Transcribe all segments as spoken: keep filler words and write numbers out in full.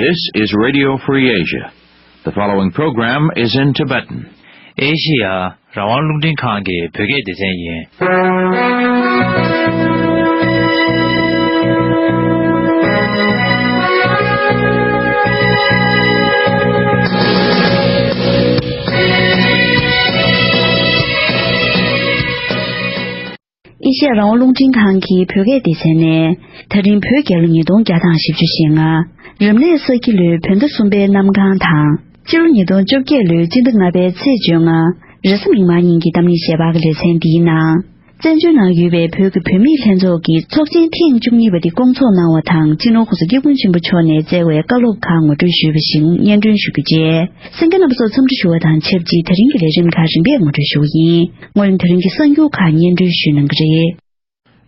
This is Radio Free Asia. The following program is in Tibetan. ཨེ་ཤི་ཡ་རང་དབང་རླུང་འཕྲིན་ཁང་གི་བོད་སྐད་སྡེ་ཚན་ཡིན། ཨེ་ཤི་ཡ་རང་དབང་རླུང་འཕྲིན་ཁང་གི་བོད་སྐད་སྡེ་ཚན་ནས། ད་རིང་བོད་རྒྱལ་ལོ་ཉིས་སྟོང་བརྒྱ་དང་བཞི་བཅུ་ཞེ་ལྔ། རབ་གནས་ས་ཁྱི་ལོའི་བོད་ཟླ་གསུམ་པའི་གནམ་གང་དང་། སྤྱི་ལོ་ཉིས་སྟོང་བཅོ་བརྒྱད་ལོའི་སྤྱི་ཟླ་ལྔ་པའི་ཚེས་བཅོ་ལྔ། རེས་གཟའ་མིག་དམར་ཉིན་གྱི་གཏམ་གླེང་ཞལ་པར་གྱི་ལེ་ཚན་འདིའི་ནང་། བཙན་བྱོལ་ནང་ཡོད་པའི་བོད་ཀྱི་བུད་མེད་ལྷན་ཚོགས་ཀྱི་ཚོགས་ཆེན་ཐེངས་བཅུ་གཉིས་པ་འདི་བསྐོང་ཚོགས་གནང་བ་དང་། སྤྱི་ནོར་༸གོང་ས་༸སྐྱབས་མགོན་ཆེན་པོ་མཆོག་ནས་བསྩལ་བའི་བཀའ་སློབ་ཁག་ངོ་སྤྲོད་ཞུས་པ་བཞིན་སྙན་སྒྲོན་ཞུ་རྒྱུ་བཅས། གསན་མཁན་རྣམ་པ་ཚོ་འཚམས་འདྲི་ཞུ་བ་དང་ཆབས་ཅིག་དེ་རིང་གི་ལས་རིམ་ཁག་རིམ་པས་ངོ་སྤྲོད་ཞུ་གི་ཡིན། སྔོན་དེ་རིང་གི་གསར་འགྱུར་ཁག་སྙན་སྒྲོན་ཞུ་གནང་གི་རེད།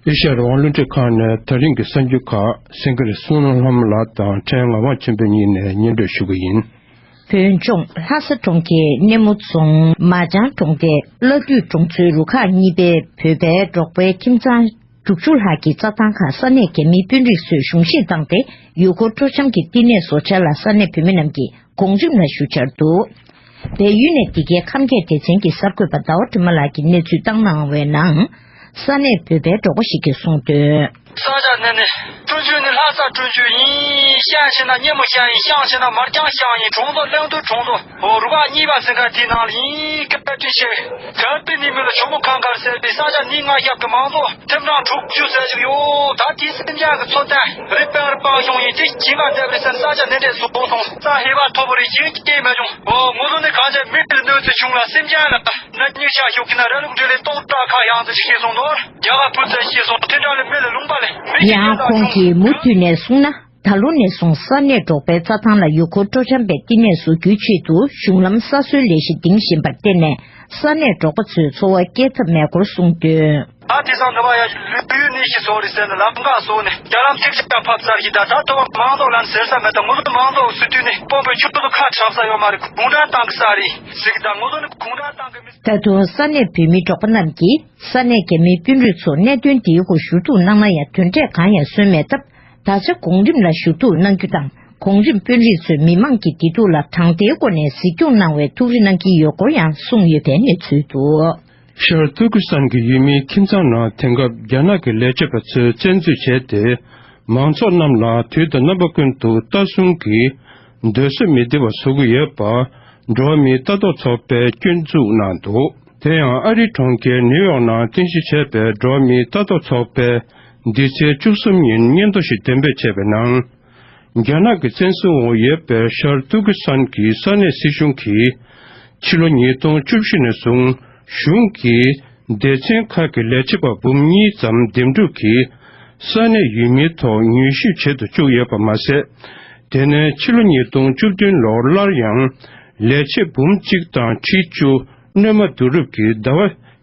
ཨེ་ཤ་ཡ་རང་དབང་རླུང་འཕྲིན་ཁང་ནས་དེ་རིང་གི་གསར་འགྱུར་ཁག་གསན་གྱི་རེད། བསོད་ནམས་ལྷ་མོ་ལགས་དང་ཕྲན་ངག་དབང་ཆོས་འཕེལ་གཉིས་ནས་སྙན་སྒྲོན་ཞུ་གི་ཡིན། བོད་ལྗོངས་ལྷ་ས་གྲོང་ཁྱེར་སྣེ་མོ་རྫོང་མ་ལྕང་གྲོང་རྡལ་བླ་སྡུད་གྲོང་ཚོའི་རུ་ཁག་གཉིས་པའི་བོད་པའི་འབྲོག་པའི་ཁྱིམ་ཚང་དྲུག་ཅུ་ལྷག་གི་རྩྭ་ཐང་ཁག་ས་གནས་རྒྱ་མིའི་དཔོན་རིགས་ཚོས་གཞུང་བཞེས་བཏང་སྟེ། ཡུལ་སྐོར་སྤྲོ་འཆམ་གྱི་བསྟི་གནས་བཟོ་འཆར་ལ་ས་གནས་བོད་མི་རྣམས་ཀྱིས་གོང་རིམ་ལ་ཞུ་འཆར་འདུག་བལ་ཡུལ་ནས་འདི་གའི་ཁམས་སྐད་སྡེ་ཚན་གྱི་གསར་འགོད་པ་ཟླ་བ་སྒྲོལ་མ་ལགས་ཀྱིས་གནས་ཚུལ་བཏང་གནང་བའི་ནང་། ས་གནས་བོད་པའི་འབྲོག་པ་ཞིག་གིས་གསུངས་དོན། ས་ཆ་ནི་ནི། ཀྲུང་ཆུ་ནི་ལྷ་ས་ཀྲུང་ཆུ་ཡིན། ཤན་ཆེ་ན་སྙེ་མོ་ཤན་ཡིན། ཤང་ཆེ་ན་མར་རྐྱང་ཤང་ཡིན། གྲོང་ཚོ་གླང་མདུན་གྲོང་ཚོ། འོ་རུ་ཁག་གཉིས་པ་ཟེར་མཁན་དེའི་ནང་ལ་ཡིན། བཀའ་དྲིན་ཆེ། གལ་ཏེ་ནི་མི་ལ་ཆུ་མོ་ཁང་དཀར་ཟེར་བའི་ས་ཆ་ནི་ལྔ་ཞབས་ཀྱི་མང་ཚོགས་ཐེམ་གྲངས་དྲུག་ཅུ་ཟེར་ཞིག་ཡོད། ད་དེའི་སེམས་ཅན་གྱི་འཚོ་རྟེན་རི་པང་རི་པང་བྱུང་ཡིན། དེ་ཞིང་ཁ་འདེབས་རེད་ཟེར་ས་ཆ་ནི་འདྲས་བཟོ་སོང་། ས་ཧེ་བ་མཐོ་པོ་རེད། ཞིང་སྐྱེས་མ་བྱུང་། འོ་ངོ་ཚོ་ནི་གང་ཆེ་མི་ལ་གནོད་འཚེ་བྱུང་ལ་སེམས་ཅན་ལ་ན་སྙིང་ཆ་ཤོག་གི་ན་ར་ལུག་འདྲེ་ལས་ཏོག་ཏྲ་ཁ་ཡང་ཚེ་ཞིག་ཤེས་སོང་ནོར། རྒྱ་གར་བུ་ཚ་ཤེས་སོང་། དེ་འདྲ་ལས་མི་ལ་ལུང་པ་ལས་མི་ཞིག་ཡང་ཁོང་གིས་མུ་མཐུད་ནས་གསུངས་ན། ད་ལོ་ནས་བཟུང་ས་གནས་འབྲོག་པའི་རྩྭ་ཐང་ལ་ཡུལ་སྐོར་སྤྲོ་འཆམ་པའི་བསྟི་གནས་བཟོ་རྒྱུའི་ཆེད་དུ་གཞུང་ལམ་གསར་བཟོའི་ལས་གཞི་འདིང་བཞིན་པར་བརྟེན་ནས། ས་གནས་འབྲོག་པ་ཚོའི་འཚོ་བ་སྐྱེལ་ཐབས་མེད་སྐོར་གསུངས་དོན། ད་དེང་སང་འདི་བ་ཡ་ལུས་ཡུལ་ནི་ཤི་སོང་རེད་ཟེར་ནས་ལམ་ཁ་བཟོ་ནས་རྒྱ་ལམ་ཚིག་ཆ་ཕབ་ཚར་གི། ད་ད་ཐོག་མང་ཚོགས་ལ་ཟེར་ས་མེད། ད་ངོ་ཚོ་མང་ཚོགས་སུ་དུས་ནི་དཔོན་པོའི་ཆུ་ཚོད་ཁ་འཁྲབ་ས་ཡོད་མ་རེད། གུང་ཁྲན་ཏང་གི་ས་རེད་ཟེར་གི། ད་ངོ་ཚོ་ནི་གུང་ཁྲན་ཏང་གི་མི། ད་དུང་ས་གནས་བོད་མི་འབྲོག་པ་རྣམས་ཀྱིས་ས་གནས་རྒྱ་མིའི་དཔོན་རིགས་ཚོ་གནད་དོན་འདིའི་སྐོར་ཞུ་གཏུག་གནང་ན་ཡང་དོན་འབྲས་གང་ཡང་སོན་མེད་སྟབས། ད་ཆ་གོང་རིམ་ལ་ཞུ་གཏུག་གནང་རྒྱུ་དང་། གོང་རིམ་དཔོན་རིགས་ཚོས་མི་མང་གི་བདེ་སྡུག་ལ་དྲང་བདེན་སྒོ་ནས་གཟིགས་སྐྱོང་གནང་བའི་ཐུགས་རེ་གནང་གི་ཡོད་སྐོར་ཡང་གསུངས་ཡོད་པའི་གནས་ཚུལ་འདུག་ཤར་ཏུར་ཀི་སི་ཐན་གྱི་ཡུལ་མིའི་ཁྱིམ་ཚང་ནང་དེང་སྐབས་རྒྱ་ནག་གི་ལས་བྱེད་པ་ཚོས་བཙན་འཛུལ་བྱས་ཏེ། མང་ཚོགས་རྣམས་ལ་དུས་དང་རྣམ་པ་ཀུན་ཏུ་ལྟ་སྲུང་གིས་སྡོད་ས་མི་བདེ་བ་བཟོ་གི་ཡོད་པ། འགྲོ་བ་མིའི་ལྟ་རྟོག་ཚོགས་པས་སྐྱོན་འཛུགས་གནང་འདུག་དེ་ཡང་ཨ་རིའི་གྲོང་ཁྱེར་ནིའུ་ཡོག་ནང་རྟེན་གཞི་བྱས་པའི་འགྲོ་བ་མིའི་ལྟ་རྟོག་ཚོགས་པས་འདི་ཚེས་བཅུ་གསུམ་ཉིན་སྙན་ཐོ་ཞིག་འདོན་སྤེལ་བྱས་པའི་ནང་། རྒྱ་ནག་གི་བཙན་བཟུང་འོག་ཡོད་པའི་ཤར་ཏུར་ཀི་སི་ཐན་གྱི་ས་གནས་སྲིད་གཞུང་གིས། ཕྱི་ལོ་ཉིས་སྟོང་བཅུ་བཞི་ནས་བཟུང་གཞུང་གིས་སྡེ་ཚན་ཁག་གི་ལས་བྱེད་པ་འབུམ་གཉིས་ཙམ་འདེམས་སྒྲུག་གིས་ས་གནས་ཡུལ་མིའི་ཐོག་མྱུལ་ཞིབ་བྱེད་དུ་བཅུག་ཡོད་པ་མ་ཟད། དེ་ནས་ཕྱི་ལོ་ཉིས་སྟོང་བཅུ་བདུན་ལོར་སླར་ཡང་ལས་བྱེད་འབུམ་གཅིག་དང་ཁྲི་བཅུ་སྣོན་མ་བསྡུ་རུབ་ཀྱིས་ཟླ་བ་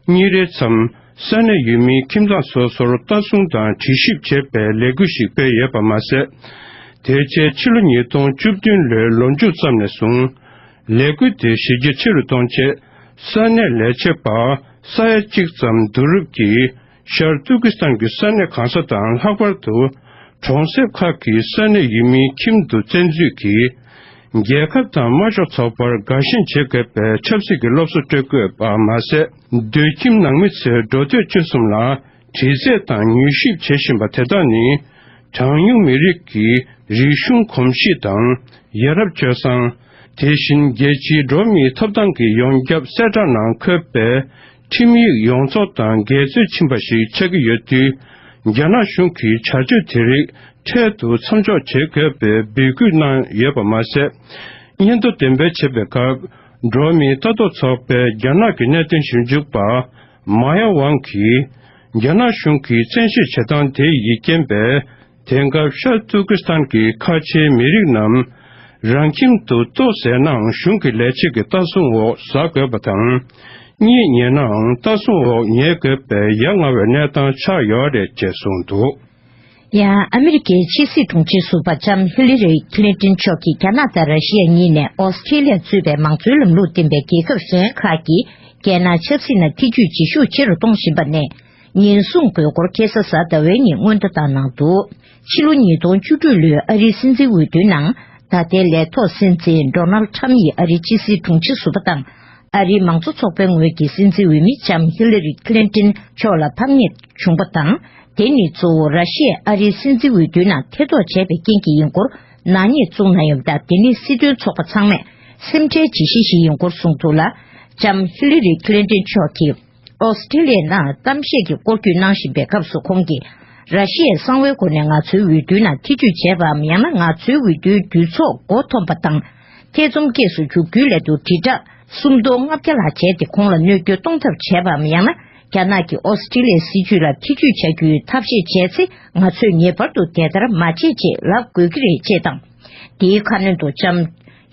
གཉིས་རེའི་མཚམས་ས་གནས་ཡུལ་མིའི་ཁྱིམ་ཚང་སོ་སོར་ལྟ་སྲུང་དང་དྲི་ཞིབ་བྱེད་པའི་ལས་འགུལ་ཞིག་སྤེལ་ཡོད་པ་མ་ཟད། དེ་རྗེས་ཕྱི་ལོ་ཉིས་སྟོང་བཅུ་བདུན་ལོའི་ལོ་མཇུག་ཙམ་ནས་བཟུང་། ལས་འགུལ་དེ་གཞི་རྒྱ་ཆེ་རུ་གཏོང་ཆེད། ས་གནས་ལས་བྱེད་པ་ས་ཡ་གཅིག་ཙམ་བསྡུ་རུབ་ཀྱིས་ཤར་ཏུར་ཀི་སི་ཐན་གྱི་ས་གནས་གང་ས་དང་ལྷག་པར་དུ་གྲོང་གསེབ་ཁག་གི་ས་གནས་ཡུལ་མིའི་ཁྱིམ་དུ་བཙན་འཛུལ་གྱིས། རྒྱལ་ཁབ་དང་དམར་ཤོག་ཚོགས་པར་དགའ་ཞེན་བྱེད་དགོས་པའི་ཆབ་སྲིད་ཀྱི་སློབ་གསོ་སྤྲོད་དགོས་པ་མ་ཟད། སྡོད་ཁྱིམ་ནང་མི་ཚོའི་འགྲོ་སྡོད་སྤྱོད་གསུམ་ལ་དྲི་རྩད་དང་མྱུལ་ཞིབ་བྱེད་བཞིན་པ་དེ་དག་ནི། གྲངས་ཉུང་མི་རིགས་ཀྱི་རིག་གཞུང་གོམས་གཤིས་དང་ཡ་རབས་སྤྱོད་བཟང་། དེ་བཞིན་རྒྱལ་སྤྱིའི་འགྲོ་བ་མིའི་ཐོབ་ཐང་གི་ཡོངས་ཁྱབ་གསལ་བསྒྲགས་ནང་འཁོད་པའི་ཁྲིམས་ཡིག་ཡོངས་རྫོགས་དང་འགལ་འཛོལ་ཕྱིན་པ་ཞིག་ཆགས་ཀྱི་ཡོད་དུས། རྒྱ་ནག་གཞུང་གིས་བྱ་སྤྱོད་དེ་རིགས་འཕྲལ་དུ་མཚམས་འཇོག་བྱེད་དགོས་པའི་འབོད་སྐུལ་གནང་ཡོད་པ་མ་ཟད། སྙན་ཐོ་འདོན་སྤེལ་བྱེད་པའི་སྐབས། འགྲོ་བ་མིའི་ལྟ་རྟོག་ཚོགས་པའི་རྒྱ་ནག་གི་གནད་དོན་ཞིབ་འཇུག་པ་མཱ་ཡ་ཝང་གིས། རྒྱ་ནག་གཞུང་གིས་བཙན་ཤེད་བྱེད་སྟངས་དེ་ཡི་རྐྱེན་པས། དེང་སྐབས་ཤར་ཏུར་ཀི་སི་ཐན་གྱི་ཁ་ཆེའི་མི་རིགས་རྣམས་རང་ཁྱིམ་དུ་ལྟོ་ཟས་ནའང་གཞུང་གི་ལས་བྱེད་ཀྱི་ལྟ་སྲུང་འོག་ཟ་དགོས་པ་དང་། གཉིད་ཉལ་ནའང་ལྟ་སྲུང་འོག་ཉལ་དགོས་པའི་ཡ་ང་བའི་གནས་སྟངས་ཆགས་ཡོད་རེད་ཅེས་གསུངས་འདུག་ཡང་ཨ་མི་རི་ཀའི་ཕྱི་སྲིད་དྲུང་ཆེ་ཟུར་པ་ལྕམ་ཧི་ལི་རི་ཁི་ལིན་ཏིན་མཆོག་གིས་རྒྱ་ནག་དང་ར་ཤི་ཡ་གཉིས་ནས་ཨོ་སི་ཁྲེ་ལི་ཡ་གཙོས་པའི་མང་གཙོའི་ལམ་ལུགས་ལྡན་པའི་རྒྱལ་ཁབ་གཞན་ཁག་གིས་རྒྱལ་ནང་ཆབ་སྲིད་ནང་ཐེ་ཇུས་བྱེད་ཤུགས་ཆེ་རུ་གཏོང་བཞིན་པ་ནས། ཉེན་སྲུང་དགོས་སྐོར་ཁ་སང་གཟའ་ཟླ་བའི་ཉིན་སྔོན་བརྡ་བཏང་གནང་འདུག་ཕྱི་ལོ་ཉིས་སྟོང་བཅུ་དྲུག་ལོའི་ཨ་རིའི་སྲིད་འཛིན་འོས་བསྡུའི་ནང་ ད་ལྟའི་ལས་ཐོག་སྲིད་འཛིན་ཌོ་ནལ་ཁྲམ་ཡིས་ཨ་རིའི་ཕྱི་སྲིད་དྲུང་ཆེ་ཟུར་པ་དང་། ཨ་རིའི་མང་གཙོ་ཚོགས་པའི་ངོས་ཀྱི་སྲིད་འཛིན་འོས་མི་ལྕམ་ཧི་ལ་རི་ཁི་ལིན་ཏིན་མཆོག་ལ་ཕམ་ཉེས་བྱུང་པ་དང་། དེ་ནི་གཙོ་བོ་ར་ཤི་ཡས་ཨ་རིའི་སྲིད་འཛིན་འོས་བསྡུའི་ནང་ཐེ་གཏོགས་བྱས་པའི་རྐྱེན་གྱིས་ཡིན་སྐོར་ནག་ཉེས་བཙུགས་གནང་ཡོད་པ་དང་། དེ་ནི་སྲིད་དོན་ཚོགས་པ་ཚང་མས་སེམས་ཁྲལ་བྱེད་གཞི་ཞིག་ཡིན་སྐོར་གསུངས་འདུག་ལ། ལྕམ་ཧི་ལ་རི་ཁི་ལིན་ཏིན་མཆོག་གིས། ཨོ་སི་ཀྲི་ལི་ཡའི་ནང་གཏམ་བཤད་ཀྱི་སྐོར་སྐྱོད་གནང་བཞིན་པའི་སྐབས་སུ། ཁོང་གིས་ར་ཤི་ཡའི་གསང་བའི་སྒོ་ནས་ང་ཚོའི་འོས་བསྡུའི་ནང་ཐེ་ཇུས་བྱས་པའམ། ཡང་ན་ང་ཚོའི་འོས་བསྡུའི་དུས་ཚོད་མགོ་འཐོམས་པ་དང་། ཐེ་ཚོམ་སྐྱེས་སུ་འཇུག་རྒྱུའི་སླད་དུ་དྲིལ་བསྒྲགས་སུམ་སྟོང་ལྔ་བརྒྱ་ལྷག་བྱས་ཏེ། ཁོང་ལ་གནོད་སྐྱོན་གཏོང་ཐབས་བྱས་པའམ། ཡང་ན་རྒྱ་ནག་གིས་ཨོ་སི་ཀྲི་ལི་ཡའི་སྲིད་བྱུས་ལ་ཐེ་ཇུས་བྱ་རྒྱུའི་ཐབས་ཤེས་བྱས་ཚེ། ང་ཚོས་ངེས་པར་དུ་དེ་ལྟར་མ་བྱེད་ཅེས་ལབ་དགོས་ཀྱི་རེད་ཅེས་དང་། དེའི་ཁ་སྣོན་དུ་ལྕམ་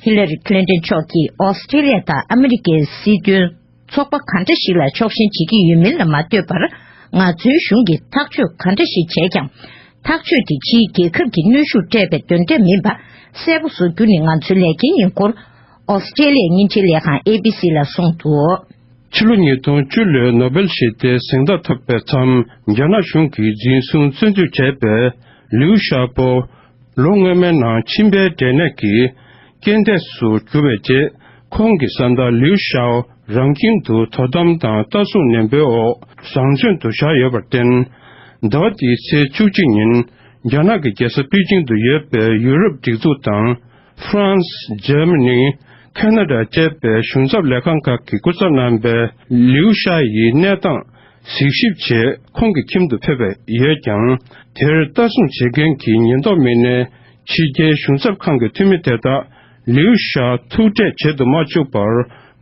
ཧི་ལ་རི་ཁི་ལིན་ཏིན་མཆོག་གིས་ཨོ་སི་ཀྲི་ལི་ཡ་དང་ཨ་མི་རི་ཀའི་སྲིད་དོན་ཚོགས་པ་ག་འདྲ་ཞིག་ལ་ཕྱོགས་ཞེན་བྱེད་ཀྱི་ཡོད་མིན་ལ་མ་ལྟོས་པར། ང་ཚོའི་གཞུང་གིས་ཐག་གཅོད་ག་འདྲ་ཞིག་བྱས་ཀྱང་། ཐག་གཅོད་དེ་ཕྱིའི་རྒྱལ་ཁབ་ཀྱི་གནོན་ཤུགས་སྤྲད་པའི་དོན་འབྲས་མིན་པ་གསལ་པོ་བཟོ་རྒྱུ་ནི་ང་ཚོའི་ལས་འགན་ཡིན་སྐོར། ཨོ་སི་ཀྲི་ལི་ཡའི་བརྙན་འཕྲིན་ལས་ཁང་ཨེ་བི་སི་ལ་གསུངས་འདུག། ཕྱི་ལོ་ཉིས་སྟོང་བཅུ་ལོའི་ནོ་བེལ་ཞི་བདེའི་གཟེངས་རྟགས་ཐོབ་པའི་མཚམས། རྒྱ་ནག་གཞུང་གིས་འཛིན་བཟུང་བཙོན་འཇུག་བྱས་པའི་ལིའུ་ཞའོ་པོ། ལོ་སྔོན་མའི་ནང་མཆིན་པའི་འབྲས་ནད་ཀྱི་རྐྱེན་འདས་སུ་གྱུར་བའི་རྗེས། ཁོང་གི་བཟའ་ཟླ་ལིའུ་ཞའོ་རང་ཁྱིམ་དུ་དོ་དམ་དང་ལྟ་སྲུང་ནན་པོའི་འོག་བཟང་བཙོན་དུ་བཞག་ཡོད་པར་བརྟེན། ཟླ་བ་འདིའི་ཚེས་བཅུ་གཅིག་ཉིན། རྒྱ་ནག་གི་རྒྱལ་ས་པེ་ཅིང་དུ་ཡོད་པའི་ཡུ་རོབ་སྒྲིག་འཛུགས་དང་། ཧྥ་རན་སི། འཇར་མ་ནི། ཁ་ན་ཌ་བཅས་པའི་གཞུང་ཚབ་ལས་ཁང་ཁག་གིས་སྐུ་ཚབ་གནང་བའི་ལིའུ་ཞའོ་ཡི་གནས་སྟངས་གཟིགས་ཞིབ་ཆེད་ཁོང་གི་ཁྱིམ་དུ་ཕེབས་པ་ཡོད་ཀྱང་། དེར་ལྟ་སྲུང་བྱེད་མཁན་གྱི་ཉེན་རྟོག་མི་སྣས་ཕྱི་རྒྱལ་གཞུང་ཚབ་ཁང་གི་འཐུས་མི་དེ་དག་ལིའུ་ཞའོ་ཐུག་འཕྲད་བྱེད་དུ་མ་བཅུག་པར།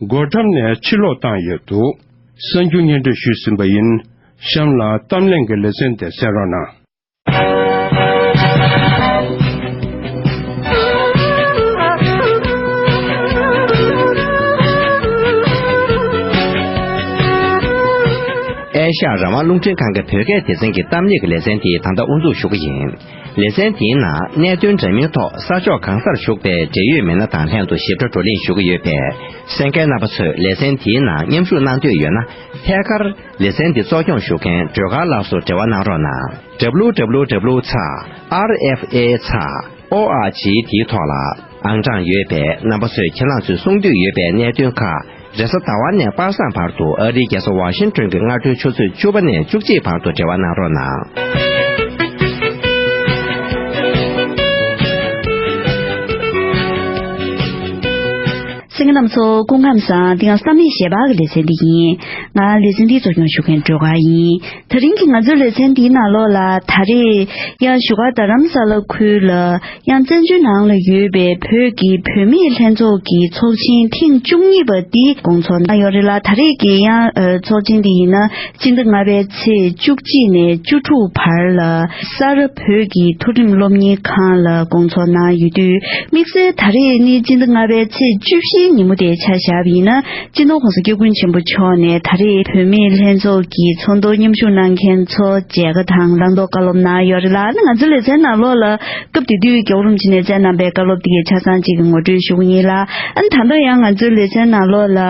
སྒོ་འགྲམ་ནས་ཕྱིར་ལོག་བཏང་ཡོད་འདུག། གསར་འགྱུར་སྙན་སྒྲོན་ཞུས་ཟིན་པ་ཡིན། གཤམ་ལ་གཏམ་གླེང་གི་ལེ་ཚན་དེ་གསན་རོགས་གནང་། ཨེ་ཤ་ཡ་རང་དབང་རླུང་འཕྲིན་ཁང་གི་བོད་སྐད་སྡེ་ཚན་གྱི་གཏམ་གླེང་གི་ལེ་ཚན་དེ་ད་ལྟ་དབུ་འཛུགས་ཞུ་གི་ཡིན། ལེ་ཚན་དེའི་ནང་གནད་དོན་འདྲ་མིན་ཐོག་ས་ཕྱོགས་གང་སར་བཞུགས་པའི་འབྲེལ་ཡོད་མི་སྣ་དང་ལྷན་དུ་ཞིབ་ཕྲ་བགྲོ་གླེང་ཞུ་གི་ཡོད་པས། གསན་མཁན་རྣམ་པ་ཚོས་ལེ་ཚན་དེའི་ནང་མཉམ་ཞུགས་གནང་འདོད་ཡོད་ན། ཐད་ཀར་ལེ་ཚན་འདི་གཙོ་སྐྱོང་ཞུ་མཁན་སྒྲོལ་དཀར་ལགས་སུ་འབྲེལ་བ་གནང་རོགས་གནང་། W W W ཚེག་R F A ཚེག་O R G འདིའི་ཐོག་ལ་ཨང་གྲངས་ཡོད་པས། རྣམ་པ་ཚོས་ཁྱེད་རང་ཚོས་གསུང་འདོད་ཡོད་པའི་གནད་དོན་ཁག་རེས་གཟའ་ཟླ་བ་ནས་པ་སངས་བར་དུ་ཨ་རིའི་རྒྱལ་ས་ཝ་ཤིང་ཏོན་གྱི་སྔ་དྲོའི་ཆུ་ཚོད་བཅུ་པ་ནས་བཅུ་གཅིག་བར་དུ་འབྲེལ་བ་གནང་རོགས་གནང་། གསན་མཁན་རྣམ་པ་ཚོ་སྐུ་ཁམས་བཟང་། འདི་ང་བསམ་ཡས་གཞས་པ་གི་ལེ་ཚན་འདི་ཡིན། ང་ལེ་ཚན་འདིའི་གཙོ་སྐྱོང་ཞུ་མཁན་སྒྲོལ་དཀར་ཡིན། དེ་རིང་གི་ང་ཚོའི་ལེ་ཚན་འདིའི་ནང་ལོགས་ལ་ད་རེས་ཡང་བཞུགས་སྒར་རྡ་རམ་ས་ལ་ཁུལ་ལ། ཡང་བཙན་བྱོལ་ནང་ལ་ཡོད་པའི་བོད་ཀྱི་བུད་མེད་ལྷན་ཚོགས་ཀྱི་ཚོགས་ཆེན་ཐེངས་བཅུ་གཉིས་པ་འདི་སྐོང་ཚོགས་གནང་ཡོད་རེད་ལ། ད་རེས་ཀྱི་ཡང་ཨ་ཚོགས་ཆེན་འདི་ཡིན་ན་སྤྱི་ཟླ་ལྔ་པའི་ཚེས་བཅུ་གཅིག་ནས་བཅུ་དྲུག་བར་ལ་སར་བོད་ཀྱི་མཐོ་རིམ་སློབ་གཉེར་ཁང་ལ་སྐོང་ཚོགས་གནང་ཡོད་དུས། དམིགས་བསལ་ད་རེས་ནི་སྤྱི་ཟླ་ལྔ་པའི་ཚེས་བཅུ་བཞིའི་ཉིན་མོ་དེ་ཆ་བཞག་པ་ཡིན་ན། སྤྱི་ནོར་༸གོང་ས་༸སྐྱབས་མགོན་ཆེན་པོ་མཆོག་ནས་ད་རེས་བུད་མེད་ལྷན་ཚོགས་ཀྱི་ཚོགས་འདུར་མཉམ་ཞུགས་གནང་མཁན་ཚོ་མཇལ་ཁ་དང་བླང་དོར་བཀའ་སློབ་གནང་ཡོད་རེད་ལ། ཨ་ནི་ང་ཚོའི་ལེ་ཚན་ནང་ལོགས་ལ་སྐབས་དེ་དུས་རྒྱལ་བ་རིན་པོ་ཆེ་ནས་བསྩལ་གནང་པའི་བཀའ་སློབ་དེ་གའི་ཆ་ཚང་གཅིག་གི་ངོ་སྤྲོད་ཞུ་གི་ཡིན་ལ། ཨ་ནི་ད་ལྟ་ཡང་ང་ཚོའི་ལེ་ཚན་ནང་ལོགས་ལ་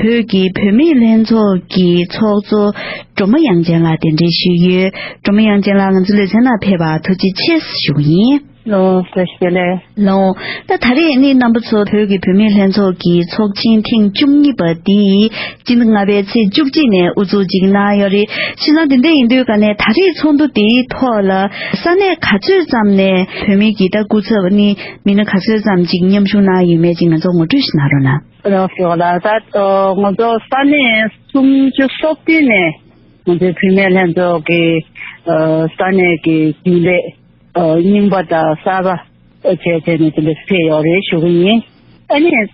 བོད་ཀྱི་བུད་མེད་ལྷན་ཚོགས་ཀྱི་ཚོགས་གཙོ་སྒྲོལ་མ་དབྱངས་ཅན་ལགས་གདན་འདྲེན་ཞུས་ཡོད། སྒྲོལ་མ་དབྱངས་ཅན་ལགས་ང་ཚོའི་ལེ་ཚན་ནང་ཕེབས་པར་ཐུགས་རྗེ་ཆེ་ཞུ་གི་ཡིན། ལོ་བཀྲ་ཤིས་བདེ་ལེགས། ལོ། ད་ད་རེས་ནི་རྣམ་པ་ཚོ་བོད་ཀྱི་བུད་མེད་ལྷན་ཚོགས་ཀྱི་ཚོགས་ཆེན་ཐེངས་བཅུ་གཉིས་པ་འདི་སྤྱི་ཟླ་ལྔ་པའི་ཚེས་བཅུ་གཅིག་ནས་དབུ་འཛུགས་ཅིག་གནང་ཡོད་རེད། བྱས་ཙང་དེ་འདྲ་ཡིན་དུས་ག་ནས་ད་རེས་ཚོགས་འདུ་འདིའི་ཐོག་ལ་ས་གནས་ག་ཚོད་ཙམ་ནས་བོད་མི་གི་ད་སྐུ་ཚབ་ནི་མི་སྣ་ག་ཚོད་ཙམ་ཅིག་མཉམ་ཞུགས་གནང་ཡོད་མེད་ཅིག་ང་ཚོ་ངོ་སྤྲོད་ཞིག་གནང་རོགས་གནང་། རོགས་ཞུ་ལ། ད་ང་ཚོ་ས་གནས་སུམ་ཅུ་སོ་བདུན་ནས་ང་ཚོའི་བུད་མེད་ལྷན་ཚོགས་ཀྱི་ས་གནས་ཀྱི་རྒྱུན་ལས། རྙིང་པ་དང་གསར་པ་བྱས་བྱས་ནས་དེ་འདྲ་ཕེབས་ཡོད་རེད་ཞུ་གི་ཡིན། ཨ་ནི་ད་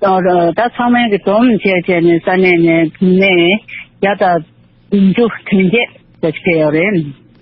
ཚང་མའི་གི་སྡོམ་བྱས་བྱས་ནས་ས་གནས་ནས་བུད་མེད་བརྒྱ་དང་བདུན་ཅུ་དོན་བརྒྱད་ཙམ་ཕེབས་ཡོད་རེད།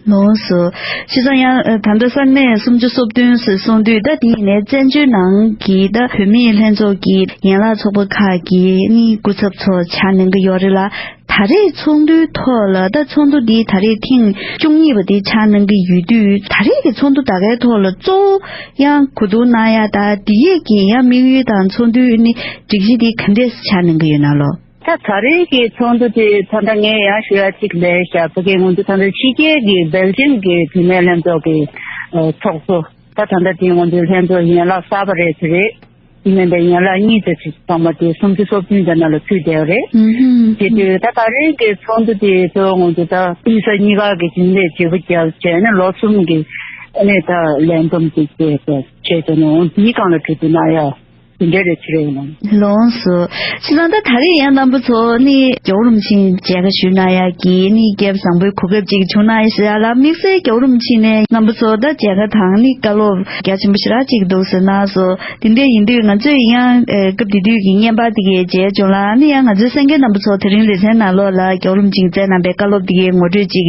ལོངས་སུ། བྱས་ཙང་ཡང་ད་ལྟ་ས་གནས་སུམ་ཅུ་སོ་བདུན་ཟེར་གསུངས་དུས། ད་དེ་ཡིན་ནའི་བཙན་བྱོལ་ནང་གི་ད་བུད་མེད་ལྷན་ཚོགས་ཀྱི་ཡན་ལག་ཚོགས་པ་ཁག་གི་ནི་སྐུ་ཚབ་ཚོ་ཆགས་གནང་གི་ཡོད་རེད་ལ། ད་རེས་ཚོགས་འདུའི་ཐོག་ལ་ད་ཚོགས་འདུ་འདི་ད་རེས་ཐེངས་བཅུ་གཉིས་པ་འདི་ཆགས་གནང་གི་ཡོད་དུས། ད་རེས་ཀྱི་ཚོགས་འདུ་ད་གའི་ཐོག་ལ་གཙོ་བོ་ཡང་གོ་བསྡུར་གནང་ཡ་དང་། འདི་ཡས་ཀྱི་ཡང་དམིགས་ཡུལ་དང་ཚོགས་འདུའི་ནི་སྒྲིག་གཞི་འདི་ག་འདྲས་ཆགས་གནང་གི་ཡོད་ན་ལོ། ད་ད་རེས་ཀྱི་ཚོགས་འདུ་དེ་ད་ལྟ་ངས་ཡང་ཞུ་ཡ་གཅིག་ལས་བཞག་ཕ་གི་ང་ཚོ་ད་ལྟ་ཕྱི་རྒྱལ་གྱི་སྦེལ་ཇམ་གྱི་བུད་མེད་ལྷན་ཚོགས་ཀྱི་ཚོགས་གཙོ། ད་ད་ལྟ་དེ་ང་ཚོའི་ལྷན་ཚོགས་ཡན་ལག་གསར་པ་རེད་ཟེར་རེད། སྨན་པའི་ཡན་ལག་གཉིས་ཙམ་ཞིག་ཚང་མ་དེ་སུམ་ཅུ་སོ་བདུན་དེ་ནང་ལ་ཚུད་བསྡད་པ་རེད། ཨུ་ཧུམ། དེ་དུས་ད་ད་རེས་ཀྱི་ཚོགས་འདུ་དེ་གཙོ་བོ་ང་ཚོ་ད་དཔེ་ཆ་གཉིས་ཀ་གི་རྒྱུན་ལས་བརྗེ་པོ་བརྒྱབ་བྱས་ནས་ལོ་གསུམ་གྱི་ཨ་ནི་ད་ལས་བསྡོམས་དེ་བྱས་བྱས་བྱས་ནས་འོང་དེའི་སྒང་ལ་གྲོས་བསྡུར་གནང་ཡ་དེ་འདྲ་རེད་བྱས་རེད་ཡིན་ནམ། ལགས་སོ། ཕྱི་ལ་ད་ད་རེས་ཡང་རྣམ་པ་ཚོ་ནི་རྒྱལ་བ་རིན་པོ་ཆེ་མཇལ་ཁ་ཞུ་གནང་ཡ་གི་ནི་སྐལ་བ་བཟང་པོའི་གོ་སྐབས་ཅིག་བྱུང་གནང་ཡ་ཞིག་ཡ་ལ། དམིགས་བསལ་རྒྱལ་བ་རིན་པོ་ཆེ་ནས་རྣམ་པ་ཚོ་ད་མཇལ་ཁ་དང་ནི་བཀའ་སློབ་རྒྱ་ཆེན་པོ་ཞེ་དྲག་ཅིག་འདུག་ཟེར་གནང་སོང་། དེ་འདྲ་ཡིན་དུས་ང་ཚོས་ཡང་ཨེ་སྐབས་དེ་དུས་ཀྱི་བརྙན་པར་དེ་གའི་མཇལ་བྱུང་ལ། ཨ་ནི་ཡང་ང་ཚོའི་གསན་མཁན་རྣམ་པ་ཚོ་དེ་རིང་ལེ་ཚན་ནང་ལོགས་ལ་རྒྱལ་བ་རིན་པོ་ཆེས་བསྩལ་གནང་པའི་བཀའ་སློབ་དེ་གའི་ངོ་སྤྲོད་ཅིག་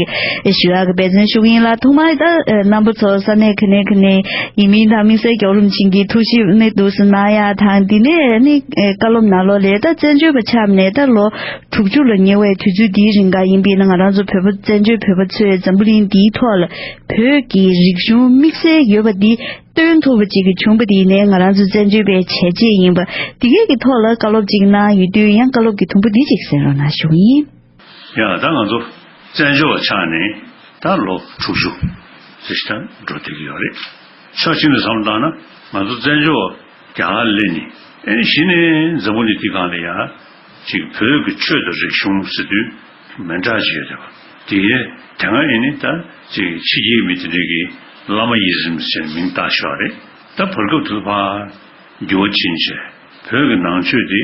ཞུ་ཡག་གི་འབད་བརྩོན་ཞུ་གི་ཡིན་ལ། ཐོག་མར་ད་ཨེ་རྣམ་པ་ཚོ་ས་གནས་ག་ནས་ག་ནས་ཡིན་མིན་དང་། དམིགས་བསལ་རྒྱལ་བ་རིན་པོ་ཆེ་གི་ཐུགས་ཞིབ་ནི་འདུག་སེ་གནང་ཡག་དང་། དེ་ནས་ནི་ཨེ་བཀའ་སློབ་ནང་ལོགས་ལ་ད་བཙན་བྱོལ་བ་ཆགས་ནས་ད་ལོ་དྲུག་ཅུ་ལ་ཉེ་བའི་དུས་ཚོད་འདིའི་རིང་ག་ཡིན་པས་ན། ང་རང་ཚོ་བོད་པ་བཙན་བྱོལ་བོད་པ་ཚོས་འཛམ་བུ་གླིང་འདིའི་ཐོག་ལ་བོད་ཀྱི་རིག་གཞུང་དམིགས་བསལ་ཡོད་པ་འདི་སྟོན་ཐུབ་པ་ཅིག་གི་བྱུང་བ་དེ་ཡིན་ནའི། ང་རང་ཚོ་བཙན་བྱོལ་བའི་བྱས་རྗེས་ཡིན་པ་དེ་གས་ཀྱི་ཐོག་ལ་བཀའ་སློབ་ཅིག་གནང་ཡོད་དུས། ཡང་བཀའ་སློབ་ཀྱི་དུམ་བུ་འདི་ཅིག་གསན་རོགས་གནང་ཞུ་གི་ཡིན། ཡང་ད་ང་ཚོ་བཙན་བྱོལ་བ་ཆགས་ནས་ད་ལོ་དྲུག་ཅུ་ཙམ་ཞིག་ད་འགྲོ་བསྡད་ཀྱི་ཡོད་རེད། ཕྱོགས་གཅིག་ནས་བསམ་བློ་བཏང་ན། ང་ཚོ་བཙན་བྱོལ་བ་རྒྱ་གར་སླེབས་ནས་ཨེ་གཞི་ནས་འཛམ་བུ་གླིང་འདི་སྒང་ལ་ཡ་ཅིག་བོད་ཀྱི་ཆོས་དང་རིག་གཞུང་ཟེར་དུས་མི་འདྲ་ཅིག་ཡོད་བསྡད་པ་དེ། དེ་སྔ་ཡིན་ནའི་ད་ཅིག་ཕྱི་རྒྱལ་མི་དེ་འདྲ་གིས་བླ་མ་ཡི་ཟམ་ཟེར་མིང་བཏགས་ཤག་རེད། ད་བར་སྐབས་དུ་ཕར་འགྱུར་བ་ཕྱིན་བྱས། བོད་ཀྱི་ནང་ཆོས་དེ་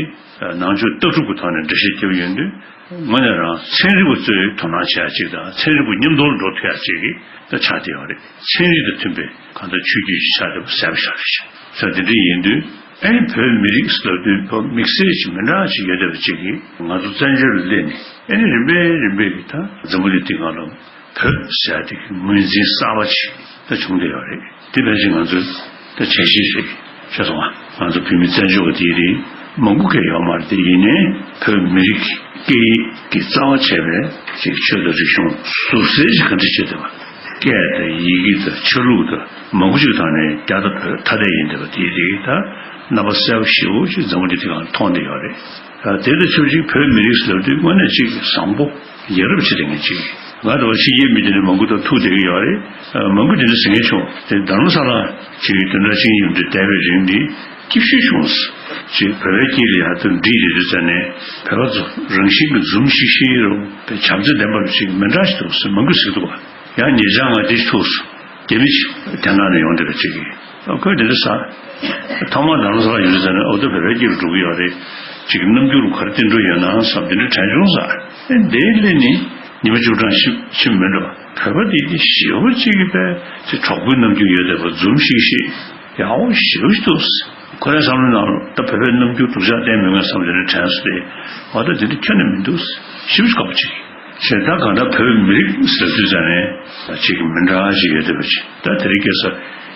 ནང་ཆོས་ལྟ་གྲུབ་ཀྱི་ཐོག་ནས་འགྲེལ་བཤད་བརྒྱབ་ཡོང་དུས། དངོས་གནས་རང་ཚན་རིག་པ་ཚོས་དོ་སྣང་བྱེད་ཡ་ཅིག་དང་། ཚན་རིག་པ་མཉམ་དུ་འགྲོ་ཐུབ་ཡ་ཅིག་གི་ད་ཆགས་བསྡད་ཡོད་རེད། ཚན་རིག་དང་མཐུན་པའི་གང་ལྟར་ཆོས་བརྒྱུད་ཅིག་ཆགས་བསྡད་པ་གསལ་པོ་ཤར་རེད། ས་དེ་འདྲ་ཡིན་དུས་ཨེ་ནི་བོད་མི་རིགས་ལབ་དུས་བོད་དམིགས་བསལ་ཅིག་མི་འདྲ་ཅིག་ཡོད་བསྡད་པ་ཅིག་གིས། ང་ཚོ་བཙན་བྱོལ་ལ་སླེབས་ནས་ཨེ་ནི་རིམ་པས་རིམ་པས་ཀྱི་ད་འཛམ་བུ་གླིང་འདི་སྒང་ལ་བོད་ཟེར་ཡ་དེ་གི་ངོས་འཛིན་གསར་པ་ཅིག་ད་བྱུང་བསྡད་ཡོད་རེད། དེ་ཕལ་ཆེར་ང་ཚོའི་ད་བྱས་རྗེས་རེད་ཤེས་སོང་ང་། ང་ཚོ་བོད་མི་བཙན་བྱོལ་བ་དེ་རིགས་མང་པོ་གས་ཡོད་མ་རེད། དེ་ཡིན་ནའི་བོད་མི་རིགས་ཀྱི་སྐད་ཡིག་གི་རྩ་བ་བྱས་པའི་ཅིག་ཆོས་དང་རིག་གཞུང་ཟུར་གསལ་ཞིག་ག་འདྲ་བྱས་བསྡད་པ། སྐད་དང་ཡི་གེ་དང་ཆ་ལུགས་དང་མང་པོ་ཅིག་ཐོག་ནས་རྒྱ་དང་བོད་ཐ་དད་ཡིན་བསྡད་པ་དེ་རིགས་ད་རྣམ་པ་གསལ་པོ་ཞེ་པོ་ཅིག་འཛམ་བུ་གླིང་འདི་སྒང་མཐོང་བསྡད་ཡོད་རེད། ད་དེ་དང་ཆབས་ཅིག་བོད་མི་རིགས་ཟེར་དུས་དངོས་གནས་ཅིག་བཟང་པོ་ཡ་རབས་ཅིག་རེད་ངེས་ཅིག། ང་ད་བར་ཕྱི་རྒྱལ་མི་དེ་འདྲ་མང་པོ་དང་ཐུག་བསྡད་ཀྱི་ཡོད་རེད། མང་པོ་དེ་འདྲ་ཟེར་མཁན་བྱུང་། དེ་རྡ་རམ་ས་ལ་ཅིག་བདུན་ཕྲག་གཅིག་གཉིས་འདྲ་བསྡད་པའི་རིང་འདི་སྐྱིད་ཤོས་བྱུང་སོང་། ཅིག་བོད་པའི་སྐད་ལ་ཡར་དུ་འདྲིས་བསྡད་དུས་ཙ་ནས་བོད་པ་ཚོ་རང་བཞིན་གྱི་འཛུམ་ཤིག་ཤིག་རུ་བྱམས་བརྩེ་ལྡན་པ་རུ་ཅིག་མི་འདྲ་ཞིག་འདུག་ཟེར་མང་པོས་ཟེར་གྱི་འདུག་བ། ཡང་ཉེ་ཆར་ང་འདི་ཐུག་སོང་། རྒྱ་མི་ཞིག་རྒྱ་ནག་ནས་ཡོང་བསྡད་པ་ཅིག་གིས། ཨ་ཁོས་འདི་འདྲ་ཟེར། ཐོག་མར་རྡ་རམ་ས་ལ་ཡོང་དུས་ཙ་ནས་ཨོ་ད་བོད་པའི་སྐད་ལ་འགྲོ་གི་ཡོད་རེད། ཅིག་རྣམ་འགྱུར་ག་རེ་བསྟན་འགྲོ་ཡོད་ན་བསམ་དེ་འདྲ་དྲན་བྱུང་ཟེར། ཨེ་འདིར་སླེབས་ནས་ཉི་མ་བཅུ་གྲངས་ཕྱིན་ཕྱིན་མི་འགྲོ། བོད་པ་འདི་འདི་ཞེ་པོ་ཅིག་གི་པས་ཅིག་གྲོགས་པོའི་རྣམ་འགྱུར་ཡོད་བསྡད་པ། འཛུམ་ཤིག་ཤིག་ཡག་པོ་ཞེ་པོ་ཅིག་འདུག། ཁོ་རའི་བསམ་བློའི་ནང་ལ་ད་བོད་པའི་རྣམ་འགྱུར་སྡུག་ཅག་བསྟན་མི་ངན་བསམ་དེ་འདྲ་དྲན་སོང་སྟེ། འོ་ད་དེ་འདྲ་ཁྱོན་ནས་མི་འདུག། ཞེ་པོ་ཅིག་དགའ་པོ་ཅིག་བྱས། ད་གང་ལྟར་བོད་མི་རིགས་ཟེར་དུས་ཙ་ནས་ཅིག་མི་འདྲ་ཅིག་ཡོད་བསྡད་པ་ཅིག། ད་དེ་རིང་ཁ་སང་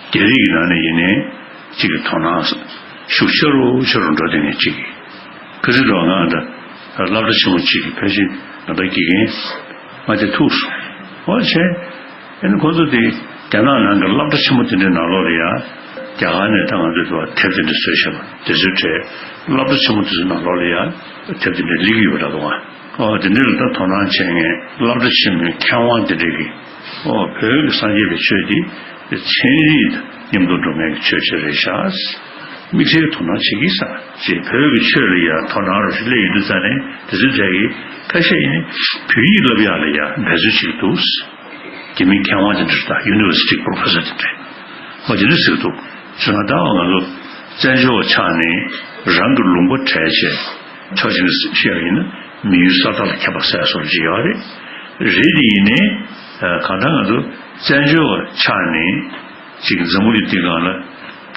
རྒྱ་རིགས་ཀྱི་ནང་ནས་ཡིན་ནའི་ཅིག་གི་དོ་སྣང་ཤུགས་ཆེ་རུ་ཆེ་རུ་འགྲོ་བསྡད་མཁན་ཅིག། ཁ་སང་དུ་ང་ད་སློབ་གྲྭ་ཆེན་མོ་ཅིག་གི་ཕལ་ཆེར་ང་ད་དགེ་རྒན་མ་དེ་ཐུག་སོང་། འོ་བྱས། ཨ་ནི་ཁོ་ཚོ་དེ་རྒྱ་ནག་ནང་གི་སློབ་གྲྭ་ཆེན་མོ་དེ་འདྲའི་ནང་ལོགས་ལ་ཡ། རྒྱ་གར་ནས་ད་ང་ཚོས་དེ་བ་དེབ་དེ་འདྲ་བཟོས་བཞག་པ་དེ་ཚོའི་གྲས། སློབ་གྲྭ་ཆེན་མོ་དེ་ཚོའི་ནང་ལོགས་ལ་ཡ་དེབ་དེ་འདྲ་སླེབས་ཀྱི་ཡོད་པ་འདྲ་འདུག་ཨ། ཨོ་དེ་འདྲ་ལ་ད་དོ་སྣང་བྱེད་མཁན་སློབ་གྲྭ་ཆེན་མོའི་མཁས་དབང་དེ་འདྲ་གིས། ཨོ་བོད་ཀྱི་སངས་རྒྱས་པའི་ཆོས་འདི་ཚན་རིག་དང་མཉམ་དུ་འགྲོ་མཁན་གྱི་ཆོས་ཅིག་རེད་ཤག། དམིགས་བསལ་དོ་སྣང་བྱེད་ཀྱི་ས་ཅེས། བོད་ཀྱི་ཆོས་ལ་ཡང་དོ་སྣང་རོ་ཞིག་སླེབས་ཡོང་དུས་ཙ་ནས་དེ་ཚོའི་གྲས་ཀྱིས་ཁ་ཤས་ཡིན་ནའི་བོད་ཡིག་བསླབ་ཡག་ལ་ཡང་འབད་རྩོལ་བྱེད་ཀྱི་འདུག། རྒྱ་མིའི་མཁས་དབང་དེ་འདྲ་དང་ཡུ་ནི་ཝར་སི་ཊི་པོ་རོ་ཕེ་སར་དེ་འདྲས། འོ་དེ་འདྲ་ཟེར་གྱི་འདུག། བྱས་ན་ད་ང་ཚོ་བཙན་བྱོལ་བ་ཆགས་ནས་རང་གི་ལུང་པ་བྲལ་བྱས། ཕྱོགས་གཅིག་ནས་བཤད་པ་ཡིན་ན་མི་ཡུལ་ས་ཐག་ལ་ཁྱབ་པ་ཟེར་སྲོལ་ཅིག་ཡོད་རེད། རེད་དེ་ཡིན་ནའི་གང་ལྟར་ང་ཚོ་བཙན་བྱོལ་བ་ཆགས་ནས། ཅིག་འཛམ་བུ་གླིང་འདི་སྒང་ལ་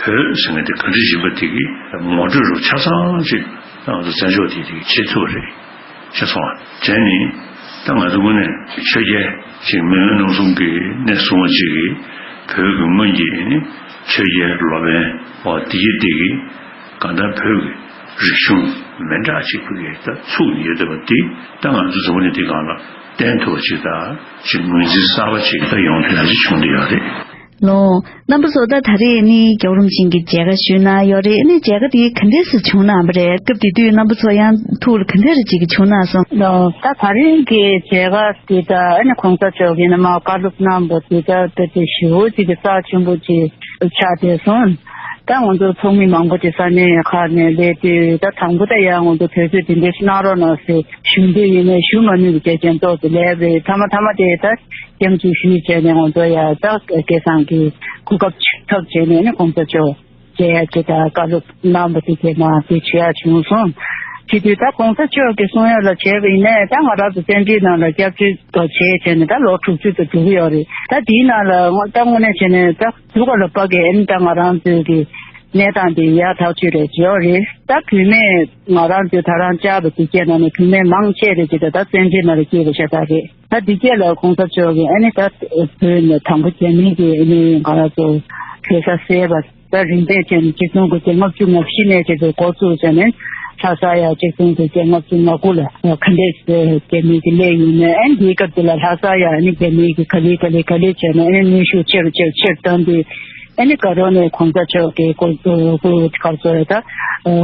བོད་ཟེར་མཁན་དེ་ག་འདྲ་ཡིན་པ་དེ་གི་ངོ་སྤྲོད་རུ་ཆ་ཚང་ཅིག་ང་ཚོ་བཙན་བྱོལ་དེ་དེ་བྱེད་ཐུབ་པ་རེད། ཤེས་སོང་ང་། བྱས་ནས་ད་ང་ཚོ་དངོས་གནས་ཆོས་རྒྱལ་ཅིག་མི་དབོན་རྣམ་གསུམ་གྱི་གནས་སྲུང་བ་ཅིག་གིས་བོད་ཀྱི་སྔོན་གྱི་ནི་ཆོས་རྒྱལ་ལོ་པཎ་བ་དེ་གི་དེ་གི་གང་ལྟར་བོད་ཀྱི་རིག་གཞུང་མི་འདྲ་ཅིག་བོད་ཀྱི་ད་ཚུགས་ནས་ཡོད་བསྡད་པ་དེ་ད་ང་ཚོ་འཛམ་བུ་གླིང་འདི་སྒང་ལ་བསྟན་ཐུབ་པ་ཅིག་དང་ཅིག་ངོས་འཛིན་གསར་པ་ཅིག་ད་ཡོང་ཐུབ་ཡ་ཅིག་བྱུང་བསྡད་ཡོད་རེད། ལོ། རྣམ་པ་ཚོ་ད་ད་རེས་ནི་རྒྱལ་བ་རིན་པོ་ཆེ་གི་མཇལ་ཁ་ཞུས་གནང་ཡོད་རེད། ནི་མཇལ་ཁ་དེ་ག་འདྲས་སེ་བྱུང་གནང་བ་རེད། སྐབས་དེ་དུས་རྣམ་པ་ཚོ་ཡང་ཐུགས་ལ་ག་འདྲས་རེ་ཅིག་བྱུང་གནང་སོང་། ལོ། ད་ད་རེས་ཀྱི་མཇལ་ཁ་དེ་ད་ཨ་ནི་གོང་ས་མཆོག་གིས་ནི་མར་བཀའ་སློབ་གནང་བ་དེ་ད་དཔེ་དེ་ཞེ་པོ་ཅིག་གི་རྩ་ཆེན་པོ་ཅིག་ཆགས་བསྡད་སོང་། ད་ང་ཚོ་ཚོགས་མི་མང་པོ་དེ་ས་གནས་ཁག་ནས་སླེབས་དུས། ད་དང་པོ་ད་ཡང་ང་ཚོ་དུས་ཚོད་དེ་འདྲ་གནང་རོགས་གནང་ཟེར་ཞུ་འདོད་ཡིན་ནའི་ཞུ་མ་ནུས་པའི་རྒྱུ་རྐྱེན་ཏོག་ཙམ་སླེབས་རེད། མཐའ་མ་མཐའ་མ་དེ་ད་སྐྱབས་འཇུག་ཞུས་བྱས་ནས་ང་ཚོ་ཡང་ད་སྐལ་བཟང་གི་གོ་སྐབས་ཐོབ་བྱས་ནས་ནི་གོང་ས་མཆོག་མཇལ་ཡ་དེ་དང་བཀའ་སློབ་གནང་བ་དེ་དེ་མ་དེ་བྱེད་ཡ་བྱུང་སོང་། བྱེད་དུས་ད་གོང་ས་མཆོག་གིས་གསུང་ཡ་ལ་བྱས་པ་ཡིན་ནའི། ད་ང་རང་ཚོ་བཙན་བྱོལ་ནང་ལ་སྐྱབས་བཅོལ་དུ་བྱས་བྱས་ནས་ད་ལོ་དྲུག་ཅུ་ཙམ་འགྲོ་གི་ཡོད་རེད། ད་དེའི་ནང་ལ་ད་དངོས་གནས་བྱས་ནས་ད་སྡུག་ག་ལ་བབ་གི་ཨེ་ནི་ད་ང་རང་ཚོའི་གི་གནས་སྟངས་དེ་ཡག་ཐག་ཆོད་རེད་ཡོད་རེད། ད་བུད་མེད་ང་རང་ཚོའི་ད་རང་ཅག་པ་དེ་སྐྱེས་ནང་ནས་བུད་མེད་མང་ཆེ་རེད་ཅེས་ད་ད་བཙན་བྱོལ་ནང་ལ་སྐྱེས་པ་ཤ་སྟག་རེད། ད་འདི་སྐད་ལ་གོང་ས་མཆོག་གིས་ཨ་ནི་ད་བོད་ནས་དང་པོ་རྒྱ་མི་གིས་ཨ་ནི་ང་རང་ཚོ་བོད་ས་བསད་པ་ད་རིམ་པས་བྱས་ནས་གཅིག་སྟོང་དགུ་བརྒྱ་ལྔ་བཅུ་ང་བཞི་ནས་བྱས་ཏེ་འགོ་བཙུགས་བྱས་ནས་ལྷ་ས་ཡ་གཅིག་སྟོང་དགུ་བརྒྱ་ལྔ་བཅུ་ང་དགུ་ལ་ག་འདྲས་རྒྱ་མི་གིས་སླེབས་ཡིན་ནའི། ཨ་ནི་འདིའི་སྐབས་དེ་ལ་ལྷ་ས་ཡ་ཨ་ནི་རྒྱ་མི་གིས་ག་ལེ་ག་ལེ་ག་ལེ་བྱས་ནས་ཨ་ནི་གནོན་ཤུགས་ཆེ་རུ་ཆེ་རུ་ཆེ་རུ་བཏང་དུས། ཨ་ནི་དགའ་རོགས་ནས་གོང་ས་མཆོག་གི་སྐོར་སྐོར་ག་རེ་ཟེར་ད་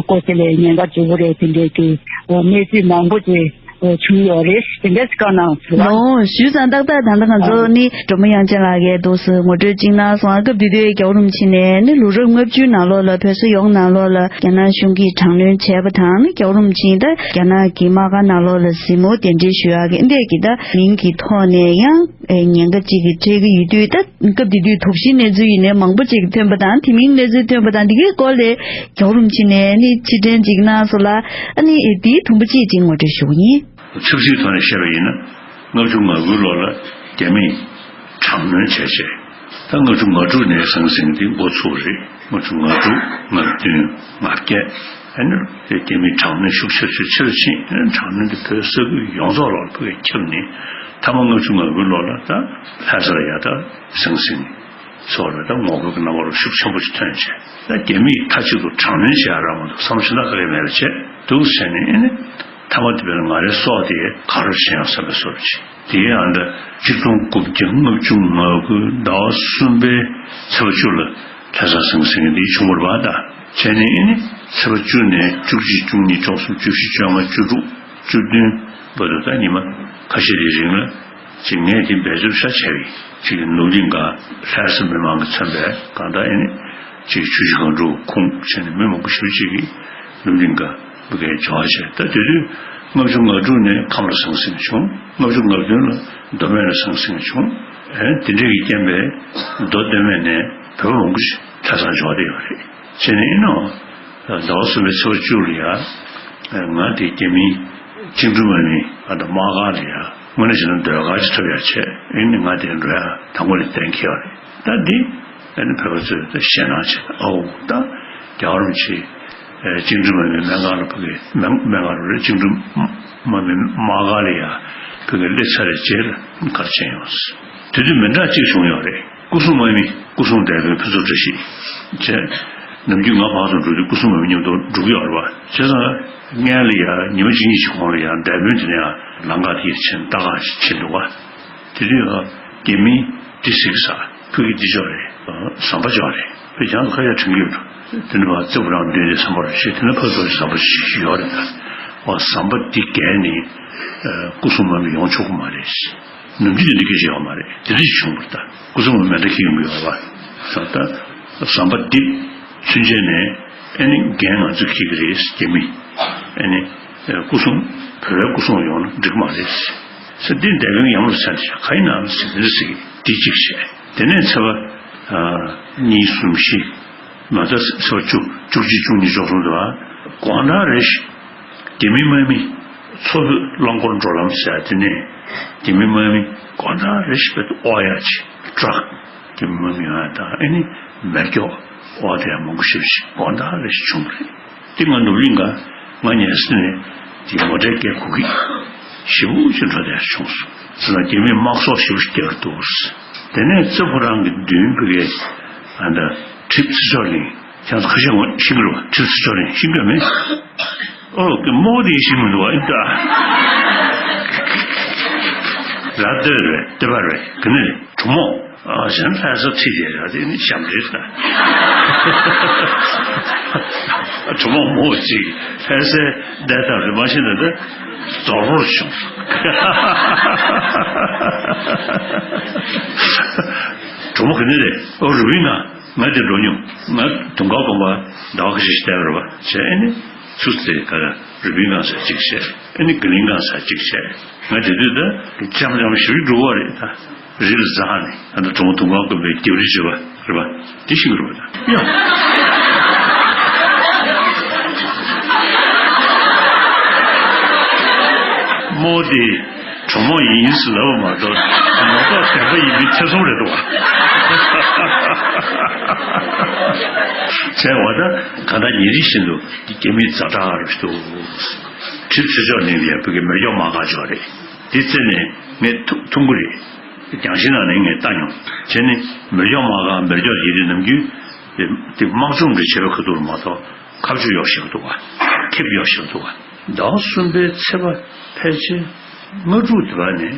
སྐོར་དེ་ལས་ཉེན་ཁ་ལྗིད་པོ་རེད། དེ་འདྲས་ཀྱི་གནས་ཚུལ་མང་པོ་ཅིག་བྱུང་ཡོད་རེད། དེ་འདྲས་བཀའ་གནང་ཟེར་བ། ལོ་ཞུས་ཙང་ཏག་ཏག་ད་ལྟ་ང་ཚོ་ནི་སྒྲོལ་མ་དབྱངས་ཅན་ལགས་ཀྱིས་འདུག་སེ་ངོ་སྤྲོད་ཅིག་གནང་སོང་། སྐབས་དེ་དུས་རྒྱལ་བ་རིན་པོ་ཆེ་ནས་ནི་ལོ་རབས་ལྔ་བཅུའི་ནང་ལོགས་ལ་བོད་ས་ཡོངས་ནང་ལོགས་ལ་རྒྱ་ནག་གཞུང་གིས་དྲག་གནོན་བྱས་པ་དང་ནི། རྒྱལ་བ་རིན་པོ་ཆེ་ད་རྒྱ་ནག་གི་དམག་སྒར་ནང་ལོགས་ལ་གཟིགས་མོ་གདན་འདྲེན་ཞུ་ཡག་གི་འདྲས་ཀྱི་ད་མིང་གི་ཐོག་ནས་ཡང་ཨེ་ཉེན་ཁ་ཅིག་གི་འཕྲད་ཀྱི་ཡོད་དུས། ད་སྐབས་དེ་དུས་དོགས་གཞིའི་གནས་ཚུལ་ཡིན་ནའི་མང་པོ་ཅིག་ཐོན་པ་དང་། དེ་མིན་གནས་ཚུལ་ཐོན་པ་དང་། འདི་གའི་སྐོར་ལ་རྒྱལ་བ་རིན་པོ་ཆེ་ནས་ནི་ཕྱིར་དྲན་ཅིག་གནང་སོང་ལ། ཨ་ནི་དེའི་དུམ་བུ་གཅིག་ཅིག་ངོ་སྤྲོད་ཞུ་གི་ཡིན། ཆབ་སྲིད་ཐོག་ནས་བཤད་པ་ཡིན་ན། ལྔ་བཅུ་ང་དགུའི་ལོ་ལ་རྒྱ་མིས་དྲག་གནོན་བྱས་བྱས། ད་ལྔ་བཅུ་ང་དྲུག་ནས་ཟང་ཟིང་འདི་འགོ་ཚུགས་རེད། ལྔ་བཅུ་ང་དྲུག་ང་བདུན་ང་བརྒྱད། ཨ་ནི་རྒྱ་མིའི་དྲག་གནོན་ཤུགས་ཆེ་ཆེ་ཆེ་རུ་ཕྱིན། ཨ་ནི་དྲག་གནོན་དེ་བོད་ས་ཁུལ་ཡོངས་རྫོགས་ལ་ཕུལ་ཁྱབ་ནས། མཐའ་མ་ལྔ་བཅུ་ང་དགུའི་ལོ་ལ་ད་ལྷ་སར་ཡ་ད་ཟང་ཟིང་ཚོར་བའི་ད་ངོ་རྒོལ་གྱི་རྣམ་པ་རུ་ཤུགས་ཆེན་པོ་ཞིག་ཐོན་བྱས། ད་རྒྱ་མིས་མཐའ་གཅིག་ཏུ་དྲག་གནོན་བྱེད་ཡ་རག་མ་འདུག་བསམ་བློ་ཞེ་དྲག་ག་གེ་མེད་པ་བྱས་འདུག་ཟེར་ནས། ཨ་ནི་མཐའ་མ་དེ་བས་ང་རའི་སྲོག་དེ་ག་རེ་བྱེད་ཡང་བསམ་པའི་བཟོ་འདྲ་ཅིག་དེའི་ཨ་ད་གཅིག་སྟོང་དགུ་བརྒྱ་ལྔ་བཅུ་ང་དགུ་ཟླ་བ་གསུམ་པའི་ཚེས་པ་བཅུ་ལ་ལྷ་ས་ཟང་ཟིང་འདི་བྱུང་བ་རེད་པ། ད་བྱས་ནས་ཨ་ནི་ཚེས་པ་བཅུ་ནས་བཅུ་གཅིག་བཅུ་གཉིས་བཅུ་གསུམ་བཅུ་བཞི་བཅོ་ལྔ་བཅུ་དྲུག་བཅུ་བདུན་བར་དུ་ད་ཉི་མ་ཁ་ཤས་རེའི་རིང་ལ་ཅིག་ངས་དེ་འབད་རྩོལ་ཤ་ཆེ་བའི་ཅིག་ནུབ་གླིང་ག་ལྷ་ས་མི་མང་གི་མཚོན་པའི་གང་ལྟར་ཨ་ནི་ཅིག་ཆུ་བཞི་སྒང་དྲུག་ཁུངས་བྱས་ནས་མི་མང་པོ་ཞེ་པོ་ཅིག་གིས་ནུབ་གླིང་ག་བུ་གའི་སྦྱོར་བ་བྱས། ད་དེ་དུས་ལྔ་བཅུ་ང་དྲུག་ནས་ཁམས་ལ་ཟང་ཟིང་བྱུང་། ལྔ་བཅུ་ང་བདུན་ལ་མདོ་སྨད་ལ་ཟང་ཟིང་བྱུང་། ཨེ་དེ་འདྲའི་གི་རྐྱེན་པས་མདོ་སྟོད་སྨད་ནས་བོད་པ་མང་པོ་ཞིག་ལྷ་སར་འབྱོར་བསྡད་ཡོད་རེད། བྱས་ནས་ཨིན་ནོ། ཟླ་བ་གསུམ་པའི་ཚེས་པ་བཅུ་ལ་ཡ། ང་དེ་རྒྱ་མིའི་བཅིངས་འགྲོལ་དམག་མི་ཨ་ད་དམག་སྒར་ལ་ཡ། དངོས་གནས་བྱས་ན་ཟློས་གར་ཅིག་ཐོབ་ཡ་བྱས། ཨེ་ནི་ང་དེ་འགྲོ་ཡ་དང་པོ་ལ་གཏན་འཁེལ་བ་རེད། ད་འདི་ཨ་ནི་བོད་པ་ཚོས་ད་ཞེད་སྣང་བྱས། ཨོ་ད་རྒྱལ་བ་རིན་པོ་ཆེ་ཨེ་བཅིངས་འགྲོལ་དམག་མིའི་སྨན་ཁང་ལ་ཕ་གི་སྨན་སྨན་ཁང་རེད། བཅིངས་འགྲོལ་དམག་མིའི་དམག་སྒར་ལ་ཡ་ཕ་གི་སླེབས་ཚར་བའི་རྗེས་ལ་ག་རེ་བྱས་ཡོང་། དེ་དུས་མི་འདྲ་གཅིག་བྱུང་ཡོད་རེད། སྐུ་སྲུང་དམག་མི། སྐུ་སྲུང་སྡེ་དཔོན་ཕུན་ཚོགས་བཀྲ་ཤིས་བྱས། ནམ་རྒྱུན་ང་བར་དུ་འགྲོ་དུས་སྐུ་སྲུང་དམག་མི་མཉམ་དུ་འགྲོ་གི་ཡོད་རེད་པ། བྱས་ཙང་སྔོན་ལ་ཡ་ཉི་མ་གཅིག་གཉིས་ཤིག་གོང་ལ་ཡ་སྡེ་དཔོན་དེ་ནས་ཡང་ལམ་ཁ་དེ་ཕྱིན་ལྟ་ག་ཕྱིན་འདུག་པ། དེ་དུས་ཡང་རྒྱ་མིའི་ཏི་སིག་ཟེར་ཕ་གི་ཏི་ཅོ་རེད། ཟམ་པ་ཅོ་རེད། ཕ་གི་ཡང་ཁ་ཡ་དྲན་གྱི་ཡོད་འགྲོ། དེ་ནས་ཕར་རྩེ་ཕོ་བྲང་མདུན་ནས་ཟམ་པ་རེད་ཤག་དེ་ནས་ཕར་ཚུར་ཟམ་པ་ཞིག་ཡོད་རེད། ད་བ་ཟམ་པ་འདི་བརྒལ་ནས་སྐུ་སྲུང་དམག་མི་ཡོང་ཆོག་གི་མ་རེད། ནམ་རྒྱུན་དེ་འདྲ་སྐད་ཆ་ཡོད་མ་རེད། དེ་འདྲ་ཞིག་བྱུང་བ་རེད། ད་སྐུ་སྲུང་མི་མེ་མདའ་འཁྱེར་ཡོང་གི་ཡོད་རེད་པ། ད་ཟམ་པ་འདི་ཚུན་ཆད་ནས་ཨ་ནི་འགན་ང་ཚོས་འཁྱེར་གྱི་རེད། རྒྱ་མི་ཨ་ནི་སྐུ་སྲུང་བོད་པའི་སྐུ་སྲུང་ཡོང་ན་འགྲིག་མ་རེད་ཟེར། དེ་འདས་པའི་ཡང་ལ་ཟེར་ཏེ་ག་ཡིན་ནམ་ཟེར་དེ་འདྲ་ཟེར་གྱི་འདི་གཅིག་བྱས། དེ་ནས་ཚེས་པ་གཉིས་གསུམ་བཞི། མ་ད་ཚེས་པ་བཅུ་བཅུ་གཅིག་བཅུ་གཉིས་བཅུ་གསུམ་དུ་དགོང་དག་རེ་བཞིན་རྒྱ་མི་དམག་མི་མཚོ་བོད་རླངས་འཁོར་འགྲོ་ལམ་ཟེར་ཡ་དེ་ནས་རྒྱ་མི་དམག་མི་དགོང་དག་རེ་བཞིན་དཔེ་དབོར་ཡ་ཆེ་ཊྲག་རྒྱ་མི་དམག་མི་ཡོང་ཡ་དང་ཨ་ནི་མེ་སྒྱོགས་དབོར་བསྡད་ཡ་མང་པོ་ཞེ་པོ་ཞིག་དགོང་དག་རེ་བཞིན་བྱུང་བ་རེད། དེ་ང་ནུབ་གླིང་ག་ང་ཉལ་ས་ནས་དེ་མོ་ཊའི་སྐད་གོ་གི་ཞེ་པོ་ཅིག་འགྲོ་བསྡད་ཡ་བྱུང་སོང་། ཟེར་ན་རྒྱ་མིས་དམག་ཟོག་ཞེ་པོ་ཞིག་རྒྱག་གི་འདུག་དེ་ནས་རྩེ་ཕོ་བྲང་གི་མདུན་ཕ་གིའི་ཨ་ད་ཁྲི་ཕྱི་ཕྱོགས་གླིང་། ཁྱེད་ཚོ་ཁ་ཤས་ངོ་ཤེས་ཀྱི་རེད་པ། ཁྲི་ཕྱི་ཕྱོགས་གླིང་ཤེས་ཀྱི་མེད། ཨོ་ཀེ་མོ་དེ་ཤེས་མི་འདུག་པ། ཨེ་ད་ར་ལྟོས་རེད། ལྟོས་པ་རེད། ག་ནས་རེད། གྲུ་མོ། ཨ་གཞན་ལྷ་ས་ཁྲིད་དེ་ར་དེ་ནི་ཞབས་འདྲེན་ད། གྲུ་མོ་མོ་ཅིག་ལྷ་སའི་བསྡད་ཐབས་རེད། མ་གཞི་ན་ད་རྫོགས་རོར་བྱུང་། གྲུ་མོ་ག་ནས་རེད། ཨོ་རུ་བི་ན། ང་དེ་འགྲོ་མྱོང་། ང་དུང་དཀར་དགོན་པ་ཟླ་བ་ཁ་ཤས་ཤིག་བསྡད་པ་རེད་པ། བྱས་ཨ་ནི་ཆུ་ཚོད་ག་ལ་རུས་སྦལ་སྒང་ས་གཅིག་བྱས། ཨ་ནི་དགེ་ལྡན་སྒང་ས་གཅིག་བྱས། ང་དེ་དུས་ད་ལྕམ་ལྕམ་ཞིག་འགྲོ་བ་རེད་ད། རི་ལ་འཛེགས་ནས་ད་ལྟ་གྲོང་དུང་དཀར་དགོན་པའི་རྒྱབ་རི་བྱས་པ་རེད་པ། དེ་ཤིང་རེད་པ་ད། ཡ། མོ་དེ་གྲོགས་མོ་ཡིན་ཟེར་ལབ་པ་མ་གཏོགས་ངོ་ཐོག་བདེན་པ་ཡིན་མིན་ཐེ་ཚོམ་རེད་འདུག་བ། བྱས་པ་ད་གང་ལྟར་ཉིན་རེ་བཞིན་དུ་རྒྱ་མི་ཛ་དྲག་རུ་འདུག། གྲིབ་ཆུ་ཕྱོགས་ནས་ཡ་བོད་ཀྱི་མེ་སྒྱོགས་དམག་སྒར་ཕྱོགས་རེད། དེ་རྩེ་ནས་ངས་ཐུག་ཐུག་གི་རེད། རྒྱང་ཤིང་ནང་ནས་ངས་ལྟ་མྱོང་། བྱས་ནས་མེ་སྒྱོགས་དམག་སྒར་མེ་སྒྱོགས་ཡིན་དུས་ནམ་རྒྱུན་དེ་དམག་སྦྱོང་འདྲ་བྱེད་པའི་ཁ་ཐུག་ལ་མ་གཏོགས་ཁ་མཆུ་གཡོག་ཤེས་ཀྱི་འདུག་ག་ཁེབས་གཡོག་ཤེས་ཀྱི་འདུག་ག་ཟླ་བ་གསུམ་པའི་ཚེས་པ་ཕལ་ཆེར་ལྔ་དྲུག་དེ་བར་ནས་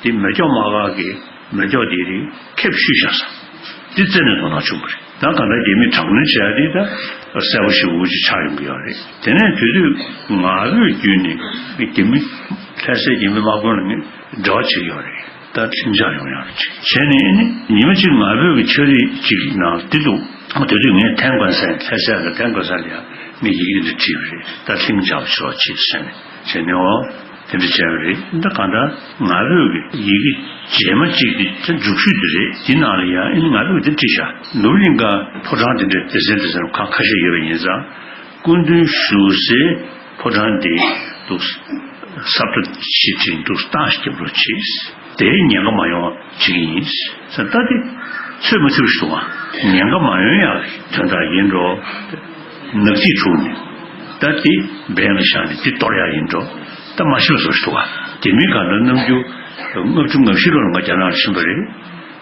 དེ་མེ་སྒྱོགས་དམག་སྒར་གྱི་མེ་སྒྱོགས་དེ་རིགས་ཁེབས་བཤུས་བཞག་ས། དེ་རྩེ་ནས་དོ་སྣང་བྱུང་བ་རེད། ད་གང་ལྟར་རྒྱ་མི་དྲག་གནོན་བྱས་ཡ་དེ་ད་གསལ་པོ་ཞེ་པོ་ཅིག་ཆགས་ཡོང་གི་ཡོད་རེད། དེ་ནས་དེ་དུས་ང་ཕོད་བརྒྱུད་ནས་རྒྱ་མི་ལྷ་སའི་རྒྱ་མི་དམག་དཔོན་ལ་ངས་འབྲེལ་བ་བྱེད་ཀྱི་ཡོད་རེད། ད་ལྷིང་འཇགས་ཡོང་ཡག་ཅིག་བྱས་ནས་ཨ་ནི་ཉི་མ་གཅིག་ང་ཕོད་ཀྱི་ཕྱག་བྲིས་གཅིག་ནང་དེ་འདུག་དེ་དུས་ངས་ཐན་ཀོན་སན་ལྷ་སའི་ཐན་ཀོན་སན་ལ་ཡང་ངས་ཡི་གེ་འདི་བྲིས་པ་རེད། ད་ལྷིང་འཇགས་པ་ཤོག་ཅིག་ཟེར་ནས་བྱས་ནས་འོ། དེ་འདྲ་བྱས་པ་རེད། འདི་གང་ལྟར་ང་ཕོད་ཀྱི་ཡི་གེ་རྗེས་མ་གཅིག་དེ་ད་མཇུག་ཤོས་དེ་རེད། དེ་ནང་ལ་ཡང་ཨ་ནི་ང་ཕོད་དེ་བྲིས་བཞག་ནོར་གླིང་ག་ཕོ་བྲང་དེ་འདྲ་སྡེ་ཚན་སྡེ་ཚན་ཁག་ཁ་ཤས་ཡོད་པ་ཡིན་ཙང་། སྐུ་མདུན་བཞུགས་སའི་ཕོ་བྲང་དེ་འདུག་ས་བཀྲ་ཤིས་སྤྲིན་འདུག་སྟངས་ཤིག་རྒྱབ་རོགས་གྱིས། དེའི་ཉེན་ཁ་མ་ཡོང་བ་བྱེད་ཀྱི་ཡིན་ཟེར། ད་དེ་ཚོད་མ་ཐིག་ཞིག་འདུག་ཨ། ཉེན་ཁ་མ་ཡོང་ཡག་གི་དོན་དག་ཡིན་འགྲོ། ནག་ཐིག་འཁྲུགས་ནས་ད་དེ་འབེན་ལ་བཞག་ནས་དེ་གཏོར་ཡག་ཡིན་འགྲོ། ད་མ་ཤི་བ་བཟོ་ཞིག་འདུག་ཨ། དེ་མིན་གང་ལྟར་གནམ་གྱི་ལྔ་བཅུ་ང་བཞི་ལོར་ང་རྒྱ་ནག་ལ་ཕྱིན་པ་རེད།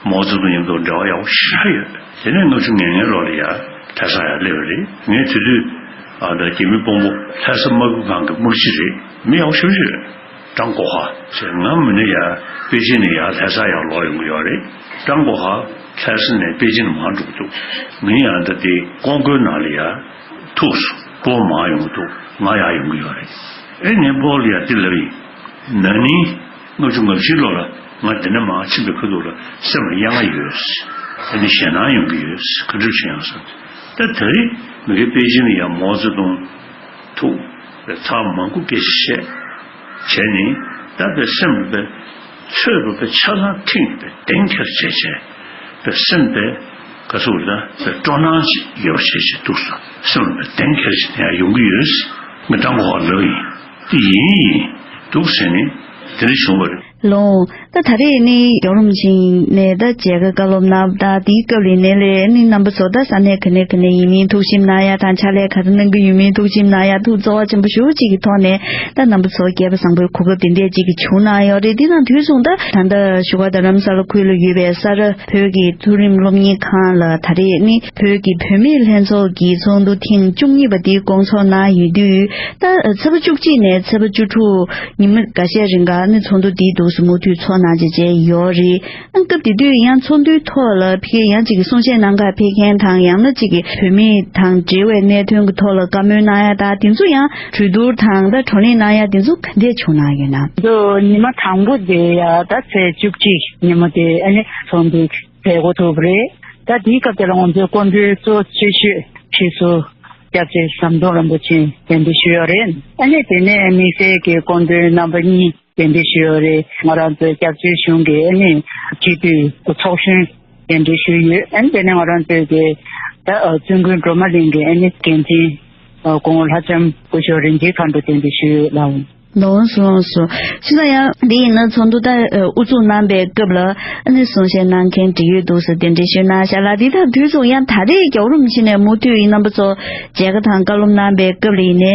མའོ་ཙེ་ཏུང་མཉམ་དུ་འབྲེལ་བ་ཡག་པོ་ཞེ་དྲག་ཡོད། དེ་ནས་ལྔ་བཅུ་ང་ལྔའི་ལོ་ལ་ཡ་ལྷ་ས་ཡར་སླེབས་པ་རེད། ངས་དེ་དུས་ཨ་ད་རྒྱ་མི་དཔོན་པོ་ལྷ་ས་དམག་ཁུལ་ཁང་གི་དམག་སྤྱི་རེད། མི་ཡག་པོ་ཞེ་པོ་ཅིག་ཡོད། ཀྲང་གོ་ཧྭ་ཟེར། ང་མིན་ན་ཡ་པེ་ཅིན་ནས་ཡ་ལྷ་ས་ཡར་ལོག་ཡོང་གི་ཡོད་རེད། ཀྲང་གོ་ཧྭ་ལྷ་ས་ནས་པེ་ཅིན་མར་འགྲོ་གི་འདུག་ངས་ཡང་ད་དེ་ཀོང་ཀོའི་ནང་ལ་ཡ་ཐུག་སོང་། ཁོ་མར་ཡོང་གི་འདུག་ང་ཡར་ཡོང་གི་ཡོད་རེད། ཨེ་ངས་སྤོ་ལོ་ཡ་དེ་ལབ་ཡིན། ན་ནིང་ལྔ་བཅུ་ང་བཞི་ལོ་ལ་ང་འདི་ནས་མར་ཕྱིན་པའི་ཁ་ཐུག་ལ་སེམས་ལ་གཡེང་བ་ཡོད། ཨ་ནི་ཞེད་སྣང་ཡོང་གི་ཡོད། ག་འདྲ་བྱུང་ཡང་བསམ། ད་དེ་རིང་མི་གི་པེ་ཅིན་ལ་ཡང་མའོ་ཙེ་ཏུང་ཐུག་པའི་ཚར་མང་པོ་སྐད་ཆ་བཤད་བྱས་ནས། ད་པའི་སེམས་ལ་པའི་ཚོད་དུ་པའི་ཆ་ཚང་ཐིང་པའི་གདེང་འཁེལ་བྱས་བྱས་པའི་སེམས་པའི་ག་ཚོད་ལ་པའི་སྤྲོ་སྣང་ཞིག་ཡོད་བྱས་བྱས་འདུག་སོང་། སེམས་ལ་པའི་གདེང་འཁེལ་ཞིག་ཡང་ཡོང་གི་ཡོད། ང་ཀྲང་གོ་ཧྭ་ལབ་ཡིན། དེ་ཡིན་ཡིན་འདུག་ཟེར་ནས་དེ་འདྲ་བྱུང་བ་རེད། ལོང་། ད་ད་རེས་ནི་རྒྱལ་བ་རིན་པོ་ཆེ་ནས་ད་མཇལ་ཁ་བཀའ་སློབ་གནང་། ད་དེའི་སྐབས་ལ་ནས་ལས་ནི་རྣམ་པ་ཚོ་ད་ས་གནས་ག་ནས་ག་ནས་ཡིན་མིན་ཐུགས་ཞིབ་གནང་ཡ་དང་། ཕྱག་ལས་ག་རེ་གནང་གི་ཡོད་མིན་ཐུགས་ཞིབ་གནང་ཡ། ཐུགས་ཚོར་བ་ཆེན་པོ་ཞེ་པོ་ཅིག་གི་ཐོག་ནས་ད་རྣམ་པ་ཚོ་སྐལ་པ་བཟང་པོའི་གོ་སྐབས་དེ་འདྲས་ཅིག་གི་བྱུང་གནང་ཡོད་རེད། དེ་དང་དུས་མཚུངས་ད་ད་ལྟ་བཞུགས་སྒར་རྡ་རམ་ས་ལ་ཁུལ་ལ་ཡོད་པའི་ས་རཱ་བོད་ཀྱི་མཐོ་རིམ་སློབ་གཉེར་ཁང་ལ་ད་རེས་ནི་བོད་ཀྱི་བུད་མེད་ལྷན་ཚོགས་ཀྱི་ཚོགས་འདུ་ཐེངས་བཅུ་གཉིས་པ་དེ་སྐོང་ཚོགས་གནང་ཡོད་དུས། ད་ཚེས་པ་བཅུ་གཅིག་ནས་ཚེས་པ་བཅུ་དྲུག་ཉི་མ་འགའ་ཤས་རིང་ག་ནི་ཚོགས་འདུ་འདིའི་འདུག་སེ་མུ་མཐུད་ཚོགས་གནང་བྱས་བྱས་ཡོད་རེད། ཨ་སྐབས་དེ་དུས་ཡང་ཚོགས་འདུའི་ཐོག་ལ་ཕ་གིར་ཡང་ཅིག་གསུང་བཤད་གནང་གར་ཕེབས་མཁན་དང་། ཡང་ན་ཅིག་གི་བུད་མེད་དང་འབྲེལ་བའི་གནད་དོན་གྱི་ཐོག་ལ་བཀའ་མོལ་གནང་ཡ་དང་། དེ་ཚོ་ཡང་གྲོས་བསྡུར་དང་ད་བགྲོ་གླེང་གནང་ཡ་དེ་ཚོ་ག་འདྲས་བྱུང་གནང་ཡོད་ན། ཚོགས་ཉི་མ་དང་པོ་དེ་ཡ་ད་ཚེས་བཅུ་གཅིག་ཉི་མ་དེ་ཨ་ནི་ཚོགས་འདུ་མཛད་འགོ་ཐུག་པ་རེད། ད་དེའི་སྐབས་དེ་ལ་ང་ཚོའི་སྐུ་མགྲོན་གཙོ་ཆེ་ཤོས་ཁྲི་ཟུར་སྐྱབས་རྗེ་ཟམ་གདོང་རིན་པོ་ཆེ་གདན་འདྲེན་ཞུས་ཡོད་རེད། ཨ་ནི་དེ་ནས་དམིགས་བསལ་གྱི་སྐུ་མགྲོན་རྣམ་པ་གཉིས་གདན་འདྲེན་ཞུས་ཡོད་རེད། ང་རང་ཚོའི་སྐྱབས་བཅོལ་གཞུང་གི་ཨ་ནི་སྤྱི་འཐུས་ཚོགས་གཞོན་གདན་འདྲེན་ཞུས་ཡོད། ཨ་ནི་དེ་ནས་ང་རང་ཚོའི་གི་ད་བཙུན་དགོན་སྒྲོལ་མ་གླིང་གི་ཨ་ནི་འགན་འཛིན་སྐུ་ངོ་ལྷ་ལྕམ་སྐུ་ཞབས་རིན་ཆེན་མཁའ་འགྲོ་གདན་འདྲེན་ཞུས་ཡོད་ལགས། ལགས་སོ། ལགས་སོ། བྱས་ཙང་ཡང་འདི་ཡིན་ན་ཚོགས་འདུ་ད་ཨ་དབུ་འཛུགས་གནང་པའི་སྐབས་ལ་ཨ་ནི་གསུང་བཤད་གནང་མཁན་འབྲེལ་ཡོད་འདུག་ཟེར་གདན་འདྲེན་ཞུས་གནང་ཤག་ལ། འདི་དང་དུས་མཚུངས་ཡང་ད་རེས་རྒྱལ་བ་རིན་པོ་ཆེ་ནས་མུ་མཐུད་ཡིན་རྣམ་པ་ཚོ་མཇལ་ཁ་དང་བཀའ་སློབ་གནང་པའི་སྐབས་ལ་ཡིན་ནའི་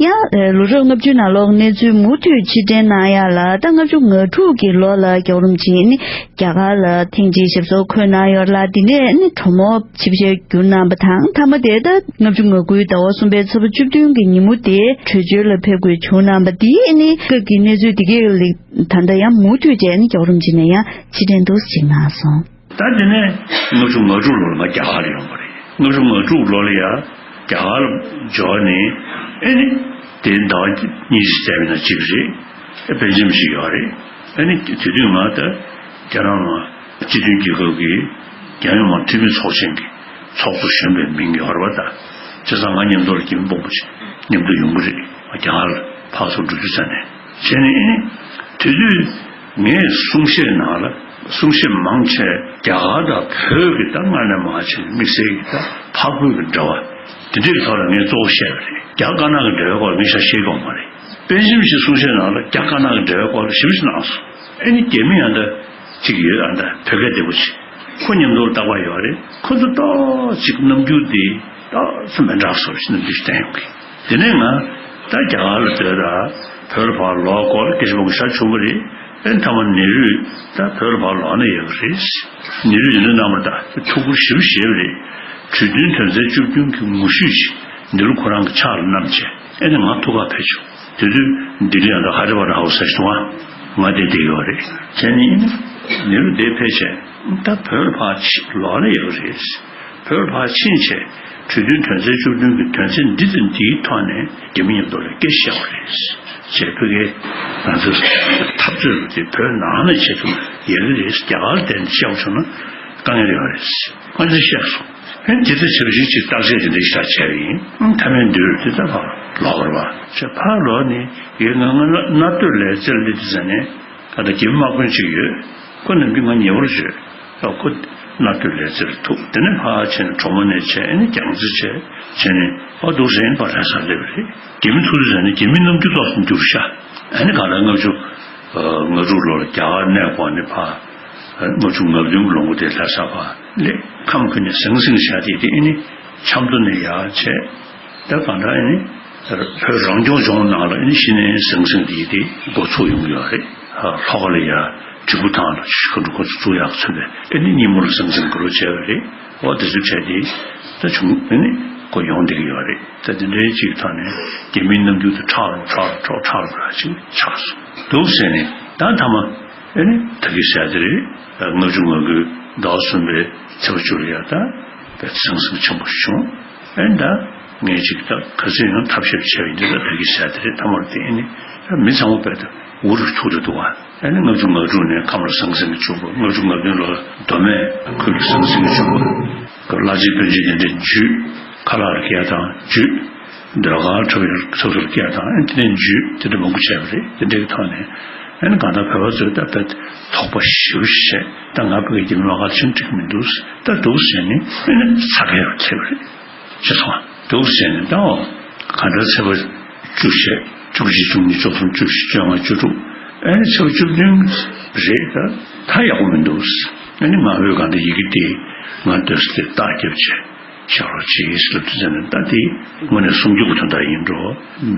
ཡང་ལོ་རབས་ལྔ་བཅུ་ནང་ལོགས་གནས་ཚུལ་མུ་མཐུད་ཕྱིར་དྲན་གནང་ཡ་ལ། ད་ལྔ་བཅུ་ང་དྲུག་གི་ལོ་ལ་རྒྱལ་བ་རིན་པོ་ཆེ་ནི་རྒྱ་གར་ལ་ཐེངས་གཅིག་ཞབས་སོར་འཁོད་གནང་ཡོད་ལ། དེ་ནས་ནི་གྲོས་མོལ་ཆེ་བཤད་བསྒྱུར་གནང་བ་དང་། མཐའ་མ་དེ་ད་ལྔ་བཅུ་ང་དགུའི་ཟླ་བ་གསུམ་པའི་ཚེས་པ་བཅུ་བདུན་གྱི་ཉིན་མོ་དེ་བྲོས་བྱོལ་ལ་ཕེབས་དགོས་བྱུང་གནང་བ་དེ་ནི་སྐབས་ཀྱི་གནས་ཚུལ་དེ་གས་ལ་ད་ལྟ་ཡང་མུ་མཐུད་བྱས་ནས་རྒྱལ་བ་རིན་པོ་ཆེ་ནས་ཡང་ཕྱིར་དྲན་འདུག་ཅིག་གནང་སོང་། ད་དེ་ནས་ལྔ་བཅུ་ང་དྲུག་ལོར་ང་རྒྱ་གར་ལ་ཡོང་བ་རེད། ལྔ་བཅུ་ང་དྲུག་ལོ་ལ་ཡ་རྒྱ་གར་ལ་འབྱོར་ནས་ཨེ་ནི་དེ་ཟླ་བ་གཉིས་ཙམ་ཡིན་ན་གཅིག་རེད། ཨེ་དཔེ་ཆེན་ཞིག་ཡོད་རེད། ཨེ་ནི་དེ་དུས་ང་ད་རྒྱ་ནག་ནང་སྤྱི་མཐུན་རྒྱལ་ཁབ་ཀྱི་རྒྱལ་ཡོངས་མ་འཐུས་མི་ཚོགས་ཆེན་གྱི་ ཚོགས་གཙོ་གཞོན་པའི་མིང་ཡོད་རེད་པ། ད་བྱས་ཙང་ང་མཉམ་དུ་ལ་རྒྱ་མི་དཔོན་པོ་ཅིག་མཉམ་དུ་ཡོང་གི་རེད། རྒྱ་གར་ལ་ཕར་ཚུར་འགྲོ་རྒྱུ་ཙམ་ནས་བྱས་ནས། ཨེ་ནི་དེ་དུས་ངས་གསུང་བཤད་ནང་ལ་གསུང་བཤད་མང་ཆེ་རྒྱ་གར་དང་བོད་ཀྱི་ད་སྔར་ནས་མར་བྱས་ནས་དམིགས་བསལ་གྱི་ད་འཕགས་བོད་ཀྱི་འབྲེལ་བ་དེ་འདྲའི་ཐོག་ལ་ངས་གཙོ་བོ་བཤད་པ་རེད། རྒྱ་དཀར་ནག་གི་འབྲེལ་བའི་སྐོར་ལ་ངས་ཤ་བཤད་ཀྱི་ཡོད་མ་རེད། དཔེ་ཞིབ་ཅིག་གསུང་བཤད་ནང་ལ་རྒྱ་དཀར་ནག་གི་འབྲེལ་བའི་སྐོར་ལ་ཞིབ་ཅིག་གནང་སོང་། ཨེ་ནི་རྒྱ་མི་ཡང་ད་ཅིག་ཡོད། ཨ་ད་བོད་སྐད་བདེ་པོ་ཅིག་ཁོ་མཉམ་དུ་ལྟ་བ་ཡོད་རེད། ཁོ་ཚོ་ཏོག་ཅིག་རྣམ་འགྱུར་དེ་ཏོག་ཙམ་མི་འདྲ་བཟོ་ཞིག་རྣམ་འགྱུར་ཞིག་བསྟན་ཡོང་གི། དེ་ནས་ང་ད་རྒྱ་གར་ལ་སྡོད་ད་བོད་ལ་ཕར་ལོག་སྐོར་ལ་སྐད་ཆ་མང་པོ་ཞིག་བྱུང་བ་རེད། ཨེ་མཐའ་མ་ནེ་རུས་ད་བོད་ལ་ཕར་ལོག་ན་ཡོད་པ་རེད། ནེ་རུས་ཡིན་ན་རྣམ་པ་ད་ཐུགས་ཁུར་ཞེ་པོ་བཞེས་པ་རེད། གྲོས་མཐུན་དོན་ཚན་བཅུ་བདུན་གྱི་ངོ་བཤུས་ཅིག་འདི་ལོ་ཁོ་རང་གི་ཕྱག་ལ་བསྣམས་བྱས། ཨེ་ནི་ང་ཐུག་ག་ཕེབས་བྱུང་། དེ་དུས་ལྡི་ལི་ཨ་ད་ཧ་ཏི་ར་བ་ད་ཧའུ་ས་ཞིག་འདུག་ཨ། ང་དེ་བསྡད་ཡོད་རེད། བྱས་ནས་ནེ་རུ་དེ་ཕེབས་བྱས་ད་བོད་ལ་ཕར་ཕྱིན་ལོག་ན་ཡག་རེད། བོད་ལ་ཕར་ཕྱིན་བྱས་གྲོས་མཐུན་དོན་ཚན་བཅུ་བདུན་གྱི་དོན་ཚན་འདི་དང་འདིའི་ཐོག་ནས་རྒྱ་མི་མཉམ་དུ་ལ་སྐད་ཆ་བཤད་པ་རེད། བྱས་ཕ་གིའི་ང་ཚོ་འཐབ་རྩོད་དེ་བོད་ནང་ནས་བྱེད་ཐུབ་ན་ཡག་གི་རེད། རྒྱ་གར་དེ་ནས་བཤད་པ་བྱུང་ན་དཀའ་ངལ་ཡོད་རེད། ང་ཚོས་བཤད་སོང་། ཨེ་དེ་ཚོ་བྱས་པ་ཞིག་ཅིག་བརྟག་དཔྱད་དེ་འདྲ་ཞིག་བྱས་པ་ཡིན། ཨང་མཐའ་མའི་མདུན་དེ་ལྟར་ཕར་ལོག་པ་རེད་པ། བྱས་ཕར་ལོག་ནས་ཡོད་ང་ང་ན་གནམ་སྟོད་ལས་རྩེར་སླེབས་དུས་ཙམ་ནས་ད་ལྟ་རྒྱ་མི་དམག་དཔོན་ཅིག་ཡོད། ཁོ་ནམ་རྒྱུན་ང་ཉེ་བར་བྱོས། ཨ་ཁོ་གནམ་སྟོད་ལས་རྩེར་ཐུག་དེ་ནས་ཕར་བྱས་ནས་གྲོ་མོ་ནས་བྱས། ཨ་ནི་རྒྱ་མཚོ་བྱས་བྱས་ནས་ཨ་འདུག་སེ་ཕར་ལྷ་སར་སླེབས་པ་རེད། རྒྱ་མི་ཐུག་དུས་ཙམ་ནས་རྒྱ་མི་རྣམ་འགྱུར་ཏོག་ཙམ་འགྱུར་ཤག་ཨ་ནི་གང་ལྟར་ལྔ་བཅུ་ང་དྲུག་ལོར་རྒྱ་གར་གནས་སྐོར་ནས་ཕར། ལྔ་བཅུ་ང་བདུན་གྱི་ལོ་ངོ་དེ་ལྷ་ས་ཕར་སླེབས། ཁམས་ཁུལ་ནས་ཟང་ཟིང་བྱས་ཏེ་དེ་ཨེ་ནི་ཆབ་མདོ་ནས་ཡར་བྱས། ད་གང་ལྟར་ཨེ་ནི་བོད་རང་སྐྱོང་ལྗོངས་ནང་ལ་ཨེ་ནི་གཞི་ནས་ཟང་ཟིང་དེ་དེ་འགོ་ཚུགས་ཡོང་གི་ཡོད་རེད། ལྷོ་ཁ་ལ་ཡར་དྲིལ་བུ་ཐང་ལ་ཤི་ཁ་འགྲོ་འགོ་ཚུགས་ཡག་ཚུད་པས་ཨེ་ནི་སྙིང་མོ་ལ་ཟང་ཟིང་གི་རོ་བྱས་པ་རེད། འོ་དེ་ཚོ་བྱས་ཏེ་ད་བྱུང་ཨེ་ནི་གོ་ཡོང་བསྡད་ཀྱི་ཡོད་རེད། ད་དེ་འདྲའི་ཅིག་ཐོག་ནས་རྒྱ་མིའི་རྣམ་འགྱུར་དེ་ཁྲག་རུ་ཁྲག་རུ་ཁྲག་ཁྲག་རུ་ཁྲག་ཅིག་ཆགས་སོང་འདུག་ཟེར་ནས་ད་མཐའ་མ། ཨེ་ནི་ད་གིན་ཟེར་དེ་རེད། ལྔ་བཅུ་ང་དགུའི་ཟླ་བ་གསུམ་པའི་ཚེས་པ་བཅུ་ལ་ཡ་ད་བོད་ཟང་ཟིང་ཆེན་པོ་བྱུང་། ཨེ་ད་ངས་ཅིག་ད་ག་ཚོད་ཡང་ཐབས་ཤེས་བྱས་པ་ཡིན་དུས་ད་ད་གིན་ཟེར་དེ་རེད། ཐ་མར་དེ་ཨེ་ནི་ད་མི་ཚང་མ་བོད་ད་འུ་རུ་ཐུག་ཏུ་འདུག་བ། ཨེ་ནི་ལྔ་བཅུ་ང་དྲུག་ནས་ཁམས་ལ་ཟང་ཟིང་བྱུང་བ། ལྔ་བཅུ་ང་བདུན་ལོར་མདོ་སྨད་ཁུལ་ལ་ཟང་ཟིང་བྱུང་བ། བླ་སྤྱི་དཔོན་ཆེན་དེ་འདྲས་འཇུས། ཁ་ལག་ལ་སྐད་བཏང་འཇུས། ཟློས་གར་འཁྲབ་ཡུལ་ཚོགས་སུ་སྐད་དང་ཨེ་དེ་ནས་འཇུས་དེ་འདྲ་མང་པོ་བྱས་པ་རེད། དེ་འདྲའི་ཐོག་ནས་ཨེ་ནི་གང་ལྟར་བོད་པ་ཚོས་ད་བོད་དོགས་པ་ཞེ་པོ་ཞིག་བྱས། ད་ང་བོད་ཀྱི་རྒྱ་མི་ལོགས་ཀ་ཕྱིན་འགྲིག་མི་འདུག་ད་འདུག་ཟེར་ནས་ཨེ་ནི་ས་ཁ་ཡར་ཁྱེར་བ་རེད། ཅེས་སོང་འདུག་ཟེར་ནས་ད་འོ་གང་ལྟར་ཚེས་པ་བཅུ་བྱས་བཅུ་གཅིག་བཅུ་གཉིས་བཅུ་གསུམ་བཅུ་བཞི་བཅོ་ལྔ་བཅུ་དྲུག་ཨེ་ནི་ཚེས་པ་བཅུ་བདུན་རེད། ད་ད་ཡག་པོ་མི་འདུག་ཨེ་ནི་ང་བོད་གང་ལྟར་ཡི་གེ་དེ་ང་སྡོད་ས་དེ་རྟགས་རྒྱབ་བྱས། ཤར་བ་ཇི་ཡིས་ལབ་དུས་ཙམ་ནས་ད་དེ་དངོས་གནས་སྲུང་སྐྱོབ་ཀྱི་དོན་དག་ཡིན་འགྲོ།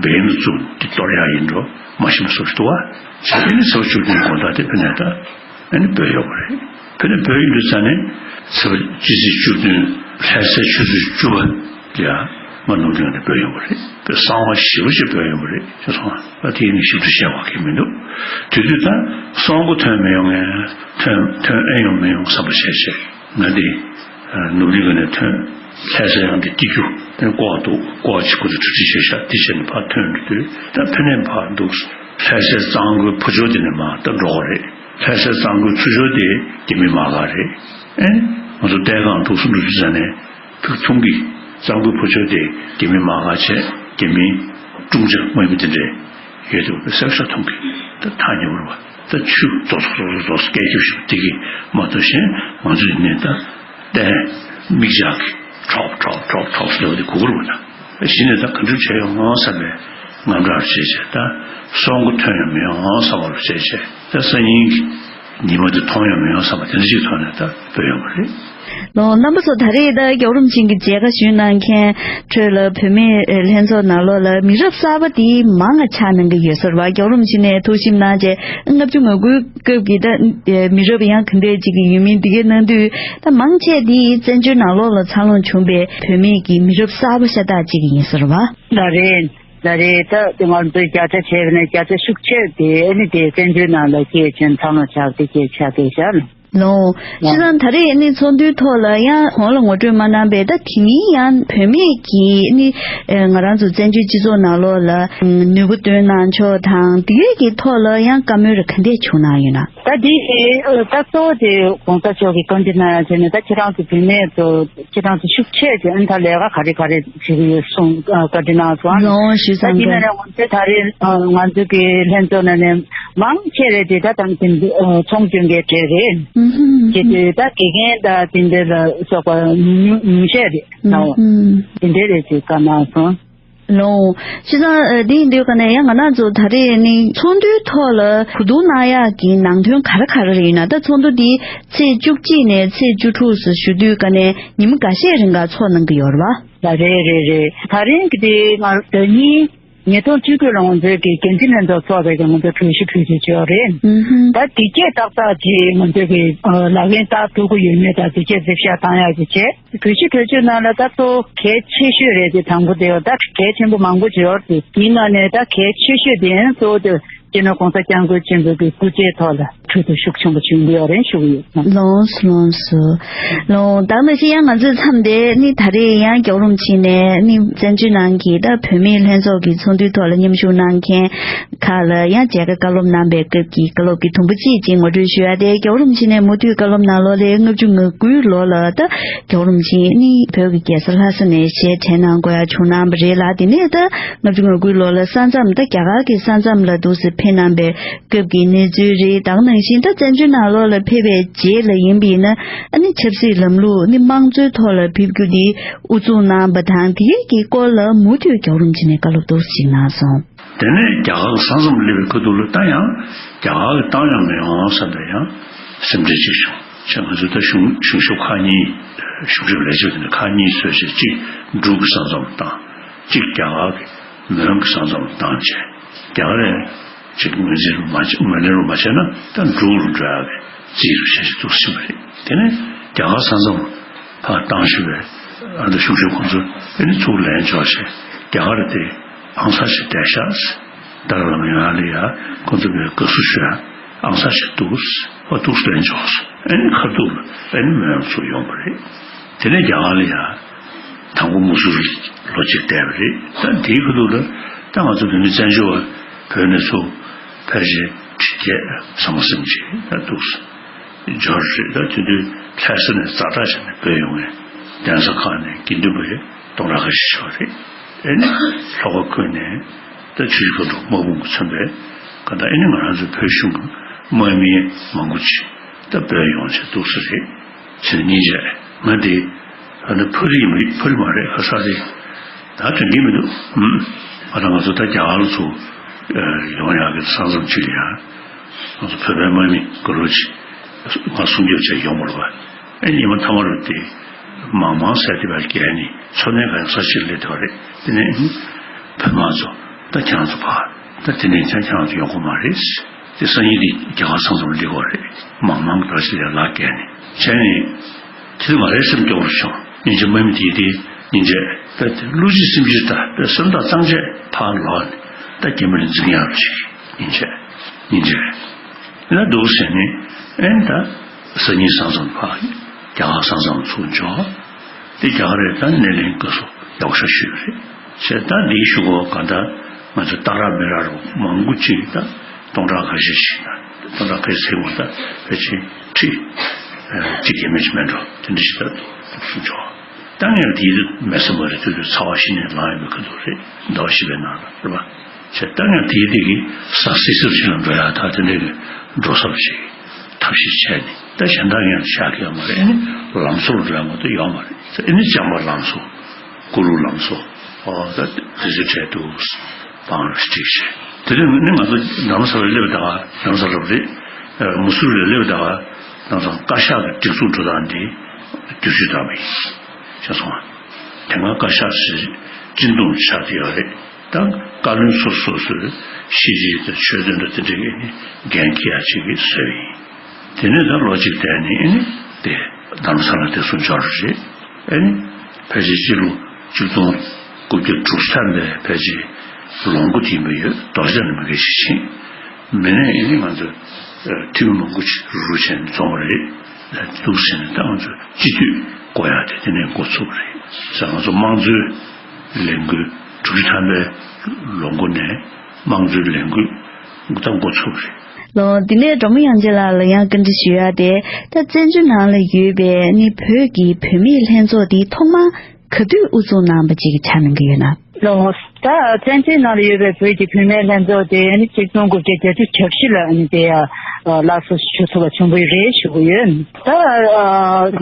འབེན་བཙུགས་དེ་གཏོར་ཡག་ཡིན་འགྲོ་མ་ཤེས་པ་སོགས་ཤིག་འདུག་བ། བྱས་ཨེ་ནི་ཚེས་པ་བཅུ་བདུན་དགོང་དག་དེ་ཕེབས་ནས་ད་ཨེ་ནི་བོད་ཡོང་བ་རེད། ཕེབས་ནས་བོད་ཡོང་དུས་ཙམ་ནས་ཚེས་པ་སྤྱི་ཚེས་བཅུ་བདུན་ལྷ་སའི་ཆུ་ཚོད་བཅུ་པ་དེ་ཡང་ང་ནོར་འཁྲུལ་ནས་བོད་ཡོང་བ་རེད། བོད་གསང་བ་ཞེ་པོ་ཞིག་བོད་ཡོང་བ་རེད་ཅེས་སོང་། ད་དེ་ཡིན་ན་ཞིབ་ཏུ་བཤད་དགོས་ཀྱི་མི་འདུག་དེ་དུས་ད་སྲོག་མགོ་ཐོན་མི་ཡོང་ངས་ཐོན་ཐོན་ཨེ་ཡོང་མི་ཡོང་བསམ་པ་བྱས་བྱས་ང་དེ། ནུབ་གླིང་ག་ནས་ཐོན། ལྷ་སའི་ཡང་དེ་སྐྱིད་རྒྱུ་དེ་ཀོ་བ་འདུག་ཀོ་བ་ཆེ་ཁུ་ཚོ་གྲ་སྒྲིག་བྱས་ཤག་དེ་བྱས་ནས་ཕར་ཐོན་འགྲོ་དུས་ད་ཕེབས་ནས་ཕར་འདུག་ལྷ་སའི་གཙང་པོའི་ཕུ་ཆོ་དེ་ནས་མར་ད་འགྲོ་བ་རེད། ལྷ་སའི་གཙང་པོའི་ཚུར་ཕྱོགས་དེ་རྒྱ་མི་དམག་སྒར་རེད། ཨེ། ང་ཚོ་ལྟས་གང་འདུག་སེ་འགྲོ་དུས་ཙམ་ནས་ཕུག་ཐུང་གི་གཙང་པོའི་ཕུ་ཆོ་དེ་རྒྱ་མི་དམག་སྒར་བྱས། རྒྱ་མིའི་དཀྲུང་ཆ་དམར་པོ་དེ་འདྲས་ཡོད་དུས་སེམས་ཤ་ཐུང་གི་ད་ཐག་ཉེ་བར་བ། ད་ཆུ་རྡོག་རྡོག་རྡོག་རྡོག་སྐད་ཆ་ཞིག་དེ་གི་མ་གཏོགས་གཞན་ང་ཚོ་ཡིན་ནའི་ད་ལྟའི་མིག་ཅག་གི་ཁྲོག་ཁྲོག་ཁྲོག་ཁྲོག་ཟེར་བ་དེ་གོ་གི་རེད་པ། ད་གཞི་ནས་ད་ག་འདྲ་བྱས་ཡོང་ངོ་བསམ་པའི་དངངས་སྐྲག་བྱས་བྱས། ད་སྲོག་མགོ་ཐོན་ཡོང་མི་ཡོང་བསམ་པ་བྱས་བྱས། ད་སང་ཉིན་གྱི་ཉི་མ་དེ་མཐོང་ཡོང་མི་ཡོང་བསམ་པ་དེ་འདྲ་ཞིག་ཐོག་ནས་ད་བོད་ཡོང་བ་རེད། ལོ། རྣམ་པ་ཚོ་ད་རེས་ད་རྒྱལ་བ་རིན་པོ་ཆེ་གི་མཇལ་ཁ་ཞུས་གནང་མཁན་ཁྲོད་ལ་བོད་མི་ལྷན་ཚོགས་ནང་ལོགས་ལ་མི་རབས་གསར་པ་དེ་མང་ང་ཆགས་གནང་གི་ཡོད་ས་རེད་པ། རྒྱལ་བ་རིན་པོ་ཆེ་ནས་ཐུགས་ཞིབ་གནང་བྱས་ལྔ་བཅུ་ང་དགུའི་སྐབས་ཀྱི་ད་མི་རབས་ཡང་ག་འདྲས་ཅིག་གི་ཡུལ་མི་འདི་གའི་གནང་དུས་ད་མང་ཆེ་དེ་བཙན་བྱོལ་ནང་ལོགས་ལ་འཚར་ལོངས་བྱུང་པའི་བོད་མི་གི་མི་རབས་གསར་པ་ཤ་སྟག་ཅིག་ཡིན་ས་རེད་པ། ད་རེས་ད་རེས་ད་ང་ཚོས་བརྒྱ་ཆ་བྱས་པ་ན་བརྒྱ་ཆ་ཤུགས་ཆེ་དེ་ཨ་ནི་དེ་བཙན་བྱོལ་ནང་ལ་སྐྱེས་ཆེན་འཚར་ལོངས་བྱས་དེ་སྐྱེས་ཆགས་དེ་ཤར། ལོ། བྱས་ཙང་ད་རེས་ནི་ཚོགས་འདུའི་ཐོག་ལ་ཡང་གོང་ལ་ངོ་སྤྲོད་མ་གནང་པས། ད་དེ་མིན་ཡང་བུད་མེད་ཀྱིས་ནི་ཨེ་ང་རང་ཚོ་བཙན་བྱོལ་སྤྱི་ཚོགས་ནང་ལོགས་ལ་ནུས་པ་བཏོན་གནང་ཕྱོགས་དང་དེ་ཡོད་ཀྱི་ཐོག་ལ་ཡང་བཀའ་མོལ་རེ་ག་འདྲས་བྱུང་གནང་ཡོད་ན། ད་འདི་ཨེ་ད་གཙོ་བོ་དེ་གོང་ས་མཆོག་གིས་བཀའ་འདྲི་གནང་ཡ་བྱས་ནས། ད་ཁྱེད་རང་ཚོ་བུད་མེད་ཚོ་ཁྱེད་རང་ཚོ་ཤུགས་ཆེ་ཅིག་ཨ་ནི་ད་ལས་ཀ་ག་རེ་ག་རེ་བྱེད་ཀྱི་ཡོད་གསུངས། བཀའ་འདྲི་གནང་སོང་། ལོ་ཞུས་ད་ཙང་འདི་ནས་ཀྱང་ནས་ང་ཚོ་ད་རེས་ང་ཚོ་གི་ལྷན་ཚོགས་ནང་ནས་མང་ཆེ་རེད་དེ་ད་དང་དེ་ཚོང་སྐྱོན་གྱི་གྲས་རེད། ཨུ་ཧུམ། བྱས་ཏེ་ད་དགེ་རྒན་དང་དེ་འདྲ་ལ་སོགས་པ་ཉུང་ཉུང་ཤས་རེད། ཨུ་ཧུམ། དེ་འདྲ་རེད་ཅེས་བཀའ་གནང་སོང་། ལོ། བྱས་ཙང་ཨ་འདི་ཡིན་དུས་ཀ་ནས་ཡང་ང་རང་ཚོ་ད་རེས་ནི་ཚོགས་འདུའི་ཐོག་ལ་གོ་བསྡུར་གནང་ཡག་གི་ནང་དོན་ག་རེ་ག་རེ་རེད་ཡིན་ན། ད་ཚོགས་འདུ་འདི་ཚེས་བཅུ་གཅིག་ནས་ཚེས་བཅུ་དྲུག་སུ་ཞུ་དུས་ཀ་ནས་ཉི་མ་འགའ་ཤས་རིང་ག་ཚོགས་གནང་གི་ཡོད་རེད་བ། ལ་རེད་རེད་རེད། ད་རིང་གི་དེ་ང་ཟླ་ཉིན་ཉིས་སྟོང་བཅུ་དགུ་ལ་ང་ཚོའི་གི་འགན་འཛིན་ལྷན་ཚོགས་ཚོགས་པའི་གི་ང་ཚོའི་གྲོས་གཞི་གྲོས་ཆོད་བྱས་ཡོད་རེད། ཨུ་ཧུམ། ད་དེ་གས་ཏག་ཏག་ཅིག་ང་ཚོའི་གི་ལག་ལེན་བསྟར་ཐུབ་ཀྱི་ཡོད་མེད་དང་དེ་གས་གཟིགས་ཞིབ་བཏང་ཡག་གི་བྱས། གྲོས་གཞི་གྲོས་ཆོད་ནང་ལ་ད་གཙོ་བོ་གལ་ཆེ་ཤོས་རེད་དེ། དང་པོ་དེ་ཡོད་ད་གལ་ཆེན་པོ་མང་པོ་ཅིག་ཡོད་དེ། དེའི་ནང་ནས་ད་གལ་ཆེ་ཤོས་དེ་ཡང་གཙོ་བོ་དེ་སྤྱི་ནོར་གོང་ས་སྐྱབས་མགོན་ཆེན་པོའི་གི་སྐུ་ཚེའི་ཐོག་ལ་ཁྲོད་དུ་ཤུགས་ཆེན་པོ་བྱུང་གི་ཡོད་རེད་ཞུ་གི་ཡོད། ལོངས་སུ་ལོངས་སུ། ལོ། ད་ནང་བཞིན་ཡང་ང་ཚོའི་མཚམས་དེ་ནི་ད་རེས་ཡང་རྒྱལ་བ་རིན་པོ་ཆེ་ནས་ནི་བཙན་བྱོལ་ནང་གི་ད་བུད་མེད་ལྷན་ཚོགས་ཀྱི་ཚོགས་འདུའི་ཐོག་ལ་མཉམ་ཞུགས་གནང་མཁན་ཁག་ལ་ཡང་མཇལ་ཁ་བཀའ་སློབ་གནང་པའི་སྐབས་ཀྱི་བཀའ་སློབ་ཀྱི་དུམ་བུ་གཅིག་ཅིག་ངོ་སྤྲོད་ཞུ་ཡ་དེ། རྒྱལ་བ་རིན་པོ་ཆེ་ནས་མུ་མཐུད་བཀའ་སློབ་གནང་ལོ་ལས་ལྔ་བཅུ་ང་དགུའི་ལོ་ལ་ད་རྒྱལ་བ་རིན་པོ་ཆེ་ནི་བོད་ཀྱི་རྒྱལ་ས་ལྷ་ས་ནས་ཞལ་བྲན་གནང་དགོས་ཡ་བྱུང་གནང་བ་རེད་ལ། དེ་ནས་ད་ལྔ་བཅུ་ང་དགུའི་ལོ་ལ་ས་མཚམས་ད་རྒྱ་གར་གྱི་ས་མཚམས་ལ་འདུག་སེ་ཕེབས་གནང་པའི་སྐབས་ཀྱི་གནས་ཚུལ་རེད། ད་ག་ནང་བཞིན་ད་བཙན་བྱོལ་ནང་ལོགས་ལ་ཕེབས་པའི་རྗེས་ལ་ཡིན་པ་ཡིན་ན་ཨ་ནི་ཆབ་སྲིད་ལམ་ལུགས་ནི་དམངས་གཙོའི་ཐོག་ལ་ཕེབས་རྒྱུ་འདི་དབུ་འཛུགས་གནང་པ་དང་དེའི་གི་སྐོར་ལ་མུ་མཐུད་རྒྱལ་བ་རིན་པོ་ཆེ་ནས་བཀའ་སློབ་འདུག་སེ་ཅིག་གནང་སོང་། དེ་ནས་རྒྱ་གར་གྱི་ས་མཚམས་སླེབས་པའི་ཁ་ཐུག་ལ་ད་ཡང་རྒྱ་གར་གྱི་གཏམ་ཡང་མི་ཡོང་བསམ་པའི་ཡང་སེམས་ཁྲལ་ཅིག་བྱུང་། བྱས་ང་ཚོ་ད་གཞུང་གཞུང་ཞབས་ཁག་གཉིས། གཞུང་ཞབས་ལས་བྱེད་དེ་ནས་ཁག་གཉིས་བཟོས་བྱས། གཅིག་འབྲུག་གི་ས་མཚམས་བཏང་། གཅིག་རྒྱ་གར་གྱི་མོན་གྱི་ས་མཚམས་བཏང་བྱས། རྒྱ་གར་ནས་ཅིག་ངོས་འཛིན་རུ་མ་བྱས། ངོས་ལེན་རུ་མ་བྱས་ན་ད་འབྲུག་རུ་འགྲོ་ཡག་གི་རྩིས་རུ་བྱས་བྱས་འདུག་སེ་ཕྱིན་པ་རེད། དེ་ནས་རྒྱ་གར་ས་མཚམས་ཕར་བཏང་ཞུ་བའི་ཨ་ད་གཞུང་ཞབས་ཁོང་ཚོ་ཨ་ནི་ཚུར་ལན་འབྱོར་བྱས། རྒྱ་གར་དེ་ཨང་གསར་ཞིག་བསྡད་ཤག་ཟེར། ཏཱ་ལའི་བླ་མ་ཡོང་ཡ་ལ་ཡ་ཁོང་ཚོ་བས་དགའ་བསུ་ཞུ་ཡ་ཨང་གསར་ཞིག་འདུག་ཟེར། ཨ་འདུག་སེ་ལན་འབྱོར་སོང་། ཨ་ནི་ཁ་ཐུག་ལ་ཨ་ནི་མོན་ཡང་ཚུར་ཡོང་བ་རེད། དེ་ནས་རྒྱ་གར་ལ་ཡ་དང་པོ་མུ་སུ་རི་ལོ་གཅིག་བསྡད་པ་རེད། ད་དེའི་ཁ་ཐུག་ལ་ད་ང་ཚོ་བོད་མི་བཙན་བྱོལ་བ་བོད་ནས་ཚུར་ཕལ་ཆེར་ཁྲི་བརྒྱད་ཟ་མ་ཟིན་ཅིག་ད་འདུག་སེ་འབྱོར་རེད། ད་དེ་དུས་ལྷ་ས་ནས་ཛ་དྲག་བྱས་ནས་བོད་ཡོང་བའི་གདན་ས་ཁག་ནས་དགེ་འདུན་པ་ཡང་སྟོང་ཕྲག་ཁ་ཤས་ཤིག་ཡོད་རེད། ཨ་ནི་ལྷོ་ཁ་ཁུལ་ནས་ད་ཆུ་བཞི་སྒང་དྲུག་དམག་དཔུང་གིས་མཚོན་པའི་ག་ད་ཨ་ནི་ང་རང་ཚོའི་བོད་གཞུང་གི་དམག་མི་མང་པོ་ཅིག་ད་བོད་ཡོང་བྱས་འདུག་སེ་རེད། བྱས་ནས་སྙིང་རྗེ། ང་དེ་ཨ་ནི་ཕ་རི་ཡིན་པ་ཕ་རི་མ་རེད། ལྷ་ས་རེད། ད་དོན་གྱི་མི་འདུག་ཨུམ། ང་དང་ང་ཚོ་ད་རྒྱ་གར་ལ་ཚུར་ཡོང་ཡག་གི་ས་མཚམས་གཅིག་ལ་ཡང་ང་ཚོ་བོད་པའི་དམག་མི་དགའ་རབ་ཅིག་ང་སྲུང་སྐྱོབ་བྱས་ཡོང་བ་རེད་པ། ཨེ་ཉི་མ་མཐའ་མ་རུ་དེ་མང་མང་ཟས་དེ་བར་བརྒལ་ནས་འཚོ་གནས་གང་ཡང་ས་ཕྱིར་སླེབས་བསྡད་པ་རེད། དེ་ནས་བོད་དམག་ཚོ་ད་ཁྱེད་རང་ཚོ་ཕར་ད་དེ་ནས་ཀྱང་ཁྱེད་རང་ཚོ་ཡོང་གི་མ་རེད། དེ་སང་ཉིན་དེ་རྒྱ་གར་ས་མཚམས་སླེབས་ཀྱི་རེད། མང་མང་གི་བར་ཞིག་ལས་ལག་བརྒལ་ནས་བྱས་ནས། དེ་ང་རའི་སེམས་སྐྱོ་བོར་བྱུང་། སྙིང་རྗེ་དམག་མི་དེའི་དེ་སྙིང་རྗེ་དཔེ་དེ་བློ་གཅིག་སེམས་གཅིག་དང་དཔེ་སེམས་ཐག་གཙང་བཅད་ཕར་ལོག་ནས་ད་རྒྱ་མི་ལ་འཛིང་ཡག་རུ་ཞིག་སྙིང་རྗེ་སྙིང་རྗེ་ན་འདུག་ཟེར་ནས། ཨེ་ད་སང་ཉིན་ས་མཚམས་ཕར་རྒྱ་གར་ས་མཚམས་ཚུར་འབྱོར། དེ་རྒྱ་གར་རེད། ད་སྣེ་ལེན་དགའ་བསུ་ཡག་ཤོས་ཞུས་པ་རེད། བྱས་ད་འདིའི་གཞུག་གུ་གང་ལྟར་ང་ཚོ་སྟག་ར་མི་ར་རུ་མང་པོ་ཅིག་ད་སྟོང་ཕྲག་ཁ་ཤས་ཤིག་ན་སྟོང་ཕྲག་ཁ་ཤས་ཟེར་བ་ད་ཕལ་ཆེར་ཁྲི་གཅིག་ཡས་མས་ཅིག་མེད་འགྲོ། དེ་འདྲ་ཞིག་ད་སུ་འབྱོར། ད་ངས་དེའི་མེ་སེམས་པ་རེད། དུས་དུས་ཚ་བ་ཤི་ནས་ལངས་ཡོད་པའི་ཁ་ཐུག་རེད། ཟླ་བ་བཞི་པའི་ནང་ལ་རེད་པ། བྱས་ད་ངས་དེའི་དེ་གི་ས་སི་སིར་ཕྱིན་ལ་འགྲོ་ཡག་ད་དེ་འདྲ་གི་འགྲོ་ས་ཞིག་ཐབས་ཤེས་བྱས་ནས། ད་གཞན་དག་ངས་བཞག་གི་ཡོད་མ་རེད། ཨ་ནི་ལམ་བཟོ་ལ་འགྲོ་ཡག་མ་གཏོགས་ཡོད་མ་རེད། ཨ་ནི་ལྕང་པ་ལམ་བཟོ། ཀུ་རུ་ལམ་བཟོ། ཨོ་ད་དེ་ཚོའི་གྲས་དུ་བང་རུ་སྒྲིག་བྱས། དེ་རིང་ནི་ང་ཚོ་རྡ་རམ་ས་ལར་སླེབས་ད་ག་རྡ་རམ་ས་ལར་རེད། མུ་སུ་རི་ལ་སླེབས་ད་ག་ང་ཚོ་བཀའ་ཤག་གི་སྒྲིག་འཛུགས་འགྲོ་སྟངས་འདི་བསྒྱུར་བཅོས་བཏང་བ་ཡིན། ཤེས་སོང་ང་། དེ་སྔ་བཀའ་ཤག་ཟེར་སྤྱི་འདོམས་ཆགས་བསྡད་ཡོད་རེད། ད་བཀའ་བློན་སོ་སོ་སོའི་ཤེས་བྱའི་དང་ཆོད་དོན་དང་དེ་འདྲ་གི་ནི་འགན་འཁྱེར་ཡག་ཅིག་གི་བཟོས་པ་ཡིན། དེ་ནས་ད་ལོ་གཅིག་བསྡད་ནས་ཨེ་ནི་དེ་རྡ་རམ་ས་ལ་དེ་ཚོ་འབྱོར་རེད། ཨེ་ནི་ཕལ་ཆེར་སྤྱི་ལོ་ཆིག་སྟོང་དགུ་བརྒྱ་དྲུག་ཅུ་ཐམ་པའི་ཕལ་ཆེར་ལོ་མགོ་དེ་ཡིན་པ་ཡོད། རྡོ་རྗེ་ལ་མི་དགེ་ཞིག་ཕྱིན། མི་ནས་ཨེ་ནི་ང་ཚོ་ འཐུས་མི་མང་པོ་ཅིག་རུ་རུ་བྱས་ནས་འཛོམས་པ་རེད། འདུག་ཟེར་ནས་ད་ང་ཚོ་སྤྱི་འཐུས་བསྐོ་ཡག་དེ་དེ་ནས་འགོ་ཚུགས་པ་རེད་ཟེར། ང་ཚོ་དམངས་གཙོའི་ལས་འགུལ་དྲུག་ཅུ་ཐམ་པའི་ལོ་འགོ་ནས་དམངས་གཙོའི་ལས་འགུལ་ད་འགོ་ཚུགས་པ་རེད། ལོ། འདི་ནས་སྒྲོལ་མ་དབྱངས་ཅན་ལགས་ལ་ཡང་བཀའ་འདྲི་ཞུ་ཡ་དེ། ད་བཙན་བྱོལ་ནང་ལ་ཡོད་པའི་ནི་བོད་ཀྱི་བུད་མེད་ལྷན་ཚོགས་འདི་ཐོག་མར་ག་དུས་དབུ་འཛུགས་གནང་བ་ཅིག་ཆགས་གནང་གི་ཡོད་ན། ལོ། ད་བཙན་བྱོལ་ནང་ལ་ཡོད་པའི་བོད་ཀྱི་བུད་མེད་ལྷན་ཚོགས་དེ་ནི་ཆིག་སྟོང་དགུ་བརྒྱ་བརྒྱད་ཅུ་གྱ་བཞི་ལ་ནི་དེ་ཡ་སླར་གསོ་ཞུ་ཐུབ་པ་བྱུང་བ་རེད་ཞུ་གི་ཡོད། ད་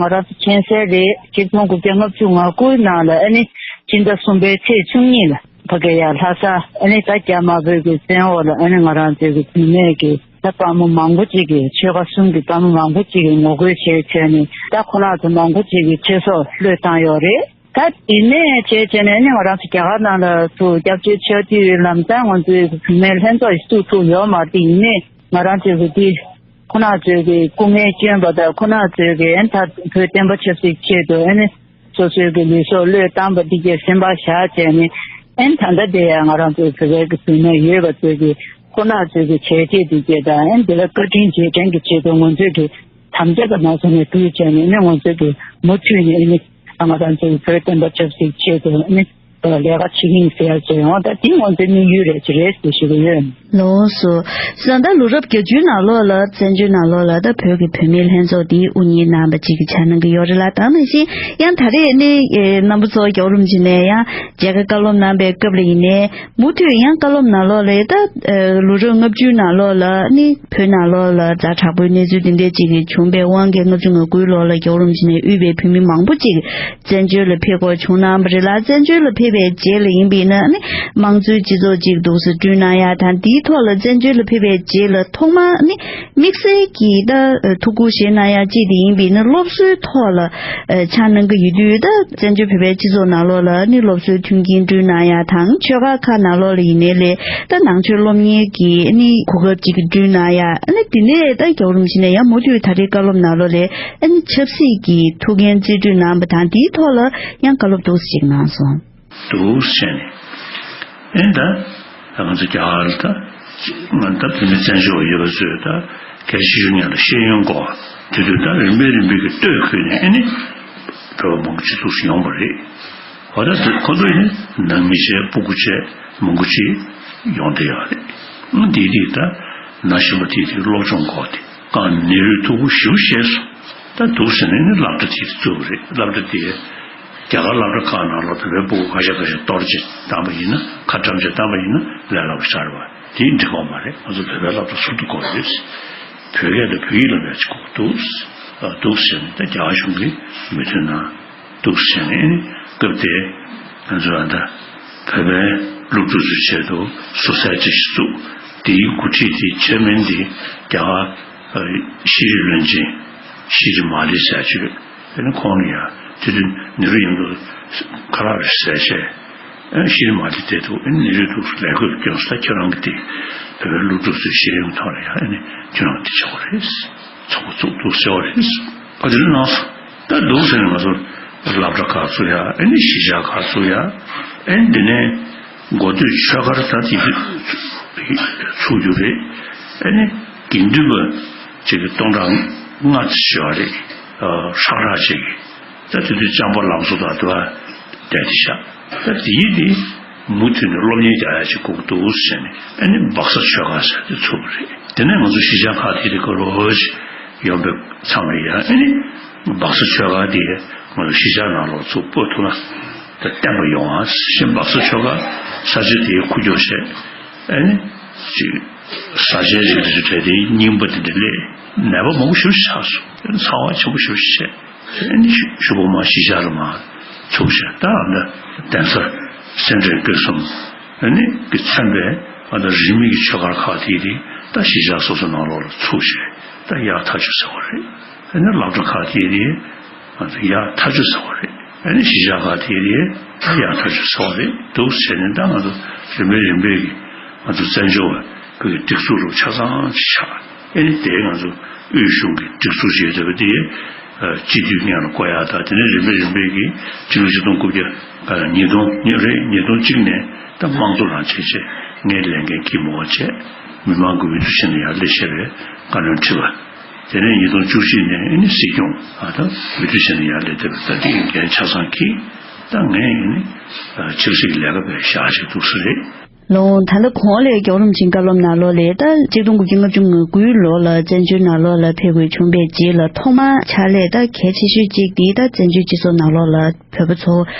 ང་རང་ཚོ་མཁྱེན་གསལ་རེད། ཆིག་སྟོང་དགུ་བརྒྱ་ལྔ་བཅུ་ང་དགུ་ནང་ལ་ཨ་ནི་ཕྱི་ཟླ་གསུམ་པའི་ཚེས་བཅུ་གཉིས་ལ། ཕ་གི་ཡ་ལྷ་ས་ཨ་ནི་ད་རྒྱ་དམར་པོའི་གི་བཙན་འོག་ལ་ཨ་ནི་ང་རང་ཚོའི་གི་བུད་མེད་ཀྱི་ད་དཔའ་མོ་མང་པོ་ཅིག་གི་ཆོལ་ཁ་གསུམ་གྱི་དཔའ་མོ་མང་པོ་ཅིག་གི་ངོ་རྒོལ་བྱས་བྱས་ནས་ད་ཁོ་རང་ཚོ་མང་པོ་ཅིག་གི་ཚེ་སྲོག་བློས་བཏང་ཡོད་རེད། ད་དེ་ནས་བྱས་བྱས་ནས་ཨ་ནི་ང་རང་ཚོ་རྒྱ་གར་ནང་ལ་ཚུར་སྐྱབས་བཅོལ་ཆགས་དུས་ལམ་སང་ང་ཚོའི་གི་བུད་མེད་ལྷན་ཚོགས་ཤིག་བཙུགས་ཐུབ་ཡོད་མ་རེད། དེ་ཡིན་ནའི་ང་རང་ཚོའི་གི་དེ་ཁོ་རང་ཚོའི་གི་སྐུ་ངལ་བསྐྱོན་པ་དང་ཁོ་རང་ཚོའི་གི་ཨ་ནི་ད་བོད་བསྟན་པ་ཆབ་སྲིད་ཆེད་དུ་ཨ་ནི། སོ་སོའི་གི་ལུས་སྲོག་བློས་བཏང་པ་འདི་གས་སེམས་པ་བཞག་བྱས་ནས་ཨེན་ད་ལྟ་དེ་ཡང་ང་རང་ཚོའི་བོད་པའི་གི་བུད་མེད་ཡོད་པ་ཚོའི་གི་ཁོ་ན་ཚོའི་གི་བྱས་རྗེས་འདི་གས་དང་ཨེན་དེ་ལ་བཀའ་དྲིན་རྗེས་དྲན་གྱི་ཆེད་དུ་ང་ཚོའི་གི་དམ་བཅའ་གི་ནང་ཚུད་ནས་བསྡུས་བྱས་ནས་ཨེན་ང་ཚོའི་གི་མུ་མཐུད་ནས་ཨེན་ང་རང་ཚོའི་བོད་བསྟན་པ་ཆབ་སྲིད་ཆེད་དུ་ཨེན་ལས་ཀ་བྱེད་ཀྱི་ཡིན་ཟེར་ཡ་ཚོ་ཡང་ད་དེ་ང་ཚོའི་དམིགས་ཡུལ་རེད་ཅེས་རེད་ཟེར་ཞུ་གི་ཡོད། ལགས་སོ། བཟའ་ཟླ་ལོ་རབས་བརྒྱད་ཅུའི་ནང་ལོགས་ལ་བཙན་བྱོལ་ནང་ལོགས་ལ་ད་བོད་ཀྱི་བུད་མེད་ལྷན་ཚོགས་འདིའི་དབུ་བརྙེས་གནང་བ་ཅིག་གི་ཆ་ནང་གི་ཡོད་རེད་ལ། ད་ནང་བཞིན་ཡང་ད་རེས་ནི་རྣམ་པ་ཚོ་རྒྱལ་བ་རིན་པོ་ཆེ་ནས་ཡང་མཇལ་ཁ་བཀའ་སློབ་གནང་པའི་སྐབས་ལ་ཡིན་ནའི་མུ་མཐུད་ཡང་བཀའ་སློབ་ནང་ལོགས་ལ་ད་ལོ་རབས་ལྔ་བཅུའི་ནང་ལོགས་ལ་ནི་བོད་ནང་ལོགས་ལ་ཛ་དྲག་པོའི་གནས་ཚུལ་འདི་འདྲ་ཅིག་གི་བྱུང་པའི་དབང་གིས་ལྔ་བཅུ་ང་དགུའི་ལོ་ལ་རྒྱལ་བ་རིན་པོ་ཆེ་ནས་དབུས་པའི་བུད་མེད་མང་པོ་ཅིག་བཙན་བྱོལ་ལ་ཕེབས་དགོས་བྱུང་གནང་བ་རེད་ལ། བཙན་བྱོལ་ལ་ཕེབས་པའི་རྗེས་ལ་ཡིན་པས་ན་ནི་དམངས་གཙོའི་སྤྱི་ཚོགས་ཅིག་འདུག་སེ་བསྐྲུན་གནང་ཡ་དང་། དེའི་ཐོག་ལ་བཙན་བྱོལ་ལ་ཕེབས་པའི་རྗེས་ལ་ཐོག་མར་ནི་དམིགས་བསལ་གྱི་ད་ཐུགས་ཁུར་བཞེས་གནང་ཡ་གཅིག་དེ་ཡིན་པས་ན་སློབ་གསོའི་ཐོག་ལ་ཆ་གནང་གི་ཡོད་དུས། ད་བཙན་བྱོལ་བོད་པའི་སྤྱི་ཚོགས་ནང་ལོགས་ལ་ནི་སློབ་གསོའི་མཐུན་རྐྱེན་བསྐྲུན་གནང་ཡ་དང་། ཆོལ་ཁ་ཁག་ནང་ལོགས་ལ་ཡིན་ནའི་ལས་ད་ནང་ཆོས་སློབ་གཉེར་གྱི་ནི་གོ་སྐབས་ཅིག་བསྐྲུན་གནང་ཡ། ཨ་ནི་དེ་ནས་ད་རྒྱལ་བ་རིན་པོ་ཆེ་ནས་ཡང་མུ་མཐུད་ད་རེས་བཀའ་སློབ་ནང་ལོགས་ལ། ཨ་ནི་ཆབ་སྲིད་ཀྱི་ཐུགས་འགན་རྩིས་སྤྲོད་གནང་བ་དང་། དེའི་ཐོག་ལ་ཡང་བཀའ་སློབ་འདུག་སེ་ཅིག་གནང་སོང་། འདུག་སེ་བྱས་ནས། ཨེ་ད་ང་ཚོ་རྒྱ་གར་ད་ང་ད་བོད་མི་བཙན་བྱོལ་བ་ཡོད་པ་ཚོས་ད་གལ་ཆེ་ཤོས་ཉིད་ལ་ཤེས་ཡོན་སྐོར་དེ་དུས་ད་རིམ་པས་རིམ་པས་ཀྱི་ལྟོས་གུས་ནས་ཨེ་ནི་བོད་པ་མང་པོ་ཅིག་འདུག་སེ་ཡོང་བ་རེད། འོ་ད་དེ་ཁོ་ཚོ་ཡིན་ནང་མི་བྱས་སྤུ་གུ་བྱས་མང་པོ་ཅིག་ཡོང་བསྡད་ཡོད་རེད། འདི་དེ་ད་ན་གཞོན་པ་དེ་དེ་སློབ་སྦྱོང་སྐོར་དེ། གང་ནེ་རུས་ཐུགས་ཁུར་ཞེ་པོ་བཞེས་སོང་། ད་འདུག་ཟེར་ནས་ནི་སློབ་གྲྭ་དེ་བཙུགས་པ་རེད། སློབ་གྲྭ་དེ་རྒྱ་གར་སློབ་གྲྭ་ཁག་ནང་ལ་བོད་པའི་སྤུ་གུ་ཁ་ཤས་ཁ་ཤས་གཏོར་བྱས་བཏང་པ་ཡིན་ན། ཁ་བཀྲམ་བྱས་བཏང་པ་ཡིན་ན་ལས་སླ་པོ་ཆགས་རེད་བ། དེ་འགྲིག་གི་མ་རེད། ང་ཚོ་བོད་པའི་སློབ་གྲྭ་ཟུར་དུ་དགོས་རེད། བོད་སྐད་དང་བོད་ཡིག་སློབ་ཡག་ཅིག་དགོས་འདུག་འདུག་ཟེར་ནས་ད་རྒྱ་གར་གཞུང་གིས་མོས་མཐུན་གནང་། འདུག་ཟེར་ནས་སྐབས་དེ་ང་ཚོ་ཨ་ད་བོད་པའི་སློབ་ཕྲུག་ཚོའི་ཆེད་དུ་བཟོ་ལྟ་ཅིག་བཙུགས། དེའི་འགོ་ཁྲིད་དེ་ཆེར་མིན་དེ་རྒྱ་གར་ཤེས་རིག་བློན་ཆེན་ཤྲི་མ་ལི་ཟེར་ཅིག་ཡོད། དེ་ནི་ཁོང་ནི་ཡང་དེ་དུས་ནེ་རུ་མཉམ་དུ་ཁ་ལག་རེ་ཟས་བྱས། ཤྲི་མ་ལི་དེ་འདུག་ནེ་རུ་འདུག་ལས་འགུལ་སྐྱོང་སོང་། ད་ཁྱེད་རང་གི་དེ་བོད་པའི་སློབ་ཕྲུག་ཚོའི་ཤེས་ཡོན་ཐོག་ལ་ཡང་ཨ་ནི་ཁྱེད་རང་གི་དེ་བྱ་བ་རེད། ཚོགས་པ་བཙུགས་འདུག་ཟེར་བ་རེད། ཨ་དེ་ནི་གནང་སོང་། ད་འདུག་ཟེར་ནས་ང་ཚོ་སློབ་གྲྭ་ཁག་བཙུགས་ཡ། ཨ་ནི་གཞིས་ཆགས་ཁག་བཙུགས་ཡ། ཨ་ནི་དེ་ནས་འགོ་སྟོད་ཆོས་སྒར་ད་དེ་ཚུགས་རྒྱུ་རེད། ཨ་ནི་དགེ་འདུན་པ་ཅིག་གི་སྟོང་ཕྲག་ལྔ་ཙམ་ཡོད་རེད། ཨ་ཧྲག་ཧྲག་ཅིག་གི། ད་དེ་དུས་ལྕམ་པ་ལམ་བཟོ་དང་དུ་བ་བསྡད་དེ་ཤག་ད་དེའི་དེ་མུ་མཐུད་ནས་སློབ་གཉེར་རྒྱག་ཡ་ཅིག་དགོས་འདུག་ཟེར་ནས། ཨ་ནི་སྦག་ས་ཆོས་སྒར་ཟེར་དེ་ཚུགས་པ་རེད། དེ་ནས་ང་ཚོ་གཞིས་ཆགས་ཁག་དེ་དེ་ག་རོ་ཅིག་ཡོང་པའི་མཚམས་ལ་ཡ། ཨ་ནི་སྦག་ས་ཆོས་སྒར་དེ་ང་ཚོ་གཞིས་ཆགས་ནང་ལོགས་ཚུར་སྤོ་ཐུབ་ན་ད་བརྟན་པ་ཡོང་ཨ་ཞེས། སྦག་ས་ཆོས་སྒར་ས་ཆ་དེའི་ཁུག་ཀྱོག་བྱས། ཨ་ནི་ཅིག་ས་ཆའི་རིགས་དེ་ཚོ་གྲས་དེའི་རྙིང་པ་དེ་འདྲ་སླེབས། ནད་པ་མང་པོ་ཞེ་པོ་ཆགས་སོང་། ཚ་བ་ཆེན་པོ་ཞེ་པོ་བྱས། ཨ་ནི་ཞུ་ཞུ་བོ་མ་གཞིས་ཆགས་ལ་མ་ཚུགས་བྱས། ད་ཨ་ད་གདན་ས་སེ་འབྲས་དགེ་གསུམ་ཨ་ནི་གི་མཚོན་པའི་ཨ་ད་རིས་མེད་ཀྱི་ཆོས་སྒར་ཁག་དེ་དེ་ད་གཞིས་ཆགས་སོ་སོ་ནང་ལོགས་ལ་ཚུགས་བྱས། ད་ཡག་ཐག་ཆོད་ཟེར་བ་རེད། ཨ་ནི་སློབ་གྲྭ་ཁག་དེ་དེ་ང་ཚོ་ཡག་ཐག་ཆོད་ཟེར་བ་རེད། ཨ་ནི་གཞིས་ཆགས་ཁག་དེ་རེད། ད་ཡག་ཐག་ཆོད་ཟེར་བ་རེད། འདུག་ཟེར་ནས་ད་ང་ཚོ་རིམ་པས་རིམ་པས་ཀྱི་ང་ཚོ་བཙན་བྱོལ་བ་བོད་ཀྱི་སྒྲིག་འཛུགས་ལུགས་ཆ་ཚང་ཅིག་ཆགས། ཨ་ནི་དེ་ང་ཚོ་དབུས་གཞུང་གི་སྒྲིག་འཛུགས་ཅིག་ཡོད་པ་དེ་སྤྱི་འཐུས་སྔོན་ལ་བསྐོ་ཡག་དང་། དེ་ནས་རིམ་པས་རིམ་པས་ཀྱི་སྤྱི་ལོ་ཆིག་སྟོང་དགུ་བརྒྱ་ཉིས་སྟོང་ཉིས་རེད། ཉིས་སྟོང་གཅིག་ནས་ད་དམངས་གཙོ་རང་བྱས་བྱས་ངས་ལས་འགན་འཁྱེར་མི་འོང་བྱས། མི་མང་གི་འོས་བསྡུ་བྱས་ནས་ཡར་སླེབས་བཞག་པའི་བཀའ་བློན་ཁྲི་པ། དེ་ནས་ཉིས་སྟོང་བཅུ་གཅིག་ནས་ཨ་ནི་སྲིད་སྐྱོང་ཨ་ད་འོས་བསྡུ་བྱས་ནས་ཡར་སླེབས་བསྡད་པ། ད་དེ་ཡི་འགན་ཆ་ཚང་འཁྱེར། ད་ངས་ཨ་ནི་ཆབ་སྲིད་ཀྱི་ལས་ཀ་བྱས་བཞག་ཅིག་འདུག་ས་རེད། ལོ། ད་ལྟ་གོང་ལ་རྒྱལ་བ་རིན་པོ་ཆེའི་བཀའ་སློབ་ནང་ལོགས་ལ་ད་ཆིག་སྟོང་དགུ་བརྒྱ་ལྔ་བཅུ་ང་དགུའི་ལོ་ལ་བཙན་བྱོལ་ནང་ལོགས་ལ་ཕེབས་དགོས་བྱུང་བའི་རྗེས་ལ་ཐོག་མར་ཕྱག་ལས་ད་གལ་ཆེ་ཤོས་གཅིག་དེ་ད་བཙན་བྱོལ་སྤྱི་ཚོགས་ནང་ལོགས་ལ་བོད་པ་ཚོ་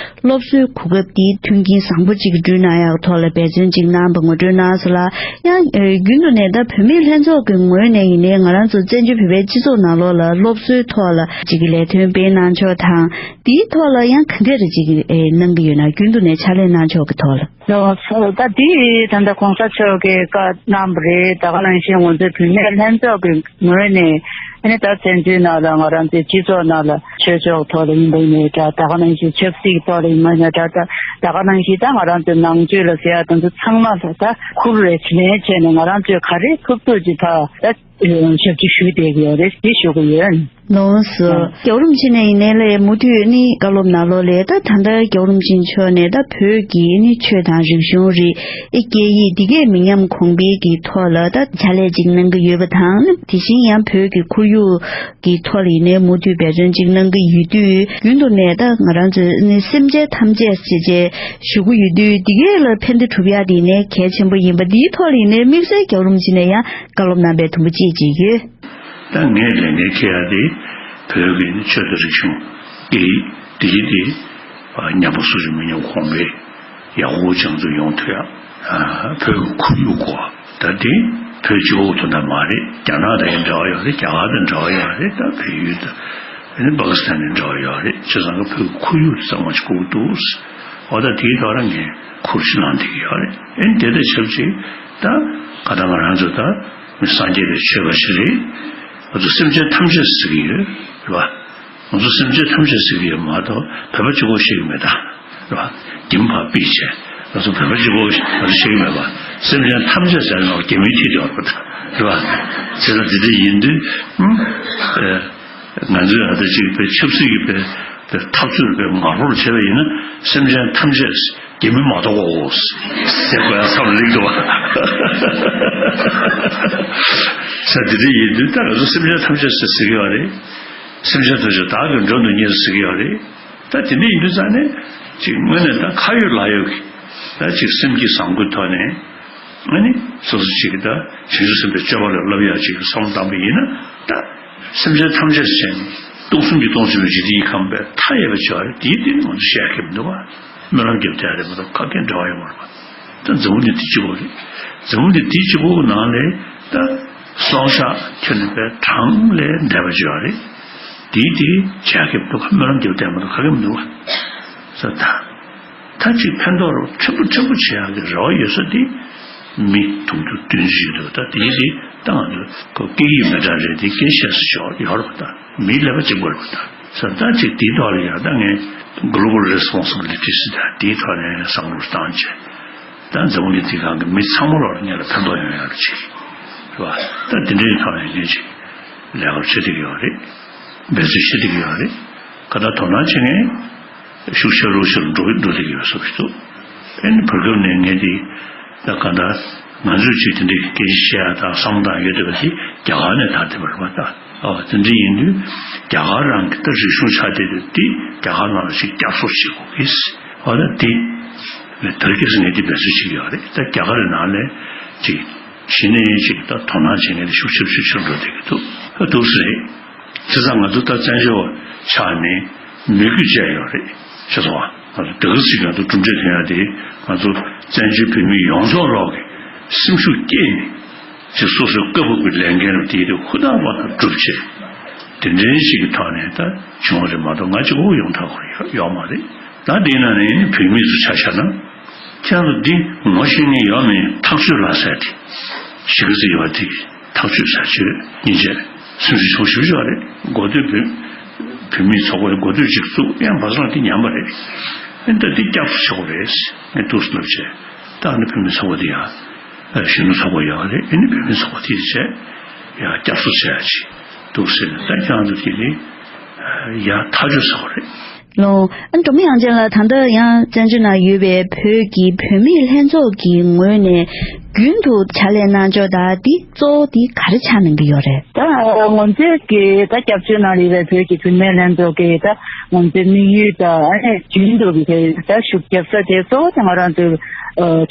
སློབ་གསོའི་གོ་སྐབས་དེ་མཐུན་རྐྱེན་བཟང་པོ་གཅིག་བསྐྲུན་གནང་ཡག་ཐོག་ལ་འབད་བརྩོན་གཅིག་གནང་བ་ངོ་སྤྲོད་གནང་སོང་ལ། ཡང་རྒྱུན་དུ་ནས་ད་བུད་མེད་ལྷན་ཚོགས་ཀྱི་ངོས་ནས་ཡིན་ནའི་ང་རང་ཚོ་བཙན་བྱོལ་བོད་པའི་སྤྱི་ཚོགས་ནང་ལོགས་ལ་སློབ་གསོའི་ཐོག་ལ་གཅིག་གི་ལས་དོན་སྤེལ་གནང་ཕྱོགས་དང་། དེའི་ཐོག་ལ་ཡང་ག་འདྲ་རེ་ཅིག་ཨེ་གནང་གི་ཡོད་ན། རྒྱུན་དུ་ནས་ཕྱག་ལས་གནང་ཕྱོགས་ཀྱི་ཐོག་ལ། ལགས་སོ། ད་དེ་ད་ལྟ་གོང་ས་མཆོག་གིས་བཀའ་གནང་བ་རེད། ད་ག་ནང་བཞིན་ང་ཚོའི་བུད་མེད་ལྷན་ཚོགས་ཀྱི་ངོས་ནས་ཨ་ནི་ད་བཙན་བྱོལ་ནང་ལ་ང་རང་ཚོའི་སྤྱི་ཚོགས་ནང་ལ་ཆོས་ཕྱོགས་ཐོག་ལ་ཡིན་པ་ཡིན་ནའི་འདྲ། ད་ག་ནང་བཞིན་ཆབ་སྲིད་ཀྱི་ཐོག་ལ་ཡིན་པ་ཡིན་ནའི་འདྲ། ད་ད་ག་ནང་བཞིན་ད་ང་རང་ཚོའི་ནང་ཆོས་ལ་ཟེར་ཡ་དེ་ཚོ་ཚང་མ་ལ་ད་ཁུར་རེ་ལེན་བྱས་ནས་ང་རང་ཚོས་ག་རེ་ཐུབ་ཐུབ་ཀྱི་ཕར་ད། ཞབས་ཕྱི་ཞུས་བསྡད་ཀྱི་ཡོད་རེད། དེ་ཞུ་གི་ཡོད། ལགས་སོ། རྒྱལ་བ་རིན་པོ་ཆེ་ནས་ཡིན་ནའི་ལས་མུ་མཐུད་ནི་བཀའ་སློབ་ནང་ལོགས་ལས་ད་ད་ལྟ་རྒྱལ་བ་རིན་པོ་ཆེ་མཆོག་ནས་ད་བོད་ཀྱི་ནི་ཆོས་དང་རིག་གཞུང་རིག་ཨེ་སྐད་ཡིག་འདི་གའི་མི་ཉམས་གོང་འཕེལ་གྱི་ཐོག་ལ་ད་ཕྱག་ལས་ཅིག་གནང་གི་ཡོད་པ་དང་། དེ་བཞིན་ཡང་བོད་ཀྱི་ཁོར་ཡུག་གི་ཐོག་ལ་ཡིན་ནའི་མུ་མཐུད་འབད་བརྩོན་ཅིག་གནང་གི་ཡོད་དུས། རྒྱུན་དུ་ནས་ད་ང་རང་ཚོའི་ནི་སེམས་ཅན་ཐམས་ཅད་ཟེར་བྱས་ཞུ་གི་ཡོད་དུས། འདི་གའི་ལ་ཕན་བདེ་སྒྲུབ་ཡག་དེ་ནས་གལ་ཆེན་པོ་ཡིན་པ། འདིའི་ཐོག་ལ་ཡིན་ནའི་དམིགས་བསལ་རྒྱལ་བ་རིན་པོ་ཆེ་ནས་ཡང་བཀའ་སློབ་གནང་པའི་དུམ་བུ་གཅིག་ཅིག་ཡོད། ད་ངས་ལས་འགན་འཁྱེར་ཡ་དེ་བོད་ཀྱི་ཆོས་དང་རིག་གཞུང་སྐད་ཡིག་འདི་དེ་ཉམས་པ་སུ་ཞིག་མི་ཉམས་གོང་འཕེལ་ཡག་པོ་ཅན་ཚོ་ཡོང་ཐུབ་ཡ། བོད་ཀྱི་ཁོར་ཡུག་སྐོར་ད་དེ་བོད་གཅིག་པོ་དོན་དག་མ་རེད། རྒྱ་ནག་དང་ཡང་འབྲེལ་བ་ཡོད་རེད། རྒྱ་གར་དང་འབྲེལ་བ་ཡོད་རེད། ད་བལ་ཡུལ་དང་ཨ་ནི་པ་ཀི་སི་ཐན་དང་འབྲེལ་བ་ཡོད་རེད། བྱས་ཙང་ཀ་བོད་ཀྱི་ཁོར་ཡུག་གཙང་མ་ཞིག་དགོས་ཀྱི་འདུག་འོ་ད་དེའི་ཐོག་ལ་ངས་ཁུར་ཞིག་བླངས་བསྡད་ཀྱི་ཡོད་རེད། ཨ་ནི་དེ་དང་ཆབས་ཅིག་ད་ག་ད་ང་རང་ཚོ་ད། མི་སངས་རྒྱས་པའི་ཆོས་པ་ཞིག་རེད། ང་ཚོ་སེམས་ཅན་ཐམས་ཅད་ཟེར་གྱི་ཡོད་རེད་པ། ང་ཚོ་སེམས་ཅན་ཐམས་ཅད་ཟེར་གྱི་ཡོད་མ་གཏོགས་བོད་པ་གཅིག་པོ་ཤེས་ཀྱི་མེད་ད། རེད་པ། རྒྱ་མི་ཕར་ཕུད་བྱས་ང་ཚོ་བོད་པ་གཅིག་པོ་ང་ཚོ་ཤེས་ཀྱི་མེད་པ། སེམས་ཅན་ཐམས་ཅད་ཟེར་ན་རྒྱ་མིའི་ཐད་དུ་ཡོད་རེད་པ། རེད་པ། བྱས་ཙང་དེ་འདྲ་ཡིན་དུས་ཨ། ང་ཚོས་ད་ལྟ་ཅིག་པའི་ཆབ་སྲིད་ཀྱི་པའི་འཐབ་རྩོད་པའི་ངར་པོར་བྱས་པ་ཡིན་ན་སེམས་ཅན་ཐམས་ཅད་རྒྱ་མི་མ་གཏོགས་པའོ་ཟེར་དགོས་ཡ་མཚམས་ལེགས་འདུག་བ། ས་དེ་འདྲ་ཡིན་དུས་ད་ང་ཚོ་སེམས་ཅན་ཐམས་ཅད་ཟེར་ཟེར་གྱི་ཡོད་རེད། སེམས་ཅན་ཐམས་ཅད་བདག་གིས་མགྲོན་དུ་གཉེར་ཟེར་གྱི་ཡོད་རེད། ད་དེ་འདྲ་ཡིན་དུས་ཙང་ནས་ཅིག་དངོས་གནས་ད་ཁ་ཡོད་ལག་ཡོད་ཀྱི་ད་ཅིག་སེམས་ཀྱི་བཟང་པོའི་ཐོག་ནས། ཨ་ནི་སོ་སོ་གཅིག་གིས་ད་བྱང་ཆུབ་སེམས་དཔའི་སྤྱོད་པ་ལ་བསླབ་ཡག་ཅིག་བསམ་བློ་བཏང་པ་ཡིན་ན། ད་སེམས་ཅན་ཐམས་ཅད་ཟེར་ནས་སྟོང་གསུམ་གྱི་སྟོང་གསུམ་པའི་འཇིག་རྟེན་གྱི་ཁམས་པའི་མཐའ་ཡས་པ་བྱེད་པ་རེད། དེའི་སྟེང་ནས་ང་ཚོ་བཤད་ཀྱི་མི་འདུག་བ། སྨོན་ལམ་རྒྱབ་བསྡད་རེད་མ་གཏོགས་ཁ་སྐད་འབྲེལ་བ་ཡོད་མ་རེད་པ། ད་འཛམ་བུ་གླིང་འདི་གཅིག་པོ་རེད། འཛམ་བུ་གླིང་འདི་གཅིག་པོ་ནང་ལས་ད་སྲོག་ཆགས་ཁྱོན་ནས་པའི་གྲངས་ལས་འདས་པ་བྱེད་པ་རེད། དེའི་དེ་བྱེད་ཀྱི་འདུག་ག་སྨོན་ལམ་རྒྱབ་བསྡད་མ་གཏོགས་ག་གེ་མི་འདུག་བ། ས་ད། ད་ཅིག་ཕན་ཐོགས་རོགས་ཕྲན་བུ་ཕྲན་བུ་བྱེད་ཡག་གི་རེ་བ་ཡོད་ས་དེ་མི་དུང་ཕྱུར་བདུན་ཅུ་ཞིག་འདུག་ད་དེའི་དེ་ད་ང་ཚོ་ཁོ་སྐད་ཡིག་མི་འདྲ་རེད་དེ་སྐད་བཤད་ས་ཅིག་ཡོད་རེད་པ། ད་མིའི་ཀླད་པ་གཅིག་པ་རེད་པ། ད་ས་ད་ཅིག་དེའི་ཐོག་ལ་ཡང་ད་ངས་Global Responsibility ཟེར་ད་དེའི་ཐོག་ནས་བསམ་བློ་བཏང་བྱས། ད་འཛམ་བུ་གླིང་འདི་སྒང་གི་མི་ཚང་མ་ལོག་ལ་ངས་ལ་ཕན་ཐོགས་ཡོང་ཡག་ལ་བྱེད་རེད་པ། ད་དེ་འདྲའི་ཐོག་ནས་ངས་ཅིག་ལས་ཀ་བྱེད་བསྡད་ཀྱི་ཡོད་རེད། འབད་རྩོལ་བྱེད་བསྡད་ཀྱི་ཡོད་རེད། ག་ད་དོ་སྣང་བྱེད་མཁན་ཤུགས་ཆེ་རུ་ཆེ་རུ་འགྲོ་འགྲོ་བསྡད་ཀྱི་ཡོད་བཟོ་ཞིག་འདུག་ཨེ་ནི་བར་སྐབས་ནས་ངས་འདི་ད་ག་ད་ང་ཚོས་ཅིག་དེ་འདྲའི་སྐད་ཆ་བཤད་ཡག་དང་བསམ་སྟངས་ཡོད་བསྡད་པ་དེ་རྒྱ་གར་ནས་དར་བསྡད་པ་རེད་པ། ད་ཨོ་དེ་འདྲ་ཡིན་དུས་རྒྱ་གར་རང་གི་ད་རིག་གཞུང་ཆགས་བསྡད་དུས་དེ་རྒྱ་གར་ནང་ལ་ཅིག་བསྐྱར་གསོ་བྱེད་དགོས་ཀྱི། ཨོ་ད་དེ་ལས་དར་གྱི་ངས་འདི་འབད་རྩོལ་བྱེད་ཀྱི་ཡོད་རེད། ད་རྒྱ་གར་ནང་ལས་ཅིག་གཞི་ནས་ཅིག་ད་དོ་སྣང་བྱེད་མཁན་དེ་ཤུགས་ཆེ་ཤུགས་ཆེར་འགྲོ་བསྡད་ཀྱི་འདུག་ཨ་འདུག་སེ་རེད། བྱས་ཙང་ང་ཚོ་ད་བཙན་བྱོལ་བ་ཆགས་ནས་མོས་གུས་བཅས་ཡོད་རེད། ཤེས་སོང་ཨ། ང་ཚོ་དེ་ག་ཚོད་ང་ཚོ་གྲུབ་འབྲས་ཐོན་ཡག་དེ་ང་ཚོ་བཙན་བྱོལ་བོད་མི་ཡོངས་རྫོགས་ལོག་གི་སེམས་ཤུགས་བསྐྱེད་ནས་ཅིག་སོ་སོའི་བཀའ་བབས་ཀྱི་ལས་འགན་རུ་དེ་དེ་ཧུར་ཐག་པ་དང་སྒྲུབ་བྱས། དེ་འདྲའི་ཞིག་གི་ཐོག་ནས་ད་བྱུང་བ་རེད་མ་གཏོགས་ང་གཅིག་པོ་ཡོང་ཐབས་ཡོད་མ་རེད། ད་དེ་ཡིན་ན་ནི་བོད་མི་ཚོ་ཆ་བཞག་ན། ཁྱེད་རང་ཚོ་འདི་ངོ་ཤེས་མཁན་ཡོད་མེད་ཐག་གཅོད་ལ་ཟེར་ཏེ། གཞི་ག་ཚོད་ཡོད་པ་དེ་ཐག་གཅོད་ཟེར་ཆོས་སྙིང་རྗེ་སེམས་ཤུགས་ཆུང་ཞིབ་ཆོག་རེད། འགོ་སྟོད་བོད་བོད་མིའི་ཚོགས་པའི་འགོ་སྟོད་ཅིག་བཙུགས་ཡང་བ་སང་དེ་ཉམས་པ་རེད། ཨེ་ད་འདི་བསྐྱར་གསོ་བྱེད་དགོས་རེད། ངས་འདུག་སེ་ལབ་བྱས་ད་ཨ་ནི་བོད་མིའི་ཚོགས་པ་དེ་ཡང་གཞོན་ནུ་ཚོགས་པ་ཡོད་རེད། ཨེ་ནི་བོད་མིའི་ཚོགས་པ་དེ་བྱས་ཡང་བསྐྱར་གསོ་བྱེད་ཡ་ཅིག་འདུག་ཟེར་ནས་ད་ཁྱེད་རང་ཚོ་དེ་ནི་ཡང་ཐག་གཅོད་ཟེར་བ་རེད། ལོ། ཨ། འབྲོག་མི་དབྱངས་ཅན་ལགས། ད་ལྟ་ཡང་བཙན་བྱོལ་ནང་ཡོད་པའི་བོད་ཀྱི་བུད་མེད་ལྷན་ཚོགས་ཀྱི་ངོས་ནས་རྒྱུན་དུ་ཕྱག་ལས་གནང་ཕྱོགས་དང་འདི་གཙོ་བོ་འདི་ག་རེ་ཆགས་གནང་གི་ཡོད་རེད། ད་ང་ཚོའི་གི་ད་སྐྱབས་བཅོལ་ནང་ལ་ཡོད་པའི་བོད་ཀྱི་བུད་མེད་ལྷན་ཚོགས་ཀྱི་ད་ང་ཚོའི་དམིགས་ཡུལ་དང་ཨ་ནི་རྒྱུན་དུ་གི་ད་ཤུགས་རྒྱབ་ས་དེ་གཙོ་བོ་དེ་ང་རང་ཚོའི་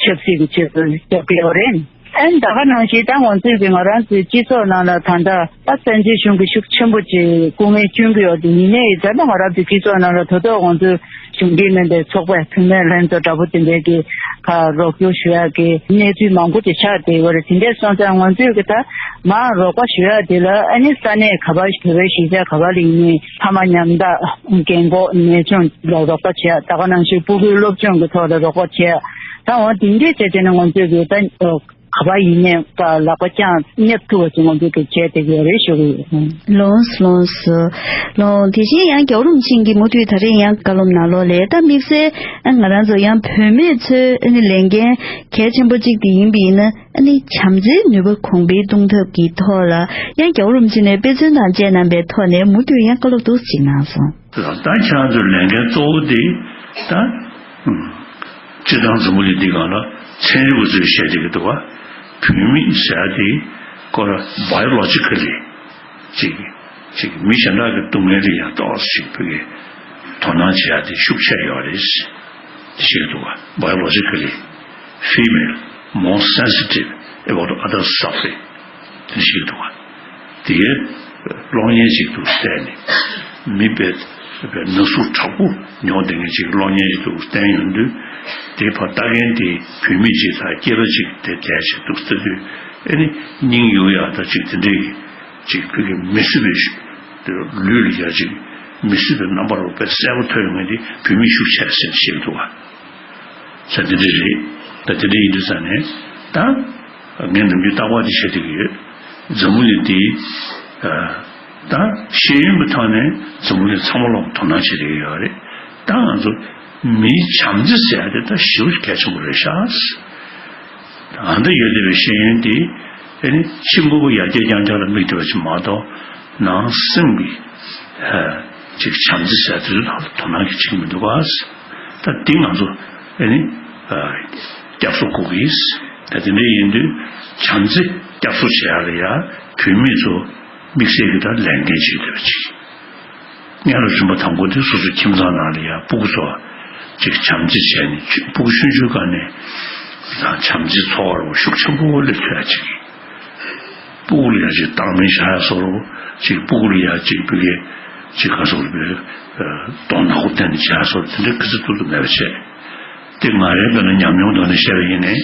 ཆབ་སྲིད་ཀྱི་ཆེད་དུ་རྒྱབ་ཀྱི་ཡོད་རེད། ཨན་ད་ག་ནང་བཞིན་ད་ང་ཚོས་ཀྱི་ང་རང་ཚོའི་སྤྱི་ཚོགས་ནང་ལ་ད་ལྟ་ད་བཙན་བྱོལ་གཞུང་གིས་ཤུགས་ཆེན་པོ་ཅིག་སྐུ་ངལ་བསྐྱོན་གྱི་ཡོད་དེ་ཡིན་ནའི་ད་ལྟ་ང་རང་ཚོའི་སྤྱི་ཚོགས་ནང་ལ་ད་ལྟ་ང་ཚོའི་གཞུང་འབྲེལ་མིན་པའི་ཚོགས་པ་བུད་མེད་ལྷན་ཚོགས་འདྲ་པོ་དེ་འདྲའི་གི་ཁ་རོགས་སྐྱོར་ཞུ་ཡག་གི་གནས་ཚུལ་མང་པོ་ཅིག་ཆགས་བསྡད་ཡོད་རེད། དེ་འདྲས་སོང་ཙང་ང་ཚོས་ཀྱི་ད་མར་རོགས་པ་ཞུ་ཡག་དེ་ལ་ཨ་ནི་ས་གནས་ག་པར་བོད་པའི་གཞིས་ཆགས་ག་པར་ལ་ཡིན་ནའི་ཕ་མ་ཉམ་ཐག་རྒན་གོག་ནད་མཆོང་ལ་རོགས་པ་བྱེད་ཡག་ད་ག་ནང་བཞིན་སྤུ་གུའི་སློབ་སྦྱོང་གི་ཐོག་ལ་རོགས་པ་བྱེད་ཡག་ད་འོ་དེ་འདྲས་བྱས་བྱས་ནས་ང་ཚོས་ཀྱི་ད། ག་པར་ཡིན་ནའི་ཀ་ལག་པ་བརྐྱངས་སྙེབ་ཐུབ་པ་ཅིག་ང་ཚོས་ཀྱི་བྱས་བསྡད་ཀྱི་ཡོད་རེད་ཞུ་གི་ཡོད། ལོངས་ལོངས་སུ། ལོངས། དེ་བཞིན་ཡང་རྒྱལ་བ་རིན་པོ་ཆེ་གིས་མུ་མཐུད་ད་རེས་ཡང་བཀའ་སློབ་ནང་ལོགས་ལ་ད་དམིགས་བསལ་ང་རང་ཚོ་ཡང་བུད་མེད་ཚོའི་ཨ་ནི་ལས་འགན་གལ་ཆེན་པོ་གཅིག་དེ་ཡིན་པ་ཡིན་ན་ཨ་ནི་བྱམས་བརྩེའི་ནུས་པ་གོང་འཕེལ་གཏོང་ཐབས་ཀྱི་ཐོག་ལ་ཡང་རྒྱལ་བ་རིན་པོ་ཆེ་ནས་དཔེ་མཚོན་དང་བཅས་གནང་པའི་ཐོག་ནས་མུ་མཐུད་ཡང་བཀའ་སློབ་འདུག་ཅིག་གནང་སོང་། ད་ཁྱེད་རང་ཚོའི་ལས་འགན་གཙོ་བོ་དེ་ད། སྤྱིར་བཏང་འཛམ་བུ་གླིང་འདི་སྒང་ལ་ཚན་རིག་པ་ཚོས་བཤད་བསྡད་ཀྱི་འདུག་བ། བུད་མེད་ཟེར་ཡ་དེ་ཁོ་ར་བྷའི་ཡོ་ལོ་ཇི་ཀ་ལི་ཅིག་ཅིག་མི་གཞན་དག་གི་སྡུག་བསྔལ་ལ་ཡང་ཏོག་ཙམ་ཅིག་བོད་ཀྱི་དོ་སྣང་བྱེད་ཡ་དེ་ཤུགས་ཆེ་ཡོད་རེད། དེ་བཤད་ཀྱི་འདུག་བ། བྷའི་ཡོ་ལོ་ཇི་ཀ་ལི་ཕི་མེལ་མོར་སེན་སི་ཊིབ་ཨ་བའོ་ཊི་ཨ་དར་སབ་ཕ་རིང་དེ་བཤད་ཀྱི་འདུག་བ། དེ་གའི་གློག་བརྙན་ཞིག་ཏུ་བལྟས་ནས་མི་དཔེ་དཔེ་ན་ཟུག་དྲག་པོ་མྱོང་བསྡད་མཁན་ཞིག་གློག་བརྙན་ཞིག་ཏུ་བསྟན་ཡོང་དུས་དེ་ཕར་ལྟ་མཁན་དེ་བུད་མེད་ཅིག་དང་སྐྱེས་པ་ཅིག་དེ་བསྡད་ཅིག་འདུག་ལྟ་དུས་ཨེ་ནི་སྙིང་གཡོ་ཡག་དང་ཅིག་དེ་འདྲའི་ཅིག་བོད་ཀྱི་མི་སྲིད་པའི་ལུས་ལ་ཡ་ཅིག་མི་སྲིད་པའི་རྣམ་པ་རུ་དཔེ་གསལ་པོ་ཐོན་ཡོང་མཁན་དེ་བུད་མེད་ཤུགས་ཆེ་ཟེར་བཤད་འདུག་བ། ས་འདི་འདྲ་རེད། ད་འདི་འདྲ་ཡིན་དུས་ཙང་ནས་ད་ངས་ནམ་རྒྱུན་རྟག་པར་དེ་བཤད་བསྡད་ཀྱི་ཡོད། འཛམ་བུ་གླིང་འདི་ད་ཤེས་ཡོན་གྱི་ཐོག་ནས་འཛམ་བུ་གླིང་ཚང་མ་ལ་དོ་སྣང་བྱེད་བསྡད་ཀྱི་ཡོད་རེད། ད་ང་ཚོ་མིའི་བྱམས་བརྩེ་ཟེར་ཡ་དེ་ད་ཞེ་པོ་གལ་ཆེན་པོ་རེད་ཤག་ཨ་འདི་ཡོད་བསྡད་པའི་ཤེས་ཡོན་དེ་ཨེ་ནི་ཕྱི་དངོས་པོ་ཡར་རྒྱས་རྐྱང་རྐྱང་ལ་དམིགས་བསྡད་པ་ཅིག་མ་གཏོགས་ནང་སེམས་ཀྱི་ཅིག་བྱམས་བརྩེ་ཟེར་དེ་ཚོའི་ཐོག་ལ་དོ་སྣང་གི་བྱེད་ཀྱི་མི་འདུག་ག་ད་འདི་ང་ཚོ་ཨེ་ནི་བསྐྱར་གསོ་དགོས་ཀྱི་ཡིན། ད་དེ་འདྲ་ཡིན་དུས་བྱམས་བརྩེ་བསྐྱར་གསོ་བྱེད་ཡག་ལ་ཡ་བུད་མེད་ཚོ་དམིགས་བསལ་གྱི་ད་ལས་འགན་བྱེད་བསྡད་པ་ཅིག་སྔོན་ལ་རིམ་པ་དང་པོ་དེ་སོ་སོའི་ཁྱིམ་ཚང་ནང་ལ་ཡ་སྤུ་གུ་ཚོ་ཅིག་བྱམས་བརྩེ་བྱས་ནས་ཆུ་སྤུ་གུ་ཆུང་ཆུང་སྒང་ནས་ད་བྱམས་བརྩེ་འཚོ་བ་རུ་ཤུགས་ཆེན་པོ་སླེབས་ཐུབ་ཡ་ཅིག་སྤུ་གུ་ལ་ཡ་ཅིག་བརྟག་དཔྱད་བྱ་ཡ་བཟོ་འདྲ་ཅིག་སྤུ་གུ་ལ་ཡ་ཅིག་བོད་སྐད་ཅིག་ག་ཟེར་བའི་གདོང་ནག་པོ་བསྟན་ནས་བྱ་ཡ་བཟོ་འདྲ་དེ་འདྲ་ག་ཚོད་ཐུབ་ཐུབ་མེད་པ་བྱས། དེ་ང་རའི་དཔེར་ན་ཉམས་མྱོང་ཐོག་ནས་བཤད་པ་ཡིན་ནའི་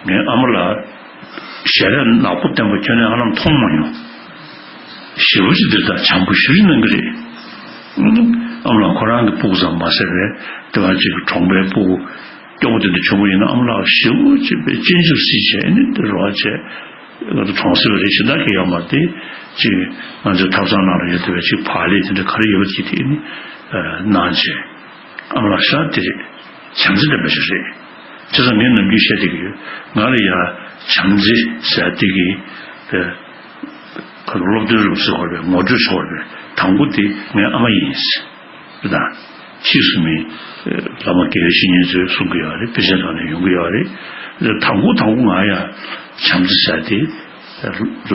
ངའི་ཨ་མ་ལགས་ཞལ་རས་ནག་པོ་བསྟན་པ་ཁྱོན་ནས་ཧ་ལམ་མཐོང་མ་མྱོང་། ཞེ་པོ་ཅིག་འདི་ལྟར་བྱམས་པོ་ཞེ་པོ་ཅིག་གནང་གི་རེད། ཨ་མ་ལགས་ཁོ་རང་གི་སྤུ་གུ་ཙམ་མ་ཟད་པའི་དེ་བ་ཅིག་གི་གྲོང་པའི་སྤུ་གུ་སྐྱོ་པོ་དེ་འདྲ་བྱུང་བ་ཡིན་ན་ཨ་མ་ལགས་ཞེ་པོ་ཅིག་པའི་སྤྱན་ཆབ་སྲིད་བྱས་ནས་དེ་རོགས་བྱས། ང་ཚོ་གྲོང་གསེབ་རེད་ཤིང་རྟ་གས་ཡོད་མ་རེད་དེ་ཅིག་ང་ཚོའི་ཐབ་ཚང་ནང་ལ་ཡོད་དེ་བས་ཅིག་བག་ལེབ་དེ་འདྲ་ག་རེ་ཡོད་པ་ཅིག་དེ་ནི་གནང་བྱས། ཨ་མ་ལགས་ཤ་དེ་རེད། བྱམས་བརྩེ་ལྡན་པ་ཞིག་རེད། བྱས་ཙང་ངས་ནམ་རྒྱུན་བཤད་བསྡད་ཀྱི་ཡོད། ང་ལ་ཡ་བྱམས་བརྩེ་ཟེར་དེ་གི་ཁ་ལོ་སློབ་སྟོན་རུ་ཟེར་བར་བའི་ངོ་སྤྲོད་ཤོར་བའི་དང་པོ་དེ་ངའི་ཨ་མ་ཡིན། དང་། ཕྱིས་སུ་མི་བླ་མ་དགེ་བའི་བཤེས་གཉེན་ཚོས་གསུང་གི་ཡོད་རེད། དཔེ་ཆ་ཐོག་ནས་ཡོང་གི་ཡོད་རེད། དང་པོ་དང་པོ་ང་ཡ་བྱམས་བརྩེ་ཟེར་དེ་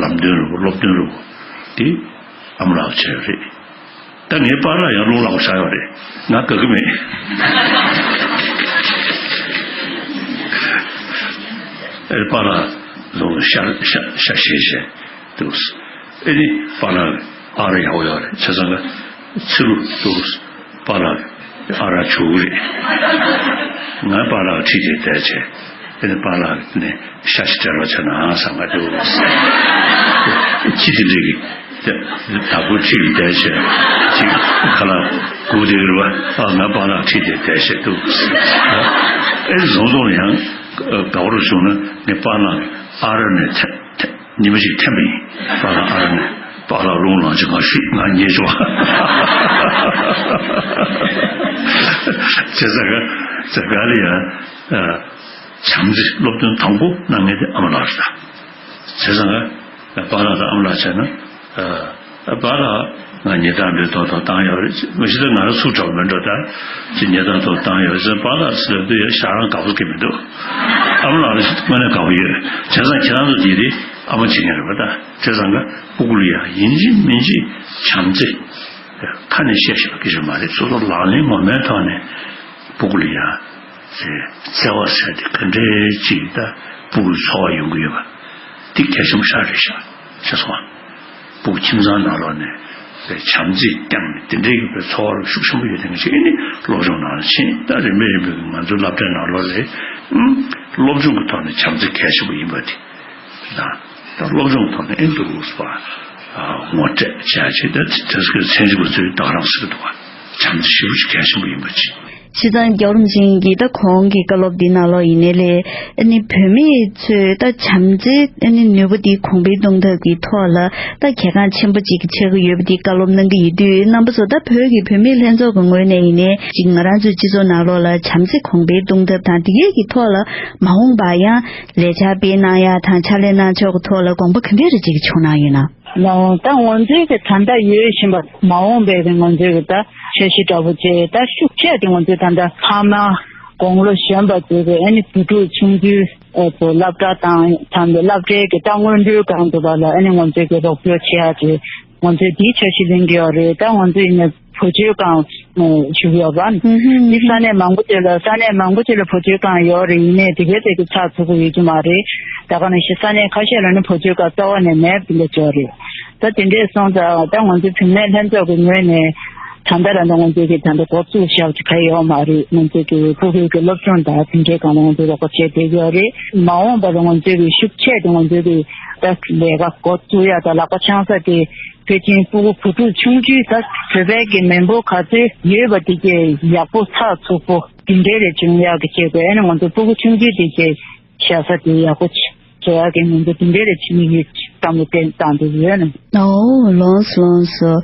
ལམ་སྟོན་རུ་སློབ་སྟོན་རུ་དེ་ཨ་མ་ལགས་བྱས་ཡོད་རེད། ད་ངའི་པཱ་ལགས་ཡང་རླུང་ལག་པ་བཞག་ཡོད་རེད། ང་དགའ་གི་མེད། ཨེ་པཱ་ལགས་རླུང་ཤ་ཤ་ཤ་ཤེས་བྱས་འདུག་ཨེ་ནི་པཱ་ལགས་ཨ་ར་ཡག་པོ་ཡོད་རེད། བྱས་ཙང་ཚུ་རུ་འདུག་པཱ་ལགས་ཨ་ར་བྱུག་རེད། ང་པཱ་ལགས་ཁྲིད་དེ་བསྡད་བྱས། དེ་ནས་པཱ་ལགས་ནས་ཤ་ཞིག་སྤྲད་རོགས་བྱས་ན་ཨང་བསམ་ག་འདུག་ཁྱི་དེ་འདྲས་ཀྱི་དེ་དྭགས་པོ་ཁྲིད་ཀྱི་བསྡད་བྱས་ཅིག་ཁ་ལག་སྒུག་བསྡད་རེད་པ། ཨ་ང་པཱ་ལགས་ཁྲིད་དེ་བསྡད་བྱས་འདུག་ཨེ་བཟུང་བཟུང་ཡང་དགའ་པོ་རུ་བྱུང་ན་ངས་པཱ་ལགས་ཨ་ར་ནས་ཐེ་ཐེ་ཉི་མ་ཞིག་འཐེན་པ་ཡིན། པཱ་ལགས་ཨ་ར་ནས་པཱ་ལགས་རླུང་ལངས་ཅིག་ང་ཤུས་ང་ཉེས་བྱུང་། བྱས་ཙང་ག་ཙང་ག་ལ་ཡང་བྱམས་བརྩེ་སློབ་སྟོན་དང་པོ་གནང་མཁན་དེ་ཨ་མ་ལགས་རེད། བྱས་ཙང་ག་པཱ་ལགས་དང་ཨ་མ་ལགས་བྱས་ན་པཱ་ལགས། ང་ཉེས་རྡུང་པའི་ཐོག་ཐོག་བཏང་ཡོད་རེད། མ་གཞི་ད་ང་རང་ཚུགས་དྲག་མི་འགྲོ། ད་ཅི་ཉེས་རྡུང་ཐོག་བཏང་ཡོད་རེད་ཟེར། པཱ་ལགས་ཟེར་དུས་ཡ་ཞག་རང་དགའ་པོ་སྐྱེ་མི་འདུག་ཨ་མ་ལགས་ལ་དངོས་གནས་དགའ་པོ་ཡོད། བྱས་ཙང་ཁྱེད་རང་ཚོ་དེ་དེ་ཨ་མ་བྱེད་མཁན་རེད་པ། ད་བྱས་ཙང་ག་སྤུ་གུ་ལ་ཡ་ཡིན་གཅིག་མིན་གཅིག་བྱམས་བརྩེ་ཁ་ནས་བཤད་ཤེས་པ་སྐད་ཆ་མ་རེད། སོ་སོ་ལག་ལེན་ངོ་མའི་ཐོག་ནས་སྤུ་གུ་ལ་ཡ་བརྩེ་བ་ཟེར་དེ་ག་འདྲའི་ཅིག་ད་སྤུ་གུའི་འཚོ་བ་ཡོང་གི་ཡོད་པ་དེ་གལ་ཆེན་པོ་ཞིག་རེད་ཤག་བྱས་སོང་། སྤུ་གུ་ཁྱིམ་ཚང་ནང་ལོགས་ནས་བྱམས་བརྩེ་བསྐྱངས་ནས་དེ་འདྲའི་གི་འཚོ་བ་ཤུགས་ཆེན་པོ་ཡོད་དེ་ང་ཅིག་ཨེ་ནི་སློབ་སྦྱོང་ནང་ལ་ཕྱིན། ད་རིམ་པས་རིམ་པས་ང་ཚོའི་སློབ་གྲྭའི་ནང་ལོགས་ལ་སློབ་སྦྱོང་གི་ཐོག་ནས་བྱམས་བརྩེ་གལ་ཆེན་པོ་ཡིན་པ་དེ་དང་། ད་སློབ་སྦྱོང་གི་ཐོག་ནས་ཨེ་འདུག་ཟེར་བ་ངོ་སྤྲོད་བྱས་ཅིག་ད་དེ་ཚོའི་ཚན་རིག་པ་ཚོས་ད་ག་རང་ཟེར་གི་འདུག་བ། བྱམས་བརྩེ་ཞེ་པོ་ཅིག་གལ་ཆེན་པོ་ཡིན་པ་ཅིག་བྱས་ཙང་རྒྱལ་བ་རིན་པོ་ཆེ་གིས་ད་གོང་གི་བཀའ་སློབ་འདི་ནང་ལོགས་ཡིན་ནའི་ལས་ཨ་ནི་བུད་མེད་ཚོས་ད་བྱམས་བརྩེ་ཨ་ནི་ནུས་པ་འདི་གོང་འཕེལ་གཏོང་ཐབས་ཀྱི་ཐོག་ལ་ད་གལ་འགངས་ཆེན་པོ་ཅིག་ཆགས་ཀྱི་ཡོད་པ་འདི་བཀའ་སློབ་གནང་གི་ཡོད་དུས། རྣམ་པ་ཚོ་ད་བོད་ཀྱི་བུད་མེད་ལྷན་ཚོགས་ཀྱི་ངོས་ནས་ཡིན་ནའི་ཅིག་ང་རང་ཚོའི་སྤྱི་ཚོགས་ནང་ལོགས་ལ་བྱམས་བརྩེ་གོང་འཕེལ་གཏོང་ཐབས་དང་དེ་གའི་གི་ཐོག་ལ་མ་འོངས་པ་ཡང་ལས་འཆར་སྤེལ་གནང་ཡ་དང་ཕྱག་ལས་གནང་ཕྱོགས་ཀྱི་ཐོག་ལ་དགོངས་པ་ག་འདྲ་རེ་ཅིག་བྱུང་གནང་ཡོད་ན། ལའོ། ད་ང་ཚོའི་གི་ད་ལྟ་ཡོད་བཞིན་པ་མ་འོངས་པའི་གི་ང་ཚོའི་གི་ད་འཆར་གཞི་འདྲ་པོ་བྱས། ད་ཤུགས་ཆེ་དེ་ང་ཚོའི་ད་ལྟ་ཕ་མ་དགུང་ལོ་གཞོན་པ་ཚོའི་གི་ཨ་ནི་བུ་ཕྲུག་ཆུང་ཆུང་ཚོ་སློབ་གྲྭ་དང་ད་ལྟ་སློབ་གྲྭའི་གི་ད་སྔོན་འགྲོའི་སྒང་དུ་བ་ལ་ཨ་ནི་ང་ཚོའི་གི་རོགས་སྐྱོར་བྱེད་ཡ་དེ་ང་ཚོའི་འདིའི་འཆར་གཞི་ལེན་གི་ཡོད་རེད། ད་ང་ཚོ་ཡིན་ན། བུ་བཅོལ་ཁང་ཞིག་ཡོད་པ། འདི་ས་གནས་མང་པོ་ཅིག་ལ་ས་གནས་མང་པོ་ཅིག་ལ་བུ་བཅོལ་ཁང་ཡོད་རེད། ཡིན་ནའི་དེ་གའི་ཚད་ཀྱི་ཚགས་ཚུད་པོ་ཡོད་ཀྱི་མ་རེད། ད་ག་ནང་བཞིན་ས་གནས་ཁ་ཤས་ལ་ནི་བུ་བཅོལ་ཁང་རྩ་བ་ནས་མེད་པ་དེ་འདྲ་ཅིག་ཡོད་རེད། ད་དེ་འདྲས་སོང་ཙང་ད་ང་ཚོའི་བུད་མེད་ལྷན་ཚོགས་ཀྱི་ངོས་ནས་ད་ལྟ་རང་ད་ང་ཚོའི་གི་ད་ལྟ་འགོ་བཙུགས་བཞག་ཅིག་ག་ཡོད་མ་རེད། ང་ཚོའི་གི་ཕྲུ་གུའི་གི་སློབ་སྦྱོང་དང་དེ་འདྲའི་སྒང་ལ་ང་ཚོས་རོགས་པ་བྱས་བསྡད་ཀྱི་ཡོད་རེད། མ་འོངས་པ་ལ་ང་ཚོའི་གི་ཤུགས་ཆེ་དེ་ང་ཚོའི་གི་ད་ལས་ཀ་འགོ་བཙུགས་ཡ་ད་ལག་པ་འཆང་ས་དེ། ཕལ་ཆེར་ཕྲུ་གུ་བུ་ཕྲུག་ཆུང་ཆུང་ད་བོད་པའི་གི་མི་འབོར་ག་ཚོད་ཡོད་པ་དེ་གས་ཡག་པོ་ཚགས་ཚུད་པོ་དེ་འདྲའི་རེ་བྱུང་ཡག་གི་བྱེད་དགོས། ཨ་ནི་ང་ཚོ་ཕྲུ་གུ་ཆུང་ཆུང་དེ་གས་བཞག་ས་དེ་ཡག་པོ་བཟོ་ཡག་གི་ང་ཚོ་དེ་འདྲའི་རེ་བྱེད་ཀྱི་ཡོད། བསམ་བློ་བཏང་བཏང་འདུག་ཡོད་ན། ཨོ་ལོངས་ལོངས་སོ།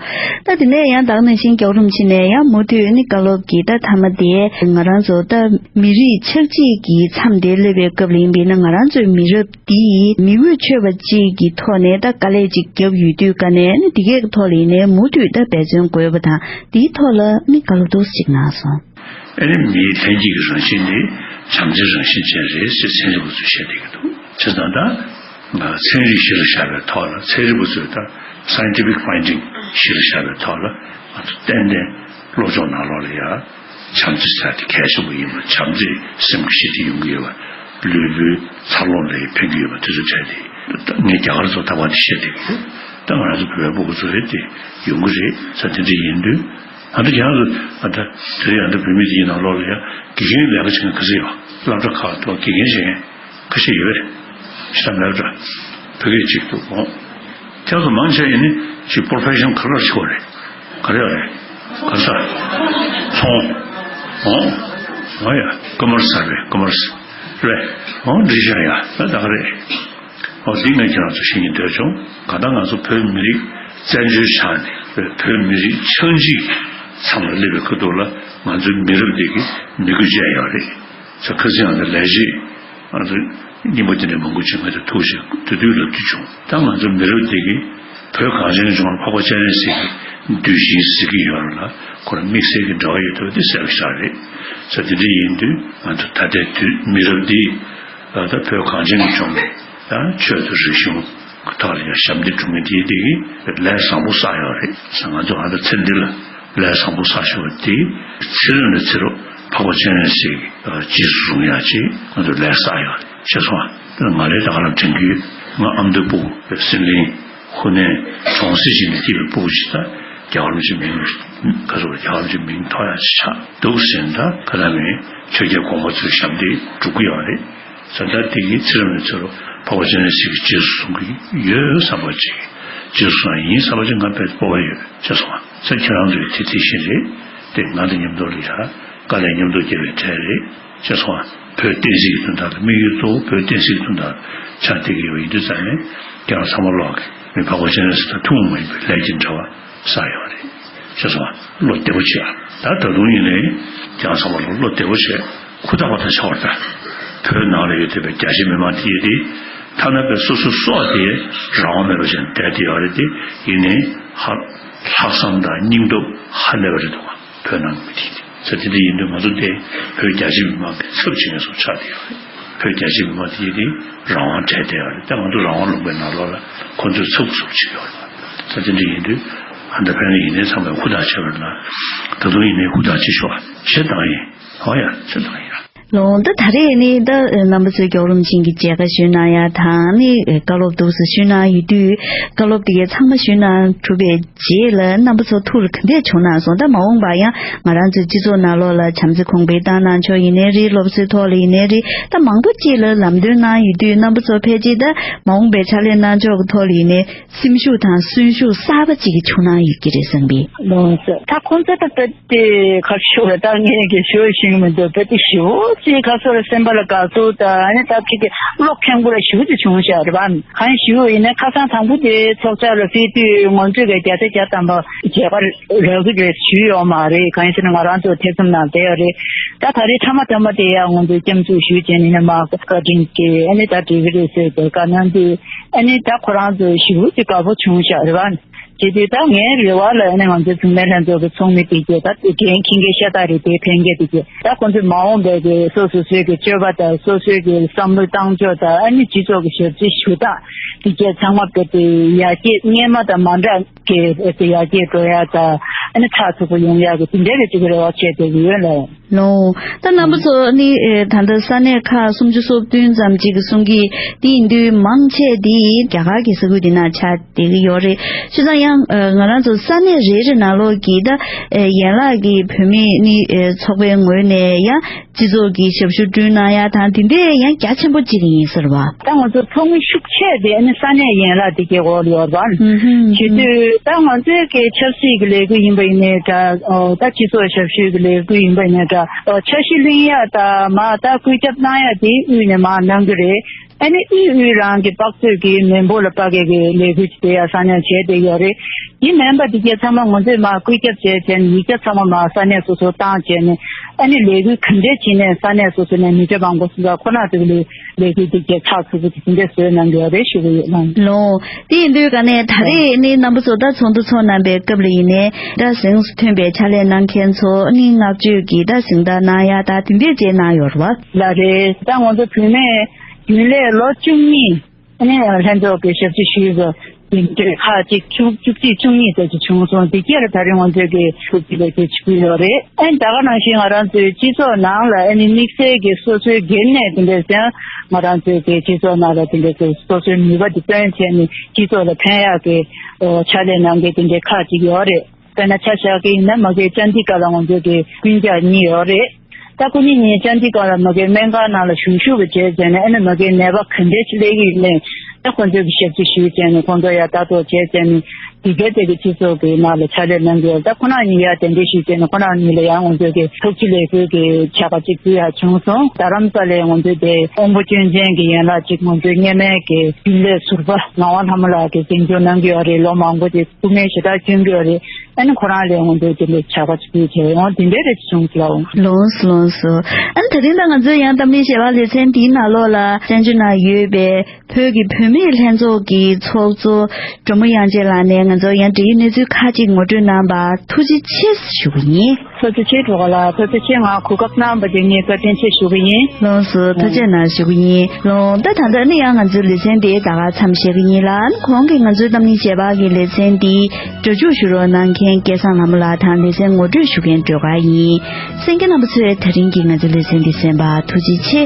ད་དེ་ནས་ཡང་ད་ག་ནང་བཞིན་རྒྱལ་བ་རིན་པོ་ཆེ་ནས་ཡང་མུ་མཐུད་ནི་བཀའ་སློབ་ཀྱི་ད་མཐའ་མ་དེ་ང་རང་ཚོ་ད་མི་རིགས་ཆགས་འཇིག་གི་མཚམས་དེ་སླེབས་པའི་སྐབས་ལ་ཡིན་པས་ན། ང་རང་ཚོའི་མི་རབས་འདིས་མི་འོས་ཆོས་པ་གཅིག་གི་ཐོག་ནས་ད་དཀའ་ལས་ཅིག་བརྒྱབ་ཡོད་དུས་ཀ་ནས་ནི་འདི་གས་ཀྱི་ཐོག་ལ་ཡིན་ནའི་མུ་མཐུད་ད་འབད་བརྩོན་དགོས་པ་དང་། འདིའི་ཐོག་ལ་ནི་བཀའ་སློབ་ཏོག་ཙམ་ཅིག་གནང་སོང་། ཨ་ནི་མིའི་ལྷན་སྐྱེས་ཀྱི་རང་བཞིན་ནི་བྱམས་བརྩེའི་རང་བཞིན་ཅན་རེད་ཅེས་ཚན་རིག་པ་ཚོས་བཤད་བསྡད་ཀྱི་འདུག་བྱས་ཙང་ད་ཚན་རིག་གཞི་ལ་བཞག་པའི་ཐོག་ལ། ཚན་རིག་པ་ཚོས་ད་scientific finding་གཞི་ལ་བཞག་པའི་ཐོག་ལ་ང་ཚོ་ཏན་ཏན་སློབ་སྦྱོང་ནང་ལོགས་ལ་ཡ། བྱམས་བརྩེ་ཟེར་དེ་གལ་ཆེན་པོ་ཡིན་པ། བྱམས་བརྩེས་སེམས་ཀྱི་ཞི་བདེ་ཡོང་གི་ཡོད་པ། ལུས་པོའི་འཚར་ལོངས་ལ་ཕན་གྱི་ཡོད་པ་དེ་ཚོ་བྱས་ཏེ། ད་ངས་རྒྱ་གར་ཚོ་ད་བར་དུ་བཤད་བསྡད་ཀྱི་ཡོད། ད་ང་རང་ཚོ་བོད་པའི་སྤུ་གུ་ཚོ་རེད་དེ་ཡོང་གི་རེད་ཟེར། དེ་འདྲ་ཡིན་དུས་ང་ཚོ་རྒྱ་ནག་ཚོ་ཨ་ད་དེ་རིང་ཨ་ད་བོད་མི་དེའི་ནང་ལོགས་ལ་ཡ་དགེ་རྒན་ལས་ཀ་བྱེད་མཁན་ག་ཚོད་ཡོད། སློབ་གྲྭ་ཁག་ཏུ་དགེ་རྒན་བྱེད་མཁན་ཁ་ཤས་ཡོད་རེད། ཤ་མེད་འདྲ། བོད་སྐད་གཅིག་ཏུ་འོང་། ཁྱེད་ཚོ་མང་ཆེ་ཡིན་ནི་ཅིག་པོར་ཕེ་ཤན་ག་རེ་བྱེད་དགོས་རེད། ག་རེ་ཡོད་རེད། ག་ས། ཚོང་། འོང་། འོང་ཡ། ཀོ་མར་སི་རེད། ཀོ་མར་སི་རེད། འོང་། འགྲིག་ཤག་ཡ། ད་ད་ག་རེད། འོ་འདི་ངས་ཁྱེད་རང་ཚོ་ཤེས་ཀྱི་འདོད་བྱུང་། གང་ལྟར་ང་ཚོ་བོད་མི་རིགས་བཙན་བྱོལ་ཆགས་ནས་བོད་མི་རིགས་ཆགས་འཇིག་མཚམས་ལ་སླེབས་པའི་ཁ་ཐུག་ལ་ང་ཚོའི་མི་རབས་འདི་གི་མི་དགོས་ཅན་ཡོད་རེད། ཚོ་ཁ་སང་ང་ཚོ་ལས་བྱེད་ང་ཚོ་རྙིང་པ་དེ་འདྲ་མང་པོ་ཅིག་ང་ཚོ་ཐུག་བྱས་དུས་དུས་ལབ་རྒྱུ་བྱུང་། ད་ང་ཚོ་མི་རབས་འདི་གི་བོད་གངས་ཅན་ལྗོངས་ལ་འཕགས་པ་སྤྱན་རས་གཟིགས་ཀྱི་གདུལ་ཞིང་ཟེར་གྱི་ཡོད་རེད་ལ། ཁོ་རང་དམིགས་བསལ་གྱི་འབྲེལ་བ་ཡོད་ཐུབ་པ་དེ་གསལ་པོ་ཞིག་རེད། ཚོ་དེ་འདྲ་ཡིན་དུས་ང་ཚོ་ད་ལྟའི་དུས་མི་རབས་འདི་ད་བོད་གངས་ཅན་གྱི་ལྗོངས་ནས་ད་ཆོས་དང་རིག་གཞུང་གི་ཐོག་ལ་ཡང་ཞབས་འདེགས་སྒྲུབ་མཁན་དེ་དེ་གི་ལས་བཟང་པོ་བསགས་ཡོད་རེད། ང་ཚོ་ང་ཚོ་ཚེ་འདི་ལ་ལས་བཟང་པོ་བསགས་ཤོར་བ་དེ་ཚེ་རབས་ནས་ཚེ་རབས་འཕགས་པ་སྤྱན་རས་གཟིགས་རྗེས་སུ་བཟུང་ཡག་ཅིག་ང་ཚོ་ལས་བསགས་ཡོད་རེད། ཤེས་སོང་ང་། ང་ལས་ད་ག་རང་དྲན་གྱི་ཡོད། ང་ཨ་མདོའི་སྤུ་གུ་སྲིད་གླིང་ཧུ་ནན་གྲོང་གསེབ་ཅིག་ནས་སྐྱེས་པའི་སྤུ་གུ་ཅིག་ད་རྒྱལ་བ་རིན་པོ་ཆེའི་མིང་ག་ཚོད་རྒྱལ་བ་རིན་པོ་ཆེའི་མིང་ཐོགས་ཡག་ཅིག་ཆགས་འདུག་ཟེར། ད་ག་ལ་མིན་ཆོས་རྒྱལ་གོང་མ་ཚོའི་ཞབས་འདེགས་སྒྲུབ་ཀྱི་ཡོད་རེད། ས་ད་དེ་གི་ཚེ་རབས་ནས་ཚེ་རབས་འཕགས་པ་སྤྱན་རས་གཟིགས་ཀྱི་རྗེས་སུ་བཟུང་གི་ཡོད་བསམ་པ་ཅིག་རྗེས་སུ་བཟུང་ཡིན་བསམ་པ་ཅིག་ང་དཔེ་སྤོབས་པ་ཡོད། ཤེས་སོང་ང་། ས་ཁྱེད་རང་ཚོའི་དེ་དེ་བཞིན་རེད། དེ་ང་དང་མཉམ་དུ་ལ་ཡ་དཀའ་ལས་མཉམ་དུ་རྒྱབ་པའི་གྲས་རེད། ཤེས་སོང་ང་། བོད་བསྟན་སྲིད་ཀྱི་དོན་དག་ལ་དམིགས་ཡུལ་གཙོ་བོ་བོད་བསྟན་སྲིད་ཀྱི་དོན་དག་ལ་ཆགས་བསྡད་ཀྱི་ཡོད་པ་ཡིན་དུས་ཙང་ནས་ཁྱེད་རང་ཚང་མ་ལོག་གི་མི་འཕགས་པ་སྤྱན་རས་གཟིགས་དང་ཐུན་མོང་མ་ཡིན་པའི་ལས་ཀྱི་འབྲེལ་བ་བསགས་ཡོད་རེད། ཤེས་སོང་ང་། བློ་བདེ་པོ་བྱེད་ཨ། ད་ད་དུང་ཡིན་ནའི་ཁྱེད་རང་ཚང་མ་ལོག་བློ་བདེ་པོ་བྱེད། ཧུར་ཐག་པ་ཐག་བྱ་བར་ལྟ། བོད་ནང་ལ་ཡོད་བསྡད་པའི་རྒྱ་ཆེ་མི་མང་དེ་ཡིན་ཏེ། ཐ་ན་པའི་སོ་སོའི་སྲོག་དེ་རང་དབང་མེད་པ་བྱས་ནས་བསྡད་དེ་ཡོད་རེད་དེ། ཡིན་ནའི་ཧ། ལྷག་བསམ་དང་སྙིང་སྟོབས་ཧ་ལས་པ་རེད་འདུག་ག་བོད་ནང་གི་མི་དེ་ཡིན་དུས། ས་དེ་འདྲ་ཡིན་དུས་ང་ཚོ་དེ་བོད་རྒྱ་ཆེ་མི་མང་གི་ཚབ་བྱེད་མཁན་ཚོ་ཆགས་བསྡད་ཡོད་རེད། བོད་རྒྱ་ཆེ་མི་མང་དེ་ཡིན་དུས་རང་དབང་བྲལ་བསྡད་ཡོད་རེད། ད་ང་ཚོ་རང་དབང་ལུང་པའི་ནང་ལོགས་ལ་ཁོ་ཚོས་ཚབ་ཚུབ་བྱེད་ཀྱི་ཡོད་རེད། ས་དེ་འདྲ་ཡིན་དུས་ཨ་ད་ཕན་ལ་ཡིན་ནའི་ཚང་མས་ཧུར་ཐག་བྱས་པ་རེད་ན། ད་དུང་ཡིན་ནའི་ཧུར་ཐག་བྱེད་ཤོག་བྱེད་སྟངས་ཡིན། ཨོ་ཡ་བྱེད་སྟངས་ཡིན། ལོ། ད་ད་རེས་ནི་ད་རྣམ་པ་ཚོས་རྒྱལ་བ་རིན་པོ་ཆེ་གི་མཇལ་ཁ་ཞུས་གནང་ཡ་དང་ནི་བཀའ་སློབ་འདུག་སེ་ཞུས་གནང་ཡོད་དུས། བཀའ་སློབ་དེ་གའི་ཚང་མ་ཞུས་གནང་གྲུབ་པའི་རྗེས་ལ་རྣམ་པ་ཚོ་ཐུགས་ལ་ག་འདྲས་བྱུང་གནང་སོང་། ད་མ་འོངས་པ་ཡང་ང་རང་ཚོའི་སྤྱི་ཚོགས་ནང་ལོགས་ལ་བྱམས་བརྩེ་གོང་འཕེལ་བཏང་གནང་ཕྱོགས་ཡིན་ནའི་རེད། སློབ་གསོའི་ཐོག་ལ་ཡིན་ནའི་རེད། ད་མང་པོ་ཅིག་ལ་ལམ་སྟོན་གནང་ཡོད་དུས། རྣམ་པ་ཚོ་ཕལ་ཆེར་ད་མ་འོངས་པའི་ཕྱག་ལས་གནང་ཕྱོགས་ཀྱི་ཐོག་ལ་ཡིན་ནའི་སེམས་ཤུགས་དང་གསོན་ཤུགས་གསར་པ་ཅིག་བྱུང་གནང་ཡོད་ཀྱི་རེད་བསམ་གི། ལགས་སོ། ད་ཁོང་ཚོ་ད་དཔེ་དེ་ཁ་ཤོར་བ་ད་ངས་ཀྱི་ཤོད་ཤིང་མི་འདུག་དཔེ་དེ་ཞེ་པོ་ཅིག་ཁ་ཤོར་སེམས་པ་ལ་དགའ་ཚོར་དང་ཨ་ནི་ད་ཁྱེད་ཀྱི་བློ་ཁེངས་པོ་ལ་ཞེ་པོ་ཅིག་བྱུང་ཤག་རེད་པ། གང་ཞུ་ཡིན་ན་ཁ་སང་དང་པོ་དེ་ཚོགས་བཅར་ལ་ཕེབས་དུས་ང་ཚོས་ཀྱི་བརྒྱ་ཆ་བརྒྱ་ཐམ་པ་རྒྱལ་ཁ་རག་གི་རེད་ཞུས་ཡོད་མ་རེད། གང་ཡིན་ཟེར་ན་ང་རང་ཚོ་ཐེ་ཚོམ་ནང་བསྡད་ཡོད་རེད། ད་ད་རེས་མཐའ་མ་མཐའ་མ་དེ་ཡང་ང་ཚོས་སྐྱབས་འཇུག་ཞུས་བྱས་ནས་ནི་མ་བཀའ་དྲིན་གྱིས་ཨ་ནི་ད་འགྲིག་གི་རེད་ཟེར་ཏེ་བཀའ་གནང་དུས། ཨ་ནི་ད་ཁོ་རང་ཚོ་ཞེ་པོ་ཅིག་དགའ་པོ་བྱུང་ཤག་རེད་པ། བྱེད་དུས་ད་ངའི་རེ་བ་ལ་ཨ་ནི་ང་ཚོའི་བུད་མེད་ལྷན་ཚོགས་ཀྱི་ཚོགས་མི་དེ་གས་ད་འགན་འཁྱེར་མཁན་ཤ་སྟག་རེད་དེ། ཕན་མཁན་དེ་གས་ད་ཁོང་ཚོས་མ་འོངས་པའི་གི་སོ་སོ་སོའི་གི་སྤྱོད་པ་དང་སོ་སོའི་གི་བསམ་བློ་བཏང་ཕྱོགས་དང་ཨ་ནི་སྤྱི་ཚོགས་ཀྱི་ཞབས་ཕྱི་ཞུ་སྟངས་དེ་གས་ཚང་མ་དཔེ་དེ་ཡར་རྒྱས་སྔོན་མ་དང་མ་འདྲ་གི་དཔེ་དེ་ཡར་རྒྱས་འགྲོ་ཡག་དང་ཨ་ནི་ཚགས་ཚུད་པོ་ཡོང་ཡག་གི་དེ་འདྲའི་རེ་ཅིག་གི་རེ་བ་བྱས་བསྡད་ཀྱི་ཡོད་ལགས། ལོ། ད་རྣམ་པ་ཚོ་ནི་ཨེ་ད་ལྟ་ས་གནས་ཁག་སུམ་ཅུ་སོ་བདུན་ཙམ་ཅིག་གི་གསུང་གི་དེ་ཡིན་དུས་མང་ཆེ་དེ་རྒྱ་གར་གྱི་ས་ཁུལ་དེ་ན་ཆགས་བསྡད་ཀྱི་ཡོད་རེད། བྱས་ཙང་ཡང་ཨ་ང་རང་ཚོ་ས་གནས་རེ་རེ་ནང་ལོགས་ཀྱི་ད་ཨེ་ཡན་ལག་གི་བུད་མེད་ནི་ཨེ་ཚོགས་པའི་ངོས་ནས་ཡང་སྤྱི་ཚོགས་ཀྱི་ཞབས་ཞུ་བསྐྲུན་གནང་ཡ་དང་དེ་འདྲས་ཡང་རྒྱ་ཆེན་པོ་ཅིག་ཡིན་ཟེར་བ། ད་ང་ཚོ་ཚོགས་མི་ཤུགས་ཆེ་དེ་ཨ་ནི་ས་གནས་ཡན་ལག་དེ་གའི་འོག་ལ་ཡོད་རེད་པ། ཨུ་ཧུམ། བྱེད་དུས་ད་ང་ཚོའི་གི་ཆབ་སྲིད་ཀྱི་ལས་འགུལ་ཡིན་པ་ཡིན་ནའི་འདྲ། ཨོ་ད་སྤྱི་ཚོགས་ཞབས་ཞུའི་གི་ལས་འགུལ་ཡིན་པ་ཡིན་ནའི་འདྲ། ཨོ་འཆར་གཞི་ལེན་ཡ་ད་མ་ད་བཀོད་ཁྱབ་གནང་ཡ་དེ་དབུས་ནས་མ་གནང་གི་རེད། ཨ་ནི་དབུས་དབུས་རང་གི་དཔག་ཚོད་ཀྱི་མི་འབོར་ལ་དཔག་གི་གི་ལས་འགུལ་ཅིག་དེ་ཡ་ས་གནས་བྱས་བསྡད་ཡོད་རེད། དེ་མིན་པ་དེ་གས་ཚང་མ་ང་ཚོས་མ་བཀོད་ཁྱབ་བྱས་བྱས་ནས་ཡིག་ཆ་ཚང་མ་མ་ས་གནས་སོ་སོ་བཏང་བྱས་ནས་ཨ་ནི་ལས་འགུལ་ག་འདྲས་བྱས་ནས་ས་གནས་སོ་སོ་ནས་མི་སྤྱོད་མང་པོ་སོང་ཙང་ཁོ་ན་ཚོ་གི་ལས་ལས་འགུལ་དེ་གས་ཚགས་ཚུད་པོ་དེ་འདྲས་བཟོས་གནང་གི་ཡོད་རེད་ཞུ་གི་ཡོད་ལགས། ལོ། དེ་ཡིན་དུས་ག་ནས་ད་རེས་ནི་རྣམ་པ་ཚོ་ད་ཚོགས་འདུ་ཚོགས་གནང་པའི་སྐབས་ལ་ཡིན་ནའི་ད་གཟེངས་སུ་ཐོན་པའི་ཕྱག་ལས་གནང་མཁན་ཚོ་ནི་བསྔགས་བརྗོད་ཀྱི་ད་གཟེངས་རྟགས་གནང་ཡ་ད་དེ་འདྲས་བྱས་གནང་ཡོད་རེད་བ། ལགས་རེད། ད་ང་ཚོ་བུད་མེད་རྒྱུན་ལས་ལོ་བཅུ་གཉིས། ཨ་ནི་ལྷན་ཚོགས་ཀྱི་ཞབས་ཕྱི་ཞུས་པ་འདི་འདྲ་ཁག་ཅིག་བཅུ་བཅུ་གཅིག་བཅུ་གཉིས་ཙམ་ཅིག་བྱུང་སོང་། འདི་གར་ད་རེས་ང་ཚོས་ཀྱི་ཐུགས་རྗེ་ལེགས་འབུལ་ཞུ་གི་ཡོད་རེད། ཨ་ནི་ད་ག་ནང་བཞིན་ང་རང་ཚོའི་སྤྱི་ཚོགས་ནང་ལ་ཨ་ནི་དམིགས་བསལ་གྱི་སོ་སོའི་སྒེར་ནས་དེ་འདྲ་ཟེར་ང་རང་ཚོའི་ཀྱི་སྤྱི་ཚོགས་ནང་ལ་དེ་འདྲ་ཟེར་སོ་སོའི་ནུས་པ་འདི་བཏོན་བྱས་ནས་སྤྱི་ཚོགས་ལ་ཕན་ཡག་གི་ཕྱག་ལས་གནང་མཁན་དེ་འདྲ་ཁག་ཅིག་ཡོད་རེད། དཔེར་ན་ཆ་བཞག་གི་ཡིན་ན་མ་གི་ཅན་ཏི་ཀ་ལ་ང་ཚོ་གི་སྤུན་ཀྱག་གཉིས་ཡོད་རེད། ད་སྐུ་ཉིད་གཉིས་ཅན་ཏི་ཀ་ལ་མ་གི་སྨན་ཁང་ནང་ལ་གཞུང་ཞབས་བྱས་བྱས་ནས་ཨ་ནི་མ་གི་ནད་པ་ག་འདྲས་ཅིག་སླེབས་ཀྱི་ཡོད་མེད་ད་ཁོང་ཚོ་གི་ཞབས་ཕྱི་ཞུས་བྱས་ནས་ཁོང་ཚོ་ཡ་ལྟ་རྟོག་བྱས་བྱས་ནས་དེ་གའི་དེ་གི་སྤྱི་ཚོགས་ཀྱི་ནང་ལ་ཕྱག་ལས་གནང་གི་ཡོད། ད་ཁོ་རང་གཉིས་ཡ་དེ་འདྲས་ཞུས་བྱས་ནས་ཁོ་རང་གཉིས་ལ་ཡང་ང་ཚོ་གི་ཐུགས་རྗེ་ལེགས་འབུལ་གྱི་བྱ་དགའ་ཅིག་ཕུལ་ཡ་བྱུང་སོང་། རྡ་རམ་ས་ལའི་ང་ཚོ་དེ་དབང་པོ་སྐྱོན་ཅན་གྱི་ཡན་ལག་ཅིག་ང་ཚོའི་གཉེར་མའི་གི་རྒྱུན་ལས་ཟུར་པ་ངག་དབང་ལྷ་མོ་ལགས་ཀྱིས་གདེང་འཇོག་གནང་གི་ཡོད་རེད། ལོ་མང་པོ་དེ་སྐུ་ངལ་ཞེ་དྲག་བསྐྱོན་གྱི་ཡོད་རེད། ཨ་ནི་ཁོ་རང་ལས་འོང་དུས་དེ་འདྲའི་བྱ་བ་ཅིག་བྱས་འོང་དེ་འདྲའི་རེ་ཞིག་བྱུང་ལ་འོང་། ལོངས་སུ་ལོངས་སུ། ཨ་ནི་ད་རིང་ད་ང་ཚོས་ཡང་གཏམ་གླེང་ཞལ་ལག་ལེ་ཚན་འདིའི་ནང་ལོགས་ལ་བཙན་བྱོལ་ནང་ཡོད་པའི་བོད་ཀྱི་བུད་མེད་ལྷན་ཚོགས་ཀྱི་ཚོགས་གཙོ་སྒྲོལ་མ་དབྱངས་ཅན་ལགས་ནས་ང་ཚོར་ཡང་འབྲེལ་ཡོད་གནས་ཚུལ་ཁག་ཅིག་ངོ་སྤྲོད་གནང་བར་ཐུགས་རྗེ་ཆེ་ཞུ་གི་ཡིན། ཐུགས་རྗེ་ཆེ་གྲོགས་ལ་ཐུགས་རྗེ་ཆེ། ང་གོ་སྐབས་གནང་བ་དེ་ངས་བཀའ་དྲིན་ཆེ་ཞུ་གི་ཡིན། ལོངས་སུ་ཐུགས་རྗེ་གནང་ཞུ་གི་ཡིན། ལོངས་ད་ད་ལྟ་ནི་ཡང་ང་ཚོའི་ལེ་ཚན་འདི་ད་ག་མཚམས་བཞག་གི་ཡིན་ལ། ཨ་ནི་གོང་གི་ང་ཚོའི་གཏམ་གླེང་ཞལ་ལག་གི་ལེ་ཚན་འདི་སྒྲ་འཇུག་ཞུ་རོགས་གནང་མཁན་སྐལ་བཟང་ལྷ་མོ་ལགས་དང་ལེ་ཚན་ངོ་སྤྲོད་ཞུ་མཁན་སྒྲོལ་དཀར་ཡིན། གསན་མཁན་རྣམ་པ་ཚོས་ད་རིང་གི་ང་ཚོའི་ལེ་ཚན་འདི་གསན་པར་ཐུགས་རྗེ་ཆེ།